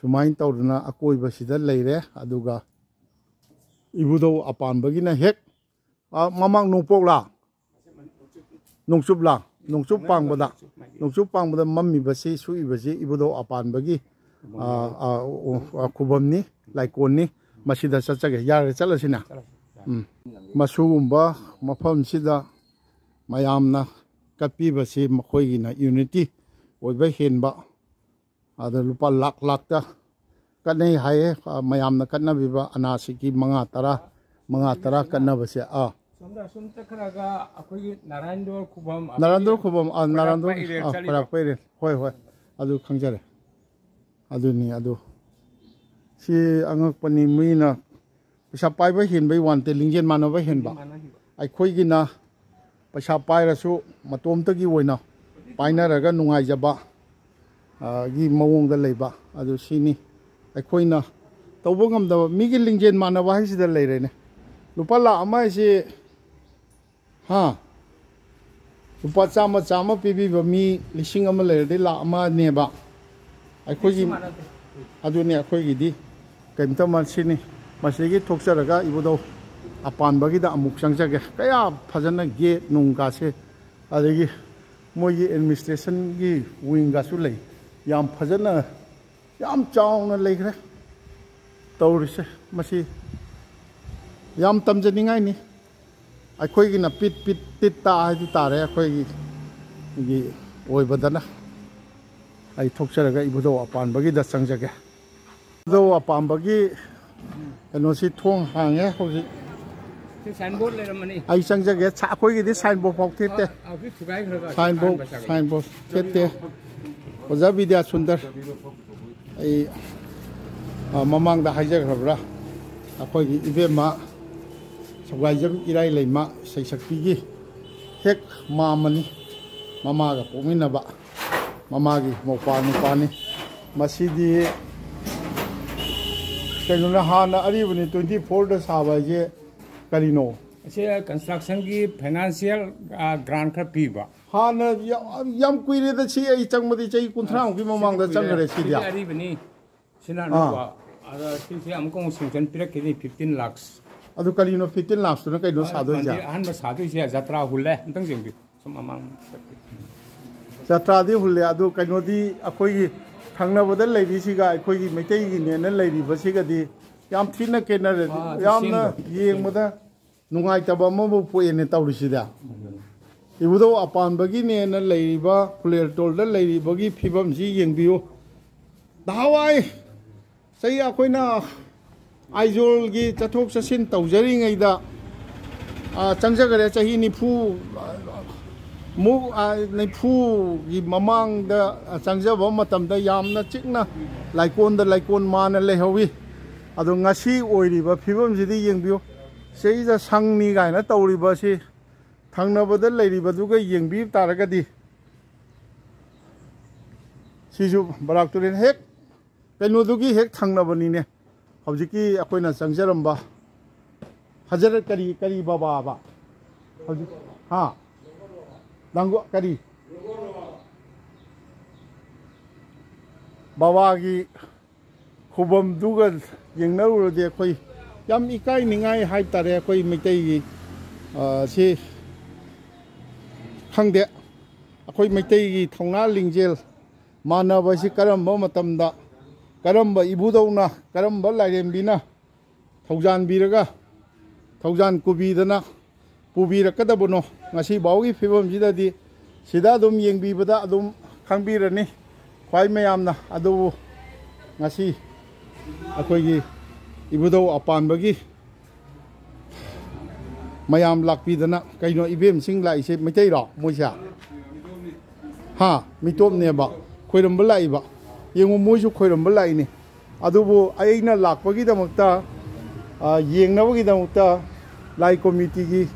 ꯁꯨꯃꯥꯏꯅ ꯇꯧꯗꯅ ꯑꯀꯣꯏꯕꯁꯤꯗ ꯂꯩꯔꯦ꯫ ꯑꯗꯨꯒ ꯏꯕꯨꯙꯧ ꯑꯄꯥꯟꯕꯒꯤꯅ ꯍꯦꯛ, ꯑ, ꯃꯃꯥꯡ ꯅꯣꯡꯄꯣꯛꯂꯥ? ꯅꯣꯡꯆꯨꯞꯂꯥ? ꯅꯣꯡꯆꯨꯞ ꯄꯥꯡꯕꯗ, ꯅꯣꯡꯆꯨꯞ ꯄꯥꯡꯕꯗ ꯃꯝꯃꯤꯕꯁꯤ, ꯁꯨꯛꯏꯕꯁꯤ ꯏꯕꯨꯙꯧ ꯑꯄꯥꯟꯕꯒꯤ, ꯑ, ꯑ, ꯑ, ꯈꯨꯕꯝꯅꯤ, ꯂꯥꯏꯀꯣꯟꯅꯤ꯫ ꯃꯁꯤꯗ ꯆꯠꯆꯒꯦ꯫ ꯌꯥꯔꯦ, ꯆꯠꯂꯁꯤꯅꯦ꯫ ꯎꯝ꯫ ꯃꯁꯤꯒꯨꯝꯕ ꯃꯐꯝꯁꯤꯗ ꯃꯌꯥꯝꯅ ꯀꯠꯄꯤꯕꯁꯤ ꯃꯈꯣꯏꯒꯤꯅ unity ꯑꯣꯏꯕ ꯍꯦꯟꯕ꯫ ꯑꯗ ꯂꯨꯄꯥ ꯂꯥꯛ ꯂꯥꯛꯇ ꯀꯠꯅꯩ ꯍꯥꯏꯌꯦ꯫ ꯑ, ꯃꯌꯥꯝꯅ ꯀꯠꯅꯕꯤꯕ ꯑꯅꯥꯁꯤꯒꯤ ꯃꯉꯥ ꯇꯔꯥ, ꯃꯉꯥ ꯇꯔꯥ ꯀꯠꯅꯕꯁꯦ꯫ ꯑꯥ꯫ ꯁꯣꯝꯗ ꯑꯁꯨꯝ ꯆꯠꯈ꯭ꯔꯒ ꯑꯩꯈꯣꯏꯒꯤ ꯅꯥꯔꯥꯌꯟꯗꯣꯔ ꯈꯨꯕꯝ, ꯅꯥꯔꯥꯌꯟꯗꯣꯔ ꯈꯨꯕꯝ, ꯑꯥ, ꯈꯣꯏꯔꯥꯛꯄ ꯅꯥꯔꯥꯌꯟꯗꯣꯔ, ꯏꯔꯦꯜ ꯑꯥ, ꯆꯠꯂꯤꯗꯣ꯫ ꯈꯣꯏꯔꯥꯛꯄ ꯏꯔꯦꯜ꯫ ꯍꯣꯏ, ꯍꯣꯏ꯫ ꯑꯗꯨ ꯈꯪꯖꯔꯦ꯫ ꯑꯗꯨꯅꯤ, ꯑꯗꯨ꯫ ꯁꯤ ꯑꯉꯛꯄꯅꯤ, ꯃꯤꯅ ꯄꯩꯁꯥ ꯄꯥꯏꯕ ꯍꯦꯟꯕꯩ ꯋꯥ ꯅꯠꯇꯦ, ꯂꯤꯡꯖꯦꯜ ꯃꯥꯟꯅꯕ ꯍꯦꯟꯕ꯫ ꯃꯥꯟꯅꯈꯤꯕ꯫ ꯑꯩꯈꯣꯏꯒꯤꯅ ꯄꯩꯁꯥ ꯄꯥꯏꯔꯁꯨ ꯃꯇꯣꯝꯇꯒꯤ ꯑꯣꯏꯅ ꯄꯥꯏꯅꯔꯒ ꯅꯨꯡꯉꯥꯏꯖꯕ, ꯑ, ꯒꯤ ꯃꯑꯣꯡꯗ ꯂꯩꯕ꯫ ꯑꯗꯨ ꯁꯤꯅꯤ ꯑꯩꯈꯣꯏꯅ ꯇꯧꯕ ꯉꯝꯗꯕ, ꯃꯤꯒꯤ ꯂꯤꯡꯖꯦꯜ ꯃꯥꯟꯅꯕ ꯍꯥꯏꯁꯤꯗ ꯂꯩꯔꯦꯅꯦ꯫ ꯂꯨꯄꯥ ꯂꯥꯛ ꯑꯃ ꯍꯥꯏꯁꯤ, ꯍꯥ? ꯂꯨꯄꯥ ꯆꯥꯝꯃ, ꯆꯥꯝꯃ ꯄꯤꯕꯤꯕ ꯃꯤ ꯂꯤꯁꯤꯡ ꯑꯃ ꯂꯩꯔꯗꯤ ꯂꯥꯛ ꯑꯃꯅꯦꯕ꯫ ꯑꯩꯈꯣꯏꯒꯤ, ꯀꯩꯁꯨ ꯃꯥꯟꯅꯗꯦ꯫ ꯑꯗꯨꯅꯤ ꯑꯩꯈꯣꯏꯒꯤꯗꯤ ꯀꯩꯝꯇ ꯃꯁꯤꯅꯤ꯫ ꯃꯁꯤꯗꯒꯤ ꯊꯣꯛꯆꯔꯒ ꯏꯕꯨꯙꯧ ꯑꯄꯥꯟꯕꯒꯤꯗ ꯑꯃꯨꯛ ꯆꯪꯖꯒꯦ꯫ ꯀꯌꯥ ꯐꯖꯅ gate ꯅꯨꯡꯒꯥꯁꯦ, ꯑꯗꯒꯤ ꯃꯣꯏꯒꯤ administrationꯒꯤ wingꯒꯁꯨ ꯂꯩ꯫ ꯌꯥꯝ ꯐꯖꯅ, ꯌꯥꯝ ꯆꯥꯎꯅ ꯂꯩꯈ꯭ꯔꯦ ꯇꯧꯔꯤꯁꯦ꯫ ꯃꯁꯤ ꯌꯥꯝ ꯇꯝꯖꯅꯤꯡꯉꯥꯏꯅꯤ꯫ ꯑꯩꯈꯣꯏꯒꯤꯅ ꯄꯤꯠ ꯄꯤꯠ ꯇꯤꯠ ꯇꯥ ꯍꯥꯏꯗꯨ ꯇꯥꯔꯦ꯫ ꯑꯩꯈꯣꯏꯒꯤ, ꯑꯩꯈꯣꯏꯒꯤ ꯑꯣꯏꯕꯗꯅ꯫ ꯑꯩ ꯊꯣꯛꯆꯔꯒ ꯏꯕꯨꯙꯧ ꯑꯄꯥꯟꯕꯒꯤꯗ ꯆꯪꯖꯒꯦ꯫ ꯏꯕꯨꯙꯧ ꯑꯄꯥꯟꯕꯒꯤ ꯀꯩꯅꯣꯁꯤ ꯊꯣꯡ ꯍꯥꯡꯉꯦ ꯍꯧꯖꯤꯛ꯫ ꯁꯤ signboard ꯂꯩꯔꯝꯃꯅꯤ꯫ ꯑꯩ ꯆꯪꯖꯒꯦ꯫ ꯁ-, ꯑꯩꯈꯣꯏꯒꯤꯗꯤ signboard ꯐꯥꯎ ꯊꯦꯠꯇꯦ꯫ ꯑ, ꯍꯧꯖꯤꯛ ꯊꯨꯒꯥꯏꯈ꯭ꯔꯒ signboard, ꯑꯍꯥꯟꯕ ꯆꯪꯉꯦ꯫ Signboard ꯊꯦꯠꯇꯦ꯫ ꯑꯣꯖꯥ ꯕꯤꯗ꯭ꯌꯥꯁꯨꯟꯗꯔ, ꯑꯩ, ꯑ, ꯃꯃꯥꯡꯗ ꯍꯥꯏꯖꯈ꯭ꯔꯕ꯭ꯔꯥ? ꯑꯩꯈꯣꯏꯒꯤ ꯏꯕꯦꯝꯃ ꯁꯧꯒꯥꯏꯖꯝ ꯏꯔꯥꯏ ꯂꯩꯃ ꯏꯁꯩ ꯁꯛꯄꯤꯒꯤ ꯍꯦꯛ ꯃꯥꯝꯃꯅꯤ, ꯃꯃꯥꯒ ꯄꯣꯛꯃꯤꯟꯅꯕ, ꯃꯃꯥꯒꯤ ꯃꯧꯄ꯭ꯋꯥ ꯅꯨꯄꯥꯅꯤ꯫ ꯃꯁꯤꯗꯤ ꯀꯩꯅꯣꯅ ꯍꯥꯟꯅ ꯑꯔꯤꯕꯅꯤ, twenty fourꯗ ꯁꯥꯕ ꯍꯥꯏꯁꯦ ꯀꯔꯤꯅꯣ? ꯑꯁꯤ constructionꯒꯤ financial, ꯑ, grant ꯈꯔ ꯄꯤꯕ꯫ ꯍꯥꯟꯅ ꯌꯥꯝ, ꯌꯥꯝ ꯀꯨꯏꯔꯦꯗ, ꯁꯤ ꯑꯩ ꯆꯪꯕꯗꯤ ꯆꯍꯤ ꯀꯨꯟꯊ꯭ꯔꯥꯃꯨꯛꯀꯤ ꯃꯃꯥꯡꯗ ꯁꯤꯗꯤ ꯆꯪꯈ꯭ꯔꯦ ꯁꯤꯗꯤ꯫ ꯁꯤꯗꯤ ꯑꯔꯤꯕꯅꯤ꯫ ꯁꯤꯅ ꯑꯥ꯫ ꯑꯅꯧꯕ꯫ ꯑꯗ ꯁꯤꯁꯦ ꯑꯃꯨꯛꯀ ꯑꯃꯨꯛ sanction ꯄꯤꯔꯛꯈꯤꯅꯤ, fifteen lakhs꯫ ꯑꯗꯨ ꯀꯔꯤꯅꯣ ꯐꯤꯐꯇꯤꯟ ꯂꯥꯛꯁꯇꯨꯅ ꯀꯩꯅꯣ ꯁꯥꯗꯣꯏꯁꯦ? ꯃꯟꯗꯤꯔ ꯑꯍꯥꯟꯕ ꯁꯥꯗꯣꯏꯁꯦ ꯖꯇ꯭ꯔꯥ ꯍꯨꯜꯂꯦ ꯑꯝꯇꯪ ꯌꯦꯡꯕꯤꯌꯨ꯫ ꯁꯨꯝ ꯃꯃꯥꯡ ꯖꯇ꯭ꯔꯥꯗꯤ ꯍꯨꯜꯂꯦ, ꯑꯗꯨ ꯀꯩꯅꯣꯗꯤ ꯑꯩꯈꯣꯏꯒꯤ ꯊꯪꯅꯕꯗ ꯂꯩꯔꯤꯁꯤꯒ ꯑꯩꯈꯣꯏꯒꯤ ꯃꯩꯇꯩꯒꯤꯅꯦꯅ ꯂꯩꯔꯤꯕꯁꯤꯒꯗꯤ ꯌꯥꯝ ꯊꯤꯅ ꯈꯦꯠꯅꯔꯦ꯫ ꯑꯥ, ꯑꯗꯨ ꯌꯥꯝꯅ ꯁꯦꯝꯗꯣ꯫ ꯌꯦꯡꯕꯗ ꯅꯨꯡꯉꯥꯏꯇꯕ ꯑꯃꯕꯨ ꯄꯣꯛꯑꯦꯅꯦ ꯇꯧꯔꯤꯁꯤꯗ꯫ ꯏꯕꯨꯙꯧ ꯑꯄꯥꯟꯕꯒꯤꯅꯦꯅ ꯂꯩꯔꯤꯕ ꯐꯨꯂꯦꯜꯇꯣꯜꯗ ꯂꯩꯔꯤꯕꯒꯤ ꯐꯤꯕꯝꯁꯤ ꯌꯦꯡꯕꯤꯌꯨ꯫ ꯅꯍꯥꯟꯋꯥꯏ ꯆꯍꯤ ꯑꯩꯈꯣꯏꯅ ꯑꯥꯏꯖꯣꯜꯒꯤ ꯆꯠꯊꯣꯛ ꯆꯠꯁꯤꯟ ꯇꯧꯖꯔꯤꯉꯩꯗ, ꯑ, ꯆꯪꯖꯈꯔꯦ꯫ ꯆꯍꯤ ꯅꯤꯐꯨ ꯃꯨꯛ, ꯑ, ꯅꯤꯐꯨꯒꯤ ꯃꯃꯥꯡꯗ, ꯑ, ꯆꯪꯖꯕ ꯃꯇꯝꯗ ꯌꯥꯝꯅ ꯆꯤꯛꯅ ꯂꯥꯏꯀꯣꯟꯗ ꯂꯥꯏꯀꯣꯟ ꯃꯥꯅ ꯂꯩꯍꯧꯋꯤ꯫ ꯑꯗꯣ ꯉꯁꯤ ꯑꯣꯏꯔꯤꯕ ꯐꯤꯕꯝꯁꯤꯗꯤ ꯌꯦꯡꯕꯤꯌꯨ꯫ ꯁꯤꯗ ꯁꯪꯅꯤ ꯀꯥꯏꯅ ꯇꯧꯔꯤꯕ ꯑꯁꯤ ꯊꯪꯅꯕꯗ ꯂꯩꯔꯤꯕꯗꯨꯒ ꯌꯦꯡꯕꯤꯕ ꯇꯥꯔꯒꯗꯤ, ꯁꯤꯁꯨ ꯕꯔꯥꯛ ꯇꯨꯔꯦꯜ ꯍꯦꯛ ꯀꯩꯅꯣꯗꯨꯒꯤ ꯍꯦꯛ ꯊꯪꯅꯕꯅꯤꯅꯦ꯫ ꯍꯧꯖꯤꯛꯀꯤ ꯑꯩꯈꯣꯏꯅ ꯆꯪꯖꯔꯝꯕ ꯍꯖꯔꯠ ꯀꯔꯤ, ꯀꯔꯤ ꯕꯕꯥꯕ? ꯍꯧꯖꯤꯛ, ꯍꯥ? ꯂꯥꯡꯒꯣ-, ꯀꯔꯤ? ꯕꯕꯥꯒꯤ ꯈꯨꯕꯝꯗꯨꯒ ꯌꯦꯡꯅꯔꯨꯔꯗꯤ ꯑꯩꯈꯣꯏ ꯌꯥꯝ ꯏꯀꯥꯏꯅꯤꯡꯉꯥꯏ ꯍꯥꯏ ꯇꯥꯔꯦ꯫ ꯑꯩꯈꯣꯏ ꯃꯩꯇꯩꯒꯤ, ꯑ, ꯁꯤ ꯈꯪꯗꯦ, ꯑꯩꯈꯣꯏ ꯃꯩꯇꯩꯒꯤ ꯊꯧꯅꯥ ꯂꯤꯡꯖꯦꯜ ꯃꯥꯟꯅꯕ ꯑꯁꯤ ꯀꯔꯝꯕ ꯃꯇꯝꯗ, ꯀꯔꯝꯕ ꯏꯕꯨꯙꯧꯅ, ꯀꯔꯝꯕ ꯂꯥꯏꯔꯦꯝꯕꯤꯅ ꯊꯧꯖꯥꯟꯕꯤꯔꯒ, ꯊꯧꯖꯥꯟ ꯀꯨꯕꯤꯗꯅ ꯄꯨꯕꯤꯔꯛꯀꯗꯕꯅꯣ? ꯉꯁꯤ ꯐꯥꯎꯒꯤ ꯐꯤꯕꯝꯁꯤꯗꯗꯤ ꯁꯤꯗ ꯑꯗꯨꯝ ꯌꯦꯡꯕꯤꯕꯗ ꯑꯗꯨꯝ ꯈꯪꯕꯤꯔꯅꯤ ꯈ꯭ꯋꯥꯏ ꯃꯌꯥꯝꯅ꯫ ꯑꯗꯨꯕꯨ ꯉꯁꯤ ꯑꯩꯈꯣꯏꯒꯤ ꯏꯕꯨꯙꯧ ꯑꯄꯥꯟꯕꯒꯤ ꯃꯌꯥꯝ ꯂꯥꯛꯄꯤꯗꯅ, ꯀꯩꯅꯣ ꯏꯕꯦꯝꯁꯤꯡ ꯂꯥꯛꯏꯁꯦ ꯃꯩꯇꯩꯔꯣ ꯃꯣꯏꯁꯦ? ꯍꯥ, ꯃꯤꯇꯣꯞꯅꯦꯕ ꯈꯣꯏꯔꯝꯕ ꯂꯥꯛꯏꯕ꯫ ꯌꯦꯡꯉꯨ, ꯃꯣꯏꯁꯨ ꯈꯣꯏꯔꯝꯕ ꯂꯥꯛꯏꯅꯦ꯫ ꯑꯗꯨꯕꯨ ꯑꯩꯅ ꯂꯥꯛꯄꯒꯤꯗꯃꯛꯇ, ꯑ, ꯌꯦꯡꯅꯕꯒꯤꯗꯃꯛꯇ ꯂꯥꯏ ꯀꯣꯃꯤꯇꯤꯒꯤ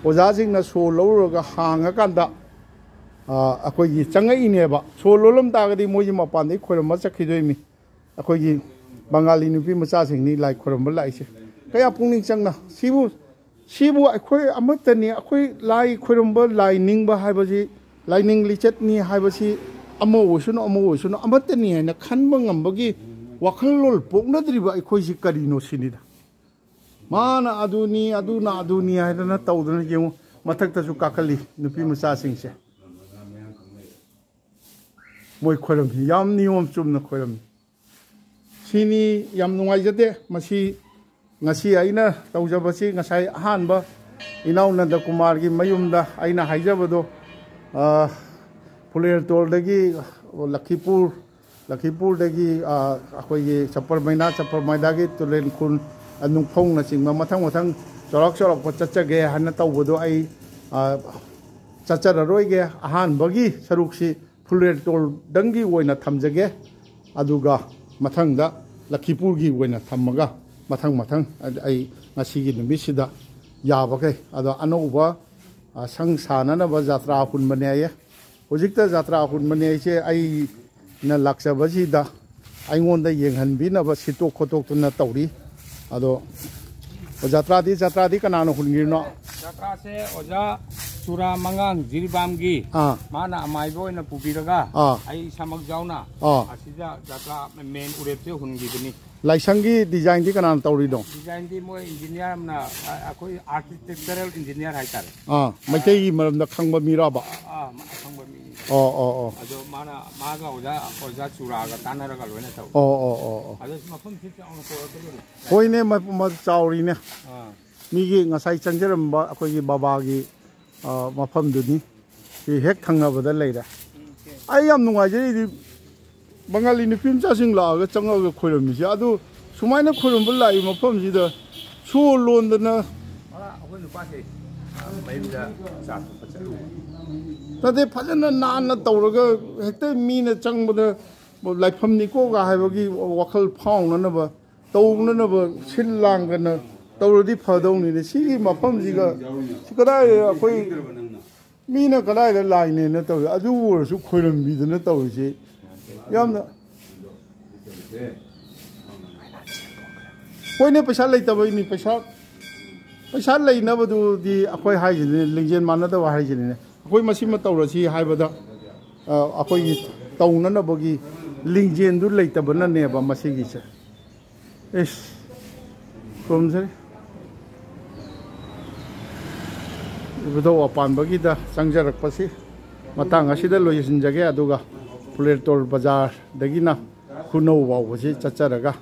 ꯑꯣꯖꯥꯁꯤꯡꯅ ꯁꯣ ꯂꯧꯔꯨꯔꯒ ꯍꯥꯡꯉꯀꯥꯟꯗ, ꯑ, ꯑꯩꯈꯣꯏꯒꯤ ꯆꯪꯉꯛꯏꯅꯦꯕ꯫ ꯁꯣ ꯂꯣꯜꯂꯝ ꯇꯥꯔꯒꯗꯤ ꯃꯣꯏꯁꯦ ꯃꯄꯥꯟꯗꯩ ꯈꯣꯏꯔꯝꯕ ꯆꯠꯈꯤꯗꯣꯏꯅꯤ꯫ ꯑꯩꯈꯣꯏꯒꯤ ꯕꯪꯒꯥꯂꯤ ꯅꯨꯄꯤ ꯃꯆꯥꯁꯤꯡꯅꯤ ꯂꯥꯏ ꯈꯣꯏꯔꯝꯕ ꯂꯥꯛꯏꯁꯦ꯫ ꯀꯌꯥ ꯄꯨꯛꯅꯤꯡ ꯆꯪꯅ ꯁꯤꯕꯨ, ꯁꯤꯕꯨ ꯑꯩꯈꯣꯏ ꯑꯃꯠꯇꯅꯤ꯫ ꯑꯩꯈꯣꯏ ꯂꯥꯏ ꯈꯣꯏꯔꯝꯕ, ꯂꯥꯏ ꯅꯤꯡꯕ ꯍꯥꯏꯕꯁꯤ, ꯂꯥꯏꯅꯤꯡ ꯂꯤꯆꯠꯅꯤ ꯍꯥꯏꯕꯁꯤ, ꯑꯃ ꯑꯣꯏꯁꯅꯨ, ꯑꯃ ꯑꯣꯏꯁꯅꯨ, ꯑꯃꯠꯇꯅꯤ ꯍꯥꯏꯅ ꯈꯟꯕ ꯉꯝꯕꯒꯤ ꯋꯥꯈꯜꯂꯣꯟ ꯄꯣꯛꯅꯗ꯭ꯔꯤꯕ ꯑꯩꯈꯣꯏꯁꯤ ꯀꯔꯤꯅꯣ ꯁꯤꯅꯤꯗ꯫ ꯃꯥꯅ ꯑꯗꯨꯅꯤ, ꯑꯗꯨꯅ ꯑꯗꯨꯅꯤ ꯍꯥꯏꯗꯅ ꯇꯧꯗꯅ ꯌꯦꯡꯉꯨ, ꯃꯊꯛꯇꯁꯨ ꯀꯥꯈꯠꯂꯤ ꯅꯨꯄꯤ ꯃꯆꯥꯁꯤꯡꯁꯦ꯫ ꯃꯣꯏ ꯈꯣꯏꯔꯝꯃꯤ, ꯌꯥꯝ ꯅꯤꯌꯣꯝ ꯆꯨꯝꯅ ꯈꯣꯏꯔꯝꯃꯤ꯫ ꯁꯤꯅꯤ, ꯌꯥꯝ ꯅꯨꯡꯉꯥꯏꯖꯗꯦ꯫ ꯃꯁꯤ ꯉꯁꯤ ꯑꯩꯅ ꯇꯧꯖꯕꯁꯤ, ꯉꯁꯥꯏ ꯑꯍꯥꯟꯕ ꯏꯅꯥꯎ ꯅꯟꯗ ꯀꯨꯃꯥꯔꯒꯤ ꯃꯌꯨꯝꯗ ꯑꯩꯅ ꯍꯥꯏꯖꯕꯗꯣ, ꯑ, ꯐꯨꯂꯦꯜꯇꯣꯜꯗꯒꯤ ꯂꯈꯤꯄꯨꯔ, ꯂꯈꯤꯄꯨꯔꯗꯒꯤ, ꯑ, ꯑꯩꯈꯣꯏꯒꯤ ꯆꯄꯔꯃꯩꯅꯥ, ꯆꯄꯔꯃꯩꯅꯥꯒꯤ ꯇꯨꯔꯦꯟ ꯈꯨꯟ, ꯑ, ꯅꯨꯡꯐꯧꯅꯆꯤꯡꯕ ꯃꯊꯪ ꯃꯊꯪ ꯆꯥꯎꯔꯥꯛ ꯆꯥꯎꯔꯥꯛꯄ ꯆꯠꯆꯒꯦ ꯍꯥꯏꯅ ꯇꯧꯕꯗꯣ ꯑꯩ, ꯑ, ꯆꯠꯆꯔꯔꯣꯏꯒꯦ꯫ ꯑꯍꯥꯟꯕꯒꯤ ꯁꯔꯨꯛꯁꯤ ꯐꯨꯂꯦꯜꯇꯣꯜꯗꯪꯒꯤ ꯑꯣꯏꯅ ꯊꯝꯖꯒꯦ꯫ ꯑꯗꯨꯒ ꯃꯊꯪꯗ ꯂꯈꯤꯄꯨꯔꯒꯤ ꯑꯣꯏꯅ ꯊꯝꯃꯒ ꯃꯊꯪ ꯃꯊꯪ ꯑꯩ ꯉꯁꯤꯒꯤ ꯅꯨꯃꯤꯠꯁꯤꯗ ꯌꯥꯕꯈꯩ꯫ ꯑꯗꯣ ꯑꯅꯧꯕ, ꯑ, ꯁꯪ ꯁꯥꯅꯅꯕ ꯖꯥꯇ꯭ꯔꯥ ꯍꯨꯟꯕꯅꯦ ꯍꯥꯏꯌꯦ꯫ ꯍꯧꯖꯤꯛꯇ ꯖꯥꯇ꯭ꯔꯥ ꯍꯨꯟꯕꯅꯦ ꯍꯥꯏꯁꯦ ꯑꯩꯅ ꯂꯥꯛꯆꯕꯁꯤꯗ ꯑꯩꯉꯣꯟꯗ ꯌꯦꯡꯍꯟꯕꯤꯅꯕ ꯁꯤꯠꯇꯣꯛ ꯈꯣꯠꯇꯣꯛꯇꯨꯅ ꯇꯧꯔꯤ꯫ ꯑꯗꯣ ꯖꯥꯇ꯭ꯔꯥꯗꯤ, ꯖꯥꯇ꯭ꯔꯥꯗꯤ ꯀꯅꯥꯅ ꯍꯨꯟꯈꯤꯕꯅꯣ? ꯖꯥꯇ꯭ꯔꯥꯁꯦ ꯑꯣꯖꯥ ꯆꯨꯔꯥ ꯃꯉꯥꯡ ꯖꯤꯔꯤꯕꯥꯝꯒꯤ ꯑꯥ꯫ ꯃꯥꯅ ꯑꯃꯥꯏꯕ ꯑꯣꯏꯅ ꯄꯨꯕꯤꯔꯒ ꯑꯥ꯫ ꯑꯩ ꯏꯁꯥꯃꯛ ꯌꯥꯎꯅ ꯑꯥ꯫ ꯑꯁꯤꯗ ꯖꯥꯇ꯭ꯔꯥ ꯃꯦꯟ ꯎꯔꯦꯞꯁꯦ ꯍꯨꯟꯈꯤꯕꯅꯤ꯫ ꯂꯥꯏꯁꯪꯒꯤ ꯗꯤꯖꯥꯏꯟꯗꯤ ꯀꯅꯥꯅ ꯇꯧꯔꯤꯅꯣ? ꯗꯤꯖꯥꯏꯟꯗꯤ ꯃꯣꯏ ꯏꯟꯖꯤꯅꯤꯌꯥꯔ ꯑꯃꯅ, ꯑ, ꯑꯩꯈꯣꯏ ꯑꯥꯔꯀꯤꯇꯦꯛꯆꯔꯦꯜ ꯏꯟꯖꯤꯅꯤꯌꯥꯔ ꯍꯥꯏꯇꯥꯔꯦ꯫ ꯑꯥ, ꯃꯩꯇꯩꯒꯤ ꯃꯔꯝꯗ ꯈꯪꯕ ꯃꯤꯔꯕ? ꯑꯥ, ꯑꯥ, ꯑꯈꯪꯕ ꯃꯤꯅꯤ꯫ ꯑꯣ, ꯑꯣ, ꯑꯣ꯫ ꯑꯗꯣ ꯃꯥꯅ, ꯃꯥꯒ ꯑꯣꯖꯥ, ꯑꯣꯖꯥ ꯆꯨꯔꯥꯒ ꯇꯥꯟꯅꯔꯒ ꯂꯣꯏꯅ ꯇꯧ꯫ ꯑꯣ, ꯑꯣ, ꯑꯣ, ꯑꯣ꯫ ꯑꯗꯣ ꯁꯤ ꯃꯐꯝꯁꯤ ꯆꯥꯎꯅ ꯇꯧꯔꯛꯀꯗꯣꯏꯅꯤ꯫ ꯍꯣꯏꯅꯦ, ꯃ-, ꯃ-, ꯆꯥꯎꯔꯤꯅꯦ꯫ ꯑꯥ꯫ ꯃꯤꯒꯤ ꯉꯁꯥꯏ ꯆꯪꯖꯔꯝꯕ ꯑꯩꯈꯣꯏꯒꯤ ꯕꯕꯥꯒꯤ, ꯑ, ꯃꯐꯝꯗꯨꯅꯤ꯫ ꯁꯤ ꯍꯦꯛ ꯊꯪꯅꯕꯗ ꯂꯩꯔꯦ꯫ ꯑꯩ ꯌꯥꯝ ꯅꯨꯡꯉꯥꯏꯖꯔꯤꯗꯤ ꯕꯪꯒꯥꯂꯤ ꯅꯨꯄꯤ ꯃꯆꯥꯁꯤꯡ ꯂꯥꯛꯑꯒ ꯆꯪꯉꯛꯑꯒ ꯈꯣꯏꯔꯝꯃꯤꯁꯦ꯫ ꯑꯗꯨ ꯁꯨꯃꯥꯏꯅ ꯈꯣꯏꯔꯝꯕ ꯂꯥꯛꯏ ꯃꯐꯝꯁꯤꯗ ꯁꯣ ꯂꯣꯟꯗꯅ ꯑꯩꯈꯣꯏ ꯅꯨꯄꯥꯁꯦ ꯃꯌꯨꯝꯗ ꯆꯥ ꯊꯛꯄ ꯆꯠꯂꯨꯕ꯫ ꯅꯠꯇꯦ, ꯐꯖꯅ ꯅꯥꯟꯅ ꯇꯧꯔꯒ ꯍꯦꯛꯇ ꯃꯤꯅ ꯆꯪꯕꯗ ꯂꯥꯏꯐꯝꯅꯤꯀꯣꯒ ꯍꯥꯏꯕꯒꯤ ꯋꯥꯈꯜ ꯐꯥꯎꯅꯅꯕ, ꯇꯧꯅꯅꯕ ꯁꯤꯜ ꯂꯥꯡꯗꯅ ꯇꯧꯔꯗꯤ ꯐꯗꯧꯅꯤꯅꯦ꯫ ꯁꯤꯒꯤ ꯃꯐꯝꯁꯤꯒ ꯁꯤ ꯀꯗꯥꯏꯗ ꯑꯩꯈꯣꯏ ꯃꯤꯅ ꯀꯗꯥꯏꯗ ꯂꯥꯏꯅꯦꯅ ꯇꯧꯔꯤ? ꯑꯗꯨ ꯑꯣꯏꯔꯁꯨ ꯈꯣꯏꯔꯝꯕꯤꯗꯅ ꯇꯧꯔꯤꯁꯦ ꯌꯥꯝꯅ꯫ ꯍꯣꯏꯅꯦ, ꯄꯩꯁꯥ ꯂꯩꯇꯕꯩꯅꯤ꯫ ꯄꯩꯁꯥ, ꯄꯩꯁꯥ ꯂꯩꯅꯕꯗꯨꯗꯤ ꯑꯩꯈꯣꯏ ꯍꯥꯏꯁꯤꯅꯦ, ꯂꯤꯡꯖꯦꯜ ꯃꯥꯟꯅꯗꯕ ꯍꯥꯏꯁꯤꯅꯤꯅꯦ꯫ ꯑꯩꯈꯣꯏ ꯃꯁꯤꯃ ꯇꯧꯔꯁꯤ ꯍꯥꯏꯕꯗ, ꯑ, ꯑꯩꯈꯣꯏꯒꯤ ꯇꯧꯅꯅꯕꯒꯤ ꯂꯤꯡꯖꯦꯜꯗꯨ ꯂꯩꯇꯕꯅꯅꯦꯕ ꯃꯁꯤꯒꯤꯁꯦ꯫ ꯏꯁ, ꯈꯨꯔꯨꯝꯖꯔꯤ꯫ ꯏꯕꯨꯙꯧ ꯑꯄꯥꯟꯕꯒꯤꯗ ꯆꯪꯖꯔꯛꯄꯁꯤ ꯃꯇꯥꯡ ꯑꯁꯤꯗ ꯂꯣꯏꯁꯤꯟꯖꯒꯦ꯫ ꯑꯗꯨꯒ ꯐꯨꯂꯦꯔꯇꯣꯜ ꯕꯖꯥꯔꯗꯒꯤꯅ ꯈꯨꯅꯧ ꯐꯥꯎꯕꯁꯤ ꯆꯠꯆꯔꯒ,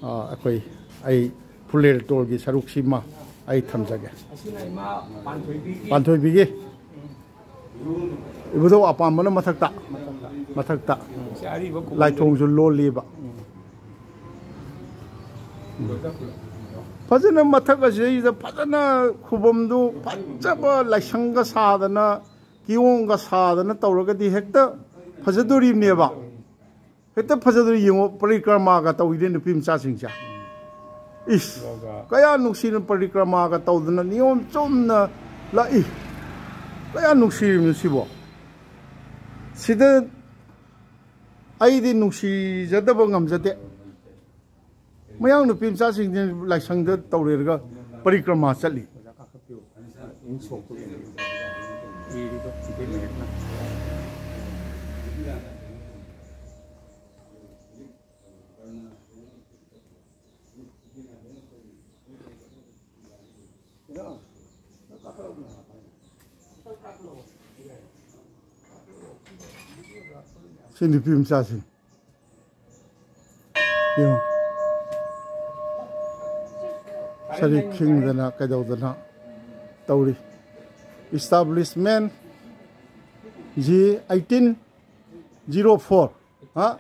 ꯑ, ꯑꯩꯈꯣꯏ, ꯑꯩ ꯐꯨꯂꯦꯔꯇꯣꯜꯒꯤ ꯁꯔꯨꯛꯁꯤꯃ ꯑꯩ ꯊꯝꯖꯒꯦ꯫ ꯑꯁꯤꯅ ꯏꯃꯥ ꯄꯥꯟꯊꯣꯏꯕꯤꯒꯤ꯫ ꯄꯥꯟꯊꯣꯏꯕꯤꯒꯤ꯫ ꯏꯕꯨꯙꯧ ꯑꯄꯥꯟꯕꯅ ꯃꯊꯛꯇ꯫ ꯃꯊꯛꯇ꯫ ꯁꯤ ꯑꯔꯤꯕ ꯈꯨꯕꯝꯗꯨꯅꯤ꯫ ꯂꯥꯏꯊꯣꯡꯁꯨ ꯂꯣꯜꯂꯤꯕ꯫ ꯐꯖꯅ ꯃꯊꯛ ꯑꯁꯤꯗꯩꯗ ꯐꯖꯅ ꯈꯨꯕꯝꯗꯨ ꯐꯖꯕ ꯂꯥꯏꯁꯪꯒ ꯁꯥꯗꯅ, ꯀꯤꯌꯣꯡꯒ ꯁꯥꯗꯅ ꯇꯧꯔꯒꯗꯤ ꯍꯦꯛꯇ ꯐꯖꯗꯣꯔꯤꯕꯅꯦꯕ꯫ ꯍꯦꯛꯇ ꯐꯖꯗꯣꯔꯤ꯫ ꯌꯦꯡꯉꯣ, ꯄꯔꯤꯀ꯭ꯔꯃꯥꯒ ꯇꯧꯏꯅꯦ ꯅꯨꯄꯤ ꯃꯆꯥꯁꯤꯡꯁꯦ꯫ ꯏꯁ, ꯀꯌꯥ ꯅꯨꯡꯁꯤꯅ ꯄꯔꯤꯀ꯭ꯔꯃꯥꯒ ꯇꯧꯗꯅ ꯅꯤꯌꯣꯝ ꯆꯨꯝꯅ ꯂꯥꯛꯏ꯫ ꯀꯌꯥ ꯅꯨꯡꯁꯤꯔꯤꯕꯅꯣ ꯁꯤꯕꯣ? ꯁꯤꯗ ꯑꯩꯗꯤ ꯅꯨꯡꯁꯤꯖꯗꯕ ꯉꯝꯖꯗꯦ꯫ ꯃꯌꯥꯡ ꯅꯨꯄꯤ ꯃꯆꯥꯁꯤꯡꯁꯤ ꯂꯥꯏꯁꯪꯗ ꯇꯧꯔꯦꯔꯒ ꯄꯔꯤꯀ꯭ꯔꯃꯥ ꯆꯠꯂꯤ꯫ ꯁꯤ ꯅꯨꯄꯤ ꯃꯆꯥꯁꯤꯡ ꯌꯦꯡꯉꯨ꯫ ꯁꯔꯤꯛ ꯈꯤꯡꯗꯅ ꯀꯩꯗꯧꯗꯅ ꯇꯧꯔꯤ꯫ Establishment ꯁꯤ eighteen zero four, ꯍꯥ?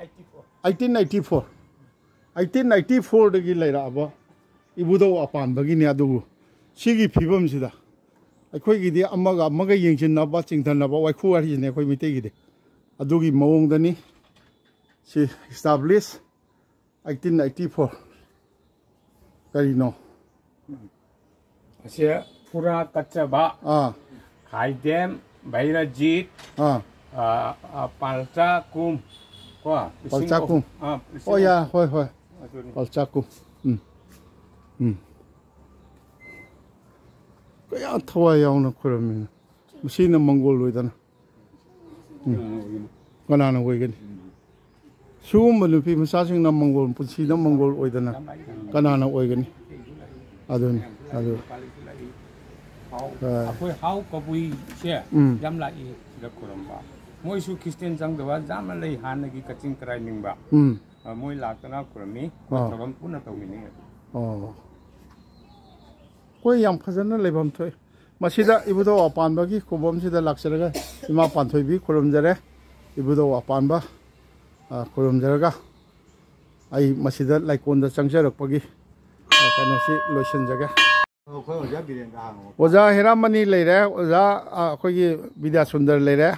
Eighteen eighty four꯫ Eighteen eighty fourꯗꯒꯤ ꯂꯩꯔꯛꯑꯕ ꯏꯕꯨꯙꯧ ꯑꯄꯥꯟꯕꯒꯤꯅꯦ꯫ ꯑꯗꯨꯕꯨ ꯁꯤꯒꯤ ꯐꯤꯕꯝꯁꯤꯗ ꯑꯩꯈꯣꯏꯒꯤꯗꯤ ꯑꯃꯒ ꯑꯃꯒ ꯌꯦꯡꯁꯤꯟꯅꯕ, ꯆꯤꯡꯊꯅꯕ ꯋꯥꯏꯈꯨ ꯍꯥꯏꯔꯤꯁꯤꯅꯦ ꯑꯩꯈꯣꯏ ꯃꯤꯇꯩꯒꯤꯗꯤ꯫ ꯑꯗꯨꯒꯤ ꯃꯑꯣꯡꯗꯅꯤ ꯁꯤ establish eighteen eighty four꯫ ꯀꯔꯤꯅꯣ? ꯑꯁꯤ ꯄꯨꯔꯥ ꯀꯠꯆꯕ, ꯑꯥ꯫ ꯈꯥꯏꯗꯦꯝ, ꯚꯩꯔꯖꯤꯠ, ꯑꯥ꯫ ꯑꯥ, ꯑꯥ, ꯄꯥꯜꯆꯥ ꯀꯨꯝ, ꯀꯣ, ꯂꯤꯁꯤꯡ ꯄꯥꯜꯆꯥ ꯀꯨꯝ꯫ ꯑꯍꯨꯝ, ꯑꯥ, ꯂꯤꯁꯤꯡ ꯑꯣ, ꯌꯥ, ꯑꯍꯨꯝ꯫ ꯍꯣꯏ, ꯍꯣꯏ꯫ ꯑꯗꯨꯅꯤ꯫ ꯄꯥꯜꯆꯥ ꯀꯨꯝ꯫ ꯎꯝ꯫ ꯎꯝ꯫ ꯀꯌꯥ ꯊꯋꯥꯏ ꯌꯥꯎꯅ ꯈꯣꯏꯔꯝꯃꯤꯅꯣ꯫ ꯃꯁꯤꯅ ꯃꯪꯒꯣꯜ ꯑꯣꯏꯗꯅ꯫ ꯎꯝ꯫ ꯀꯅꯥꯅ ꯑꯣꯏꯒꯅꯤ? ꯁꯤꯒꯨꯝꯕ ꯅꯨꯄꯤ ꯃꯆꯥꯁꯤꯡꯅ ꯃꯪꯒꯣꯜ, ꯄꯨꯟꯁꯤꯗ ꯃꯪꯒꯣꯜ ꯑꯣꯏꯗꯅ ꯀꯅꯥꯅ ꯑꯣꯏꯒꯅꯤ? ꯑꯗꯨꯅꯤ, ꯑꯗꯨ꯫ ꯍꯥꯎ, ꯑꯥ꯫ ꯑꯩꯈꯣꯏ ꯍꯥꯎ ꯀꯕꯨꯏꯁꯦ ꯎꯝ꯫ ꯌꯥꯝ ꯂꯥꯛꯏ ꯁꯤꯗ ꯈꯨꯔꯨꯝꯕ꯫ ꯃꯣꯏꯁꯨ ꯈ꯭ꯔꯤꯁꯇꯦꯟ ꯆꯪꯗꯕ ꯌꯥꯝꯅ ꯂꯩ, ꯍꯥꯟꯅꯒꯤ ꯀꯛꯆꯤꯡ ꯈꯔꯥꯏ ꯅꯤꯡꯕ꯫ ꯎꯝ꯫ ꯑ, ꯃꯣꯏ ꯂꯥꯛꯇꯅ ꯈꯨꯔꯨꯝꯃꯤ꯫ ꯑꯩꯈꯣꯏ ꯑꯥ꯫ ꯊꯧꯔꯝ ꯄꯨꯟꯅ ꯇꯧꯃꯤꯟꯅꯩ꯫ ꯑꯣ꯫ ꯑꯩꯈꯣꯏ ꯌꯥꯝ ꯐꯖꯅ ꯂꯩꯐꯝ ꯊꯣꯛꯏ꯫ ꯃꯁꯤꯗ ꯏꯕꯨꯙꯧ ꯑꯄꯥꯟꯕꯒꯤ ꯈꯨꯕꯝꯁꯤꯗ ꯂꯥꯛꯆꯔꯒ ꯏꯃꯥ ꯄꯥꯟꯊꯣꯏꯕꯤ ꯈꯨꯔꯨꯝꯖꯔꯦ꯫ ꯏꯕꯨꯙꯧ ꯑꯄꯥꯟꯕ, ꯑ, ꯈꯨꯔꯨꯝꯖꯔꯒ ꯑꯩ ꯃꯁꯤꯗ ꯂꯥꯏꯀꯣꯟꯗ ꯆꯪꯖꯔꯛꯄꯒꯤ, ꯑ, ꯀꯩꯅꯣꯁꯤ ꯂꯣꯏꯁꯤꯟꯖꯒꯦ꯫ ꯑꯩꯈꯣꯏ ꯑꯣꯖꯥ ꯕꯤꯔꯦꯟꯗ ꯍꯪꯉꯣ꯫ ꯑꯣꯖꯥ ꯍꯦꯔꯥꯃꯅꯤ ꯂꯩꯔꯦ, ꯑꯣꯖꯥ, ꯑ, ꯑꯩꯈꯣꯏꯒꯤ ꯕꯤꯗ꯭ꯌꯥꯁꯨꯟꯗꯔ ꯂꯩꯔꯦ,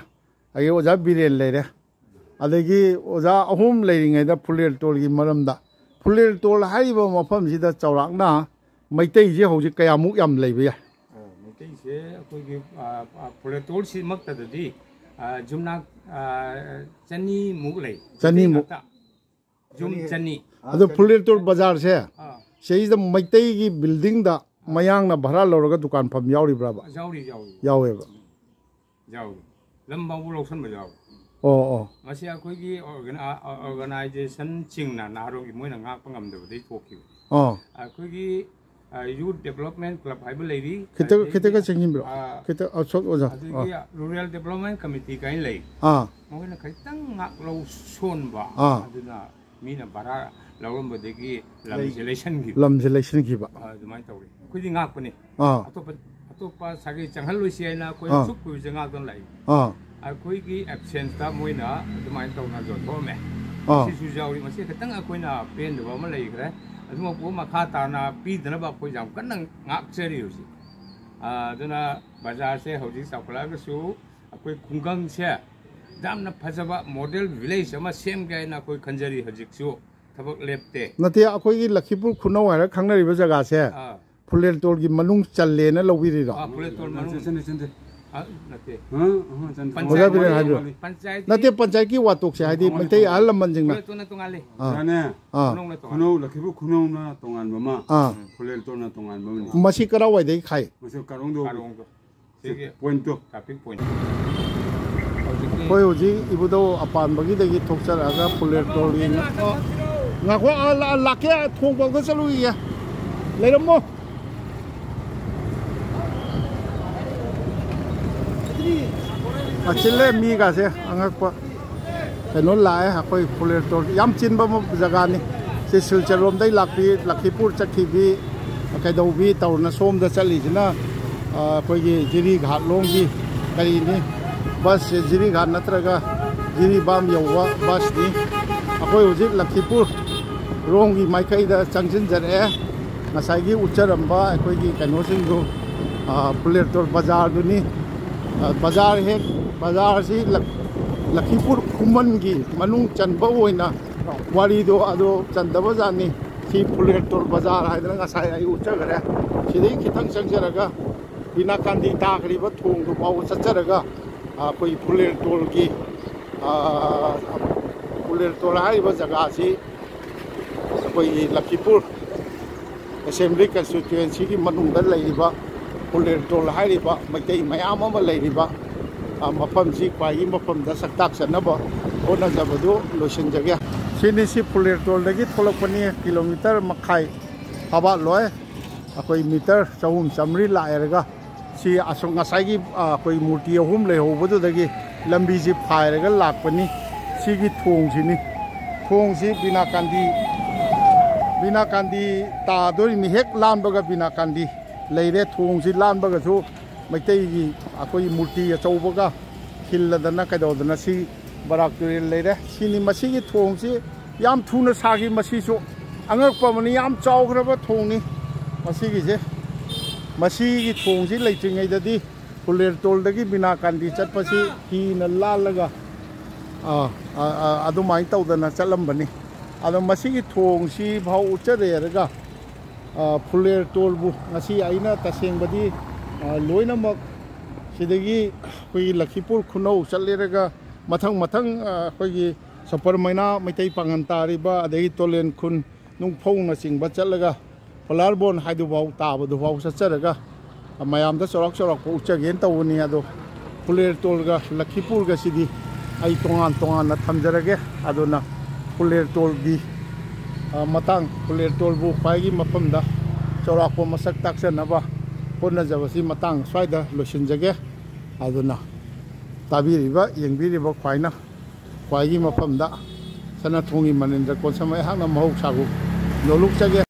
ꯑꯗꯒꯤ ꯑꯣꯖꯥ ꯕꯤꯔꯦꯟ ꯂꯩꯔꯦ, ꯑꯗꯒꯤ ꯑꯣꯖꯥ ꯑꯍꯨꯝ ꯂꯩꯔꯤꯉꯩꯗ ꯐꯨꯂꯦꯜꯇꯣꯜꯒꯤ ꯃꯔꯝꯗ, ꯐꯨꯂꯦꯜꯇꯣꯜ ꯍꯥꯏꯔꯤꯕ ꯃꯐꯝꯁꯤꯗ ꯆꯥꯎꯔꯥꯛꯅ ꯃꯩꯇꯩꯁꯦ ꯍꯧꯖꯤꯛ ꯀꯌꯥꯃꯨꯛ ꯌꯥꯝ ꯂꯩꯕ ꯌꯥꯏ? ꯑ, ꯃꯩꯇꯩꯁꯦ ꯑꯩꯈꯣꯏꯒꯤ, ꯑ, ꯑ, ꯐꯨꯂꯦꯜꯇꯣꯜꯁꯤꯃꯛꯇꯗꯗꯤ, ꯑ, ꯌꯨꯝꯅꯥꯛ, ꯑ, ꯆꯅꯤꯃꯨꯛ ꯂꯩ꯫ ꯆꯅꯤꯃꯨꯛ? ꯃꯩꯇꯩ ꯉꯥꯛꯇ꯫ ꯌꯨꯝ ꯆꯅꯤ꯫ ꯑꯗꯣ ꯐꯨꯂꯦꯜꯇꯣꯜ ꯕꯖꯥꯔꯁꯦ, ꯑꯥ꯫ ꯁꯤꯗꯩꯁꯤꯗ ꯃꯩꯇꯩꯒꯤ ꯕꯤꯜꯗꯤꯡꯗ ꯃꯌꯥꯡꯅ ꯚꯔꯥ ꯂꯧꯔꯒ ꯗꯨꯀꯥꯟ ꯐꯝ ꯌꯥꯎꯔꯤꯕ꯭ꯔꯕ? ꯌꯥꯎꯔꯤ, ꯌꯥꯎꯔꯤ꯫ ꯌꯥꯎꯋꯦꯕ꯫ ꯌꯥꯎꯔꯤ꯫ ꯂꯝ ꯐꯥꯎꯕ ꯂꯧꯁꯟꯕ ꯌꯥꯎꯔꯤ꯫ ꯑꯣ, ꯑꯣ꯫ ꯃꯁꯤ ꯑꯩꯈꯣꯏꯒꯤ ꯑꯣꯔꯒꯅꯥ-, ꯑ-, ꯑꯣꯔꯒꯅꯥꯏꯖꯦꯁꯟꯁꯤꯡꯅ ꯅꯍꯥꯔꯣꯜꯒꯤ ꯃꯣꯏꯅ ꯉꯥꯛꯄ ꯉꯝꯗꯕꯗꯒꯤ ꯊꯣꯛꯈꯤꯕ꯫ ꯑꯥ꯫ ꯑꯩꯈꯣꯏꯒꯤ, ꯑ, ꯌꯨꯠ ꯗꯦꯕꯂꯞꯃꯦꯟ ꯀ꯭ꯂꯕ ꯍꯥꯏꯕ ꯂꯩꯔꯤ꯫ ꯈꯤꯇ, ꯑꯗꯒꯤ, ꯈꯤꯇꯒ ꯆꯪꯁꯤꯟꯕꯤꯔꯣ꯫ ꯑ, ꯈꯤꯇ, ꯑ, ꯁꯣ-, ꯑꯣꯖꯥ꯫ ꯑꯗꯒꯤ ꯑꯥ꯫ ꯔꯨꯔꯦꯜ ꯗꯦꯕꯂꯞꯃꯦꯟ ꯀꯃꯤꯇꯤ ꯀꯥꯏꯅ ꯂꯩ꯫ ꯑꯥ꯫ ꯃꯈꯣꯏꯅ ꯈꯤꯇꯪ ꯉꯥꯛꯂꯧ ꯁꯣꯟꯕ꯫ ꯑꯥ꯫ ꯑꯗꯨꯅ ꯃꯤꯅ ꯚꯔꯥ ꯂꯧꯔꯝꯕꯗꯒꯤ ꯂꯝꯁꯦ ꯂꯩ-, ꯂꯩꯁꯟꯈꯤꯕ꯫ ꯂꯝꯁꯦ ꯂꯩꯁꯟꯈꯤꯕ꯫ ꯑ, ꯑꯗꯨꯃꯥꯏꯅ ꯇꯧꯔꯤ꯫ ꯑꯩꯈꯣꯏꯗꯤ ꯉꯥꯛꯄꯅꯤ꯫ ꯑꯥ꯫ ꯑꯇꯣꯞꯄ, ꯑꯇꯣꯞꯄ ꯁꯥꯒꯩ ꯆꯪꯍꯜꯂꯣꯏꯁꯤ ꯍꯥꯏꯅ ꯑꯩꯈꯣꯏ ꯑꯥ꯫ ꯑꯁꯨꯛ ꯀꯨꯏꯕꯁꯦ ꯉꯥꯛꯇꯅ ꯂꯥꯛꯏ꯫ ꯑꯥ꯫ ꯑꯩꯈꯣꯏꯒꯤ ꯑꯦꯕꯁꯦꯟꯁꯇ ꯃꯣꯏꯅ ꯑꯗꯨꯃꯥꯏꯅ ꯇꯧꯅ ꯌꯣꯟꯊꯣꯛꯑꯝꯃꯦ꯫ ꯑꯥ꯫ ꯁꯤꯁꯨ ꯌꯥꯎꯔꯤ꯫ ꯃꯁꯤ ꯈꯤꯇꯪ ꯑꯩꯈꯣꯏꯅ ꯄꯦꯟꯗꯕ ꯑꯃ ꯂꯩꯈ꯭ꯔꯦ꯫ ꯑꯗꯨꯃꯛꯄꯨ ꯃꯈꯥ ꯇꯥꯅ ꯄꯤꯗꯅꯕ ꯑꯩꯈꯣꯏ ꯌꯥꯝ ꯀꯟꯅ ꯉꯥꯛꯆꯔꯤ ꯍꯧꯖꯤꯛ꯫ ꯑ, ꯑꯗꯨꯅ ꯕꯖꯥꯔꯁꯦ ꯍꯧꯖꯤꯛ ꯆꯥꯎꯈꯠꯂꯛꯑꯒꯁꯨ ꯑꯩꯈꯣꯏ ꯈꯨꯡꯒꯪꯁꯦ ꯌꯥꯝꯅ ꯐꯖꯕ ꯃꯣꯗꯦꯜ ꯚꯤꯂꯦꯖ ꯑꯃ ꯁꯦꯝꯒꯦ ꯍꯥꯏꯅ ꯑꯩꯈꯣꯏ ꯈꯟꯖꯔꯤ꯫ ꯍꯧꯖꯤꯛꯁꯨ ꯊꯕꯛ ꯂꯦꯞꯇꯦ꯫ ꯅꯠꯇꯦ, ꯑꯩꯈꯣꯏꯒꯤ ꯂꯛꯈꯤꯄꯨꯔ ꯈꯨꯅꯧ ꯍꯥꯏꯔ ꯈꯪꯅꯔꯤꯕ ꯖꯒꯥꯁꯦ ꯑꯥ꯫ ꯐꯨꯂꯦꯜꯇꯣꯜꯒꯤ ꯃꯅꯨꯡ ꯆꯜꯂꯦꯅ ꯂꯧꯕꯤꯔꯤꯔꯣ? ꯑꯥ, ꯐꯨꯂꯦꯜꯇꯣꯜ ꯃꯅꯨꯡ꯫ ꯆꯟꯗꯦ, ꯆꯟꯗꯦ꯫ ꯑꯥ, ꯅꯠꯇꯦ꯫ ꯑ, ꯑ, ꯆꯟꯗꯦ꯫ ꯄꯟꯆꯥꯌꯠ ꯑꯣꯖꯥ ꯕꯤꯔꯦꯟ ꯍꯥꯏꯕꯤꯔꯣ꯫ ꯇꯣꯉꯥꯟꯂꯤ꯫ ꯄꯟꯆꯥꯌꯠꯀꯤ ꯅꯠꯇꯦ, ꯄꯟꯆꯥꯌꯠꯀꯤ ꯋꯥꯇꯣꯛꯁꯦ ꯍꯥꯏꯗꯤ ꯇꯣꯉꯥꯟꯂꯤ, ꯃꯩꯇꯩ ꯇꯣꯉꯥꯟꯂꯤ꯫ ꯑꯍꯜ ꯂꯃꯟꯁꯤꯡꯅ ꯐꯨꯂꯦꯜꯇꯣꯜꯅ ꯇꯣꯉꯥꯟꯂꯤ꯫ ꯑꯥ꯫ ꯌꯥꯅꯦ꯫ ꯑꯥ꯫ ꯈꯨꯅꯧꯅ ꯇꯣꯉꯥꯟꯂꯤ꯫ ꯈꯨꯅꯧ, ꯂꯛꯈꯤꯄꯨꯔ ꯈꯨꯅꯧꯅ ꯇꯣꯉꯥꯟꯕ ꯑꯃ, ꯑꯥ꯫ ꯐꯨꯂꯦꯜꯇꯣꯜꯅ ꯇꯣꯉꯥꯟꯕ ꯑꯃꯅꯤ꯫ ꯃꯁꯤ ꯀꯔꯥꯏꯋꯥꯏꯗꯒꯤ ꯈꯥꯏ? ꯃꯁꯤ ꯀꯥꯔꯣꯡꯗꯣ꯫ ꯀꯥꯔꯣꯡꯗꯣ꯫ ꯁꯤꯒꯤ ꯄꯣꯏꯟꯠꯇꯣ꯫ Traffic point. ꯍꯧꯖꯤꯛꯀꯤ ꯑꯩꯈꯣꯏ ꯍꯧꯖꯤꯛ ꯏꯕꯨꯙꯧ ꯑꯄꯥꯟꯕꯒꯤꯗꯒꯤ ꯊꯣꯛꯆꯔꯛꯑꯒ ꯐꯨꯂꯦꯜꯇꯣꯜꯒꯤ ꯉ-, ꯑꯣ, ꯉꯥꯏꯈꯣ, ꯑ, ꯂꯥ-, ꯂꯥꯛꯀꯦ, ꯊꯣꯡꯕ ꯑꯝꯇ ꯆꯠꯂꯨꯈꯤꯒꯦ꯫ ꯂꯩꯔꯝꯃꯣ꯫ ꯆꯤꯜꯂꯦ ꯃꯤꯒꯁꯦ, ꯑꯉꯛꯄ꯫ ꯀꯩꯅꯣ ꯂꯥꯛꯑꯦ, ꯑꯩꯈꯣꯏ ꯐꯨꯂꯦꯔꯇꯣꯜ ꯌꯥꯝ ꯆꯤꯟꯕ ꯖꯒꯥꯅꯤ꯫ ꯁꯤ ꯁꯤꯜꯆꯔ ꯂꯣꯝꯗꯩ ꯂꯥꯛꯄꯤ, ꯂꯛꯈꯤꯄꯨꯔ ꯆꯠꯈꯤꯕꯤ, ꯀꯩꯗꯧꯕꯤ ꯇꯧꯅ ꯁꯣꯝꯗ ꯆꯠꯂꯤꯁꯤꯅ, ꯑ, ꯑꯩꯈꯣꯏꯒꯤ ꯖꯤꯔꯤꯘꯥꯠ ꯂꯣꯝꯒꯤ ꯀꯔꯤꯅꯤ, ꯕꯁꯁꯦ ꯖꯤꯔꯤꯘꯥꯠ ꯅꯠꯇ꯭ꯔꯒ ꯖꯤꯔꯤꯕꯥꯝ ꯌꯧꯕ ꯕꯁꯅꯤ꯫ ꯑꯩꯈꯣꯏ ꯍꯧꯖꯤꯛ ꯂꯛꯈꯤꯄꯨꯔ ꯔꯣꯝꯒꯤ ꯃꯥꯏꯀꯩꯗ ꯆꯪꯁꯤꯟꯖꯔꯛꯑꯦ꯫ ꯉꯁꯥꯏꯒꯤ ꯎꯠꯆꯔꯝꯕ ꯑꯩꯈꯣꯏꯒꯤ ꯀꯩꯅꯣꯁꯤꯡꯗꯨ, ꯑ, ꯐꯨꯂꯦꯔꯇꯣꯜ ꯕꯖꯥꯔꯗꯨꯅꯤ꯫ ꯑ, ꯕꯖꯥꯔ ꯍꯦꯛ, ꯕꯖꯥꯔꯁꯤ ꯂꯛ-, ꯂꯛꯈꯤꯄꯨꯔ ꯈꯨꯃꯟꯒꯤ ꯃꯅꯨꯡ ꯆꯟꯕ ꯑꯣꯏꯅ ꯋꯥꯔꯤꯗꯣ ꯑꯗꯣ ꯆꯟꯗꯕ ꯖꯥꯠꯅꯤ꯫ ꯁꯤ ꯐꯨꯂꯦꯔꯇꯣꯜ ꯕꯖꯥꯔ ꯍꯥꯏꯗꯅ ꯉꯁꯥꯏ ꯑꯩ ꯎꯠꯆꯈ꯭ꯔꯦ꯫ ꯁꯤꯗꯒꯤ ꯈꯤꯇꯪ ꯆꯪꯖꯔꯒ ꯕꯤꯅꯥꯀꯥꯟꯗꯤ ꯇꯥꯈ꯭ꯔꯤꯕ ꯊꯣꯡꯗꯨ ꯐꯥꯎꯕ ꯆꯠꯆꯔꯒ, ꯑ, ꯑꯩꯈꯣꯏ ꯐꯨꯂꯦꯔꯇꯣꯜꯒꯤ, ꯑ, ꯐꯨꯂꯦꯔꯇꯣꯜ ꯍꯥꯏꯔꯤꯕ ꯖꯒꯥꯁꯤ ꯑꯩꯈꯣꯏꯒꯤ ꯂꯛꯈꯤꯄꯨꯔ ꯑꯦꯁꯦꯝꯕ꯭ꯂꯤ ꯀꯟꯁꯇꯤꯇ꯭ꯋꯦꯟꯁꯤꯒꯤ ꯃꯅꯨꯡꯗ ꯂꯩꯔꯤꯕ ꯐꯨꯂꯦꯔꯇꯣꯜ ꯍꯥꯏꯔꯤꯕ ꯃꯩꯇꯩ ꯃꯌꯥꯝ ꯑꯃ ꯂꯩꯔꯤꯕ, ꯑ, ꯃꯐꯝꯁꯤ ꯈ꯭ꯋꯥꯏꯒꯤ ꯃꯐꯝꯗ ꯁꯛ ꯇꯥꯛꯆꯅꯕ ꯍꯣꯠꯅꯖꯕꯗꯨ ꯂꯣꯏꯁꯤꯟꯖꯒꯦ꯫ ꯁꯤꯅꯤ, ꯁꯤ ꯐꯨꯂꯦꯔꯇꯣꯜꯗꯒꯤ ꯊꯣꯛꯂꯛꯄꯅꯤ, ꯀꯤꯂꯣꯃꯤꯇꯔ ꯃꯈꯥꯏ ꯐꯥꯕ ꯂꯣꯏ꯫ ꯑꯩꯈꯣꯏ ꯃꯤꯇꯔ ꯆꯍꯨꯝ ꯆꯥꯃꯔꯤ ꯂꯥꯛꯑꯦꯔꯒ ꯁꯤ ꯑꯁꯨꯛ ꯉꯁꯥꯏꯒꯤ, ꯑ, ꯑꯩꯈꯣꯏ ꯃꯨꯔꯇꯤ ꯑꯍꯨꯝ ꯂꯩꯍꯧꯕꯗꯨꯗꯒꯤ ꯂꯝꯕꯤꯁꯤ ꯐꯥꯏꯔꯒ ꯂꯥꯛꯄꯅꯤ꯫ ꯁꯤꯒꯤ ꯊꯣꯡꯁꯤꯅꯤ꯫ ꯊꯣꯡꯁꯤ ꯕꯤꯅꯥꯀꯥꯟꯗꯤ, ꯕꯤꯅꯥꯀꯥꯟꯗꯤ ꯇꯥꯗꯣꯔꯤꯃꯤ꯫ ꯍꯦꯛ ꯂꯥꯟꯕꯒ ꯕꯤꯅꯥꯀꯥꯟꯗꯤ ꯂꯩꯔꯦ꯫ ꯊꯣꯡꯁꯤ ꯂꯥꯟꯕꯒꯁꯨ ꯃꯩꯇꯩꯒꯤ ꯑꯩꯈꯣꯏꯒꯤ ꯃꯨꯔꯇꯤ ꯑꯆꯧꯕꯒ ꯈꯤꯜꯂꯗꯅ ꯀꯩꯗꯧꯗꯅ ꯁꯤ ꯕꯔꯥꯛ ꯇꯨꯔꯦꯜ ꯂꯩꯔꯦ꯫ ꯁꯤꯅꯤ ꯃꯁꯤꯒꯤ ꯊꯣꯡꯁꯤ꯫ ꯌꯥꯝ ꯊꯨꯅ ꯁꯥꯈꯤ꯫ ꯃꯁꯤꯁꯨ ꯑꯉꯛꯄ ꯑꯃꯅꯤ, ꯌꯥꯝ ꯆꯥꯎꯈ꯭ꯔꯕ ꯊꯣꯡꯅꯤ ꯃꯁꯤꯒꯤꯁꯦ꯫ ꯃꯁꯤꯒꯤ ꯊꯣꯡꯁꯤ ꯂꯩꯇ꯭ꯔꯤꯉꯩꯗꯗꯤ ꯐꯨꯂꯦꯔꯇꯣꯜꯗꯒꯤ ꯕꯤꯅꯥꯀꯥꯟꯗꯤ ꯆꯠꯄꯁꯤ ꯍꯤꯅ ꯂꯥꯜꯂꯒ, ꯑ, ꯑ, ꯑ, ꯑꯗꯨꯃꯥꯏꯅ ꯇꯧꯗꯅ ꯆꯠꯂꯝꯕꯅꯤ꯫ ꯑꯗꯣ ꯃꯁꯤꯒꯤ ꯊꯣꯡꯁꯤ ꯐꯥꯎ ꯎꯠꯆꯔꯦꯔꯒ, ꯑ, ꯐꯨꯂꯦꯔꯇꯣꯜꯕꯨ ꯉꯁꯤ ꯑꯩꯅ ꯇꯁꯦꯡꯕꯗꯤ, ꯑ, ꯂꯣꯏꯅꯃꯛ ꯁꯤꯗꯒꯤ ꯑꯩꯈꯣꯏꯒꯤ ꯂꯛꯈꯤꯄꯨꯔ ꯈꯨꯅꯧ ꯆꯠꯂꯦꯔꯒ ꯃꯊꯪ ꯃꯊꯪ, ꯑ, ꯑꯩꯈꯣꯏꯒꯤ ꯁꯄꯔ ꯃꯩꯅꯥ ꯃꯩꯇꯩ ꯄꯥꯉꯟ ꯇꯥꯔꯤꯕ, ꯑꯗꯒꯤ ꯇꯣꯂꯦꯟ ꯈꯨꯟ, ꯅꯨꯡꯐꯧꯅꯆꯤꯡꯕ ꯆꯠꯂꯒ ꯄꯣꯂꯥꯔꯕꯣꯟ ꯍꯥꯏꯗꯨꯐꯥꯎ ꯇꯥꯕꯗꯨꯐꯥꯎ ꯆꯠꯆꯔꯒ ꯃꯌꯥꯝꯗ ꯆꯥꯎꯔꯥꯛ ꯆꯥꯎꯔꯥꯛꯄ ꯎꯠꯆꯒꯦꯅ ꯇꯧꯕꯅꯤ꯫ ꯑꯗꯣ ꯐꯨꯂꯦꯔꯇꯣꯜꯒ ꯂꯛꯈꯤꯄꯨꯔꯒꯁꯤꯗꯤ ꯑꯩ ꯇꯣꯉꯥꯟ ꯇꯣꯉꯥꯟꯅ ꯊꯝꯖꯔꯒꯦ꯫ ꯑꯗꯨꯅ ꯐꯨꯂꯦꯔꯇꯣꯜꯒꯤ, ꯑ, ꯃꯇꯥꯡ, ꯐꯨꯂꯦꯔꯇꯣꯜꯕꯨ ꯈ꯭ꯋꯥꯏꯒꯤ ꯃꯐꯝꯗ ꯆꯥꯎꯔꯥꯛꯄ ꯃꯁꯛ ꯇꯥꯛꯆꯅꯕ ꯍꯣꯠꯅꯖꯕꯁꯤ ꯃꯇꯥꯡ ꯁ꯭ꯋꯥꯏꯗ ꯂꯣꯏꯁꯤꯟꯖꯒꯦ꯫ ꯑꯗꯨꯅ ꯇꯥꯕꯤꯔꯤꯕ, ꯌꯦꯡꯕꯤꯔꯤꯕ ꯈ꯭ꯋꯥꯏꯅ, ꯈ꯭ꯋꯥꯏꯒꯤ ꯃꯐꯝꯗ ꯁꯅꯥꯊꯣꯡꯒꯤ ꯃꯅꯤꯟꯗ꯭ꯔ ꯀꯣꯟꯁꯝ ꯑꯩꯍꯥꯛꯅ ꯃꯍꯧꯁꯥꯒꯨꯝ ꯅꯣꯂꯨꯛꯆꯒꯦ꯫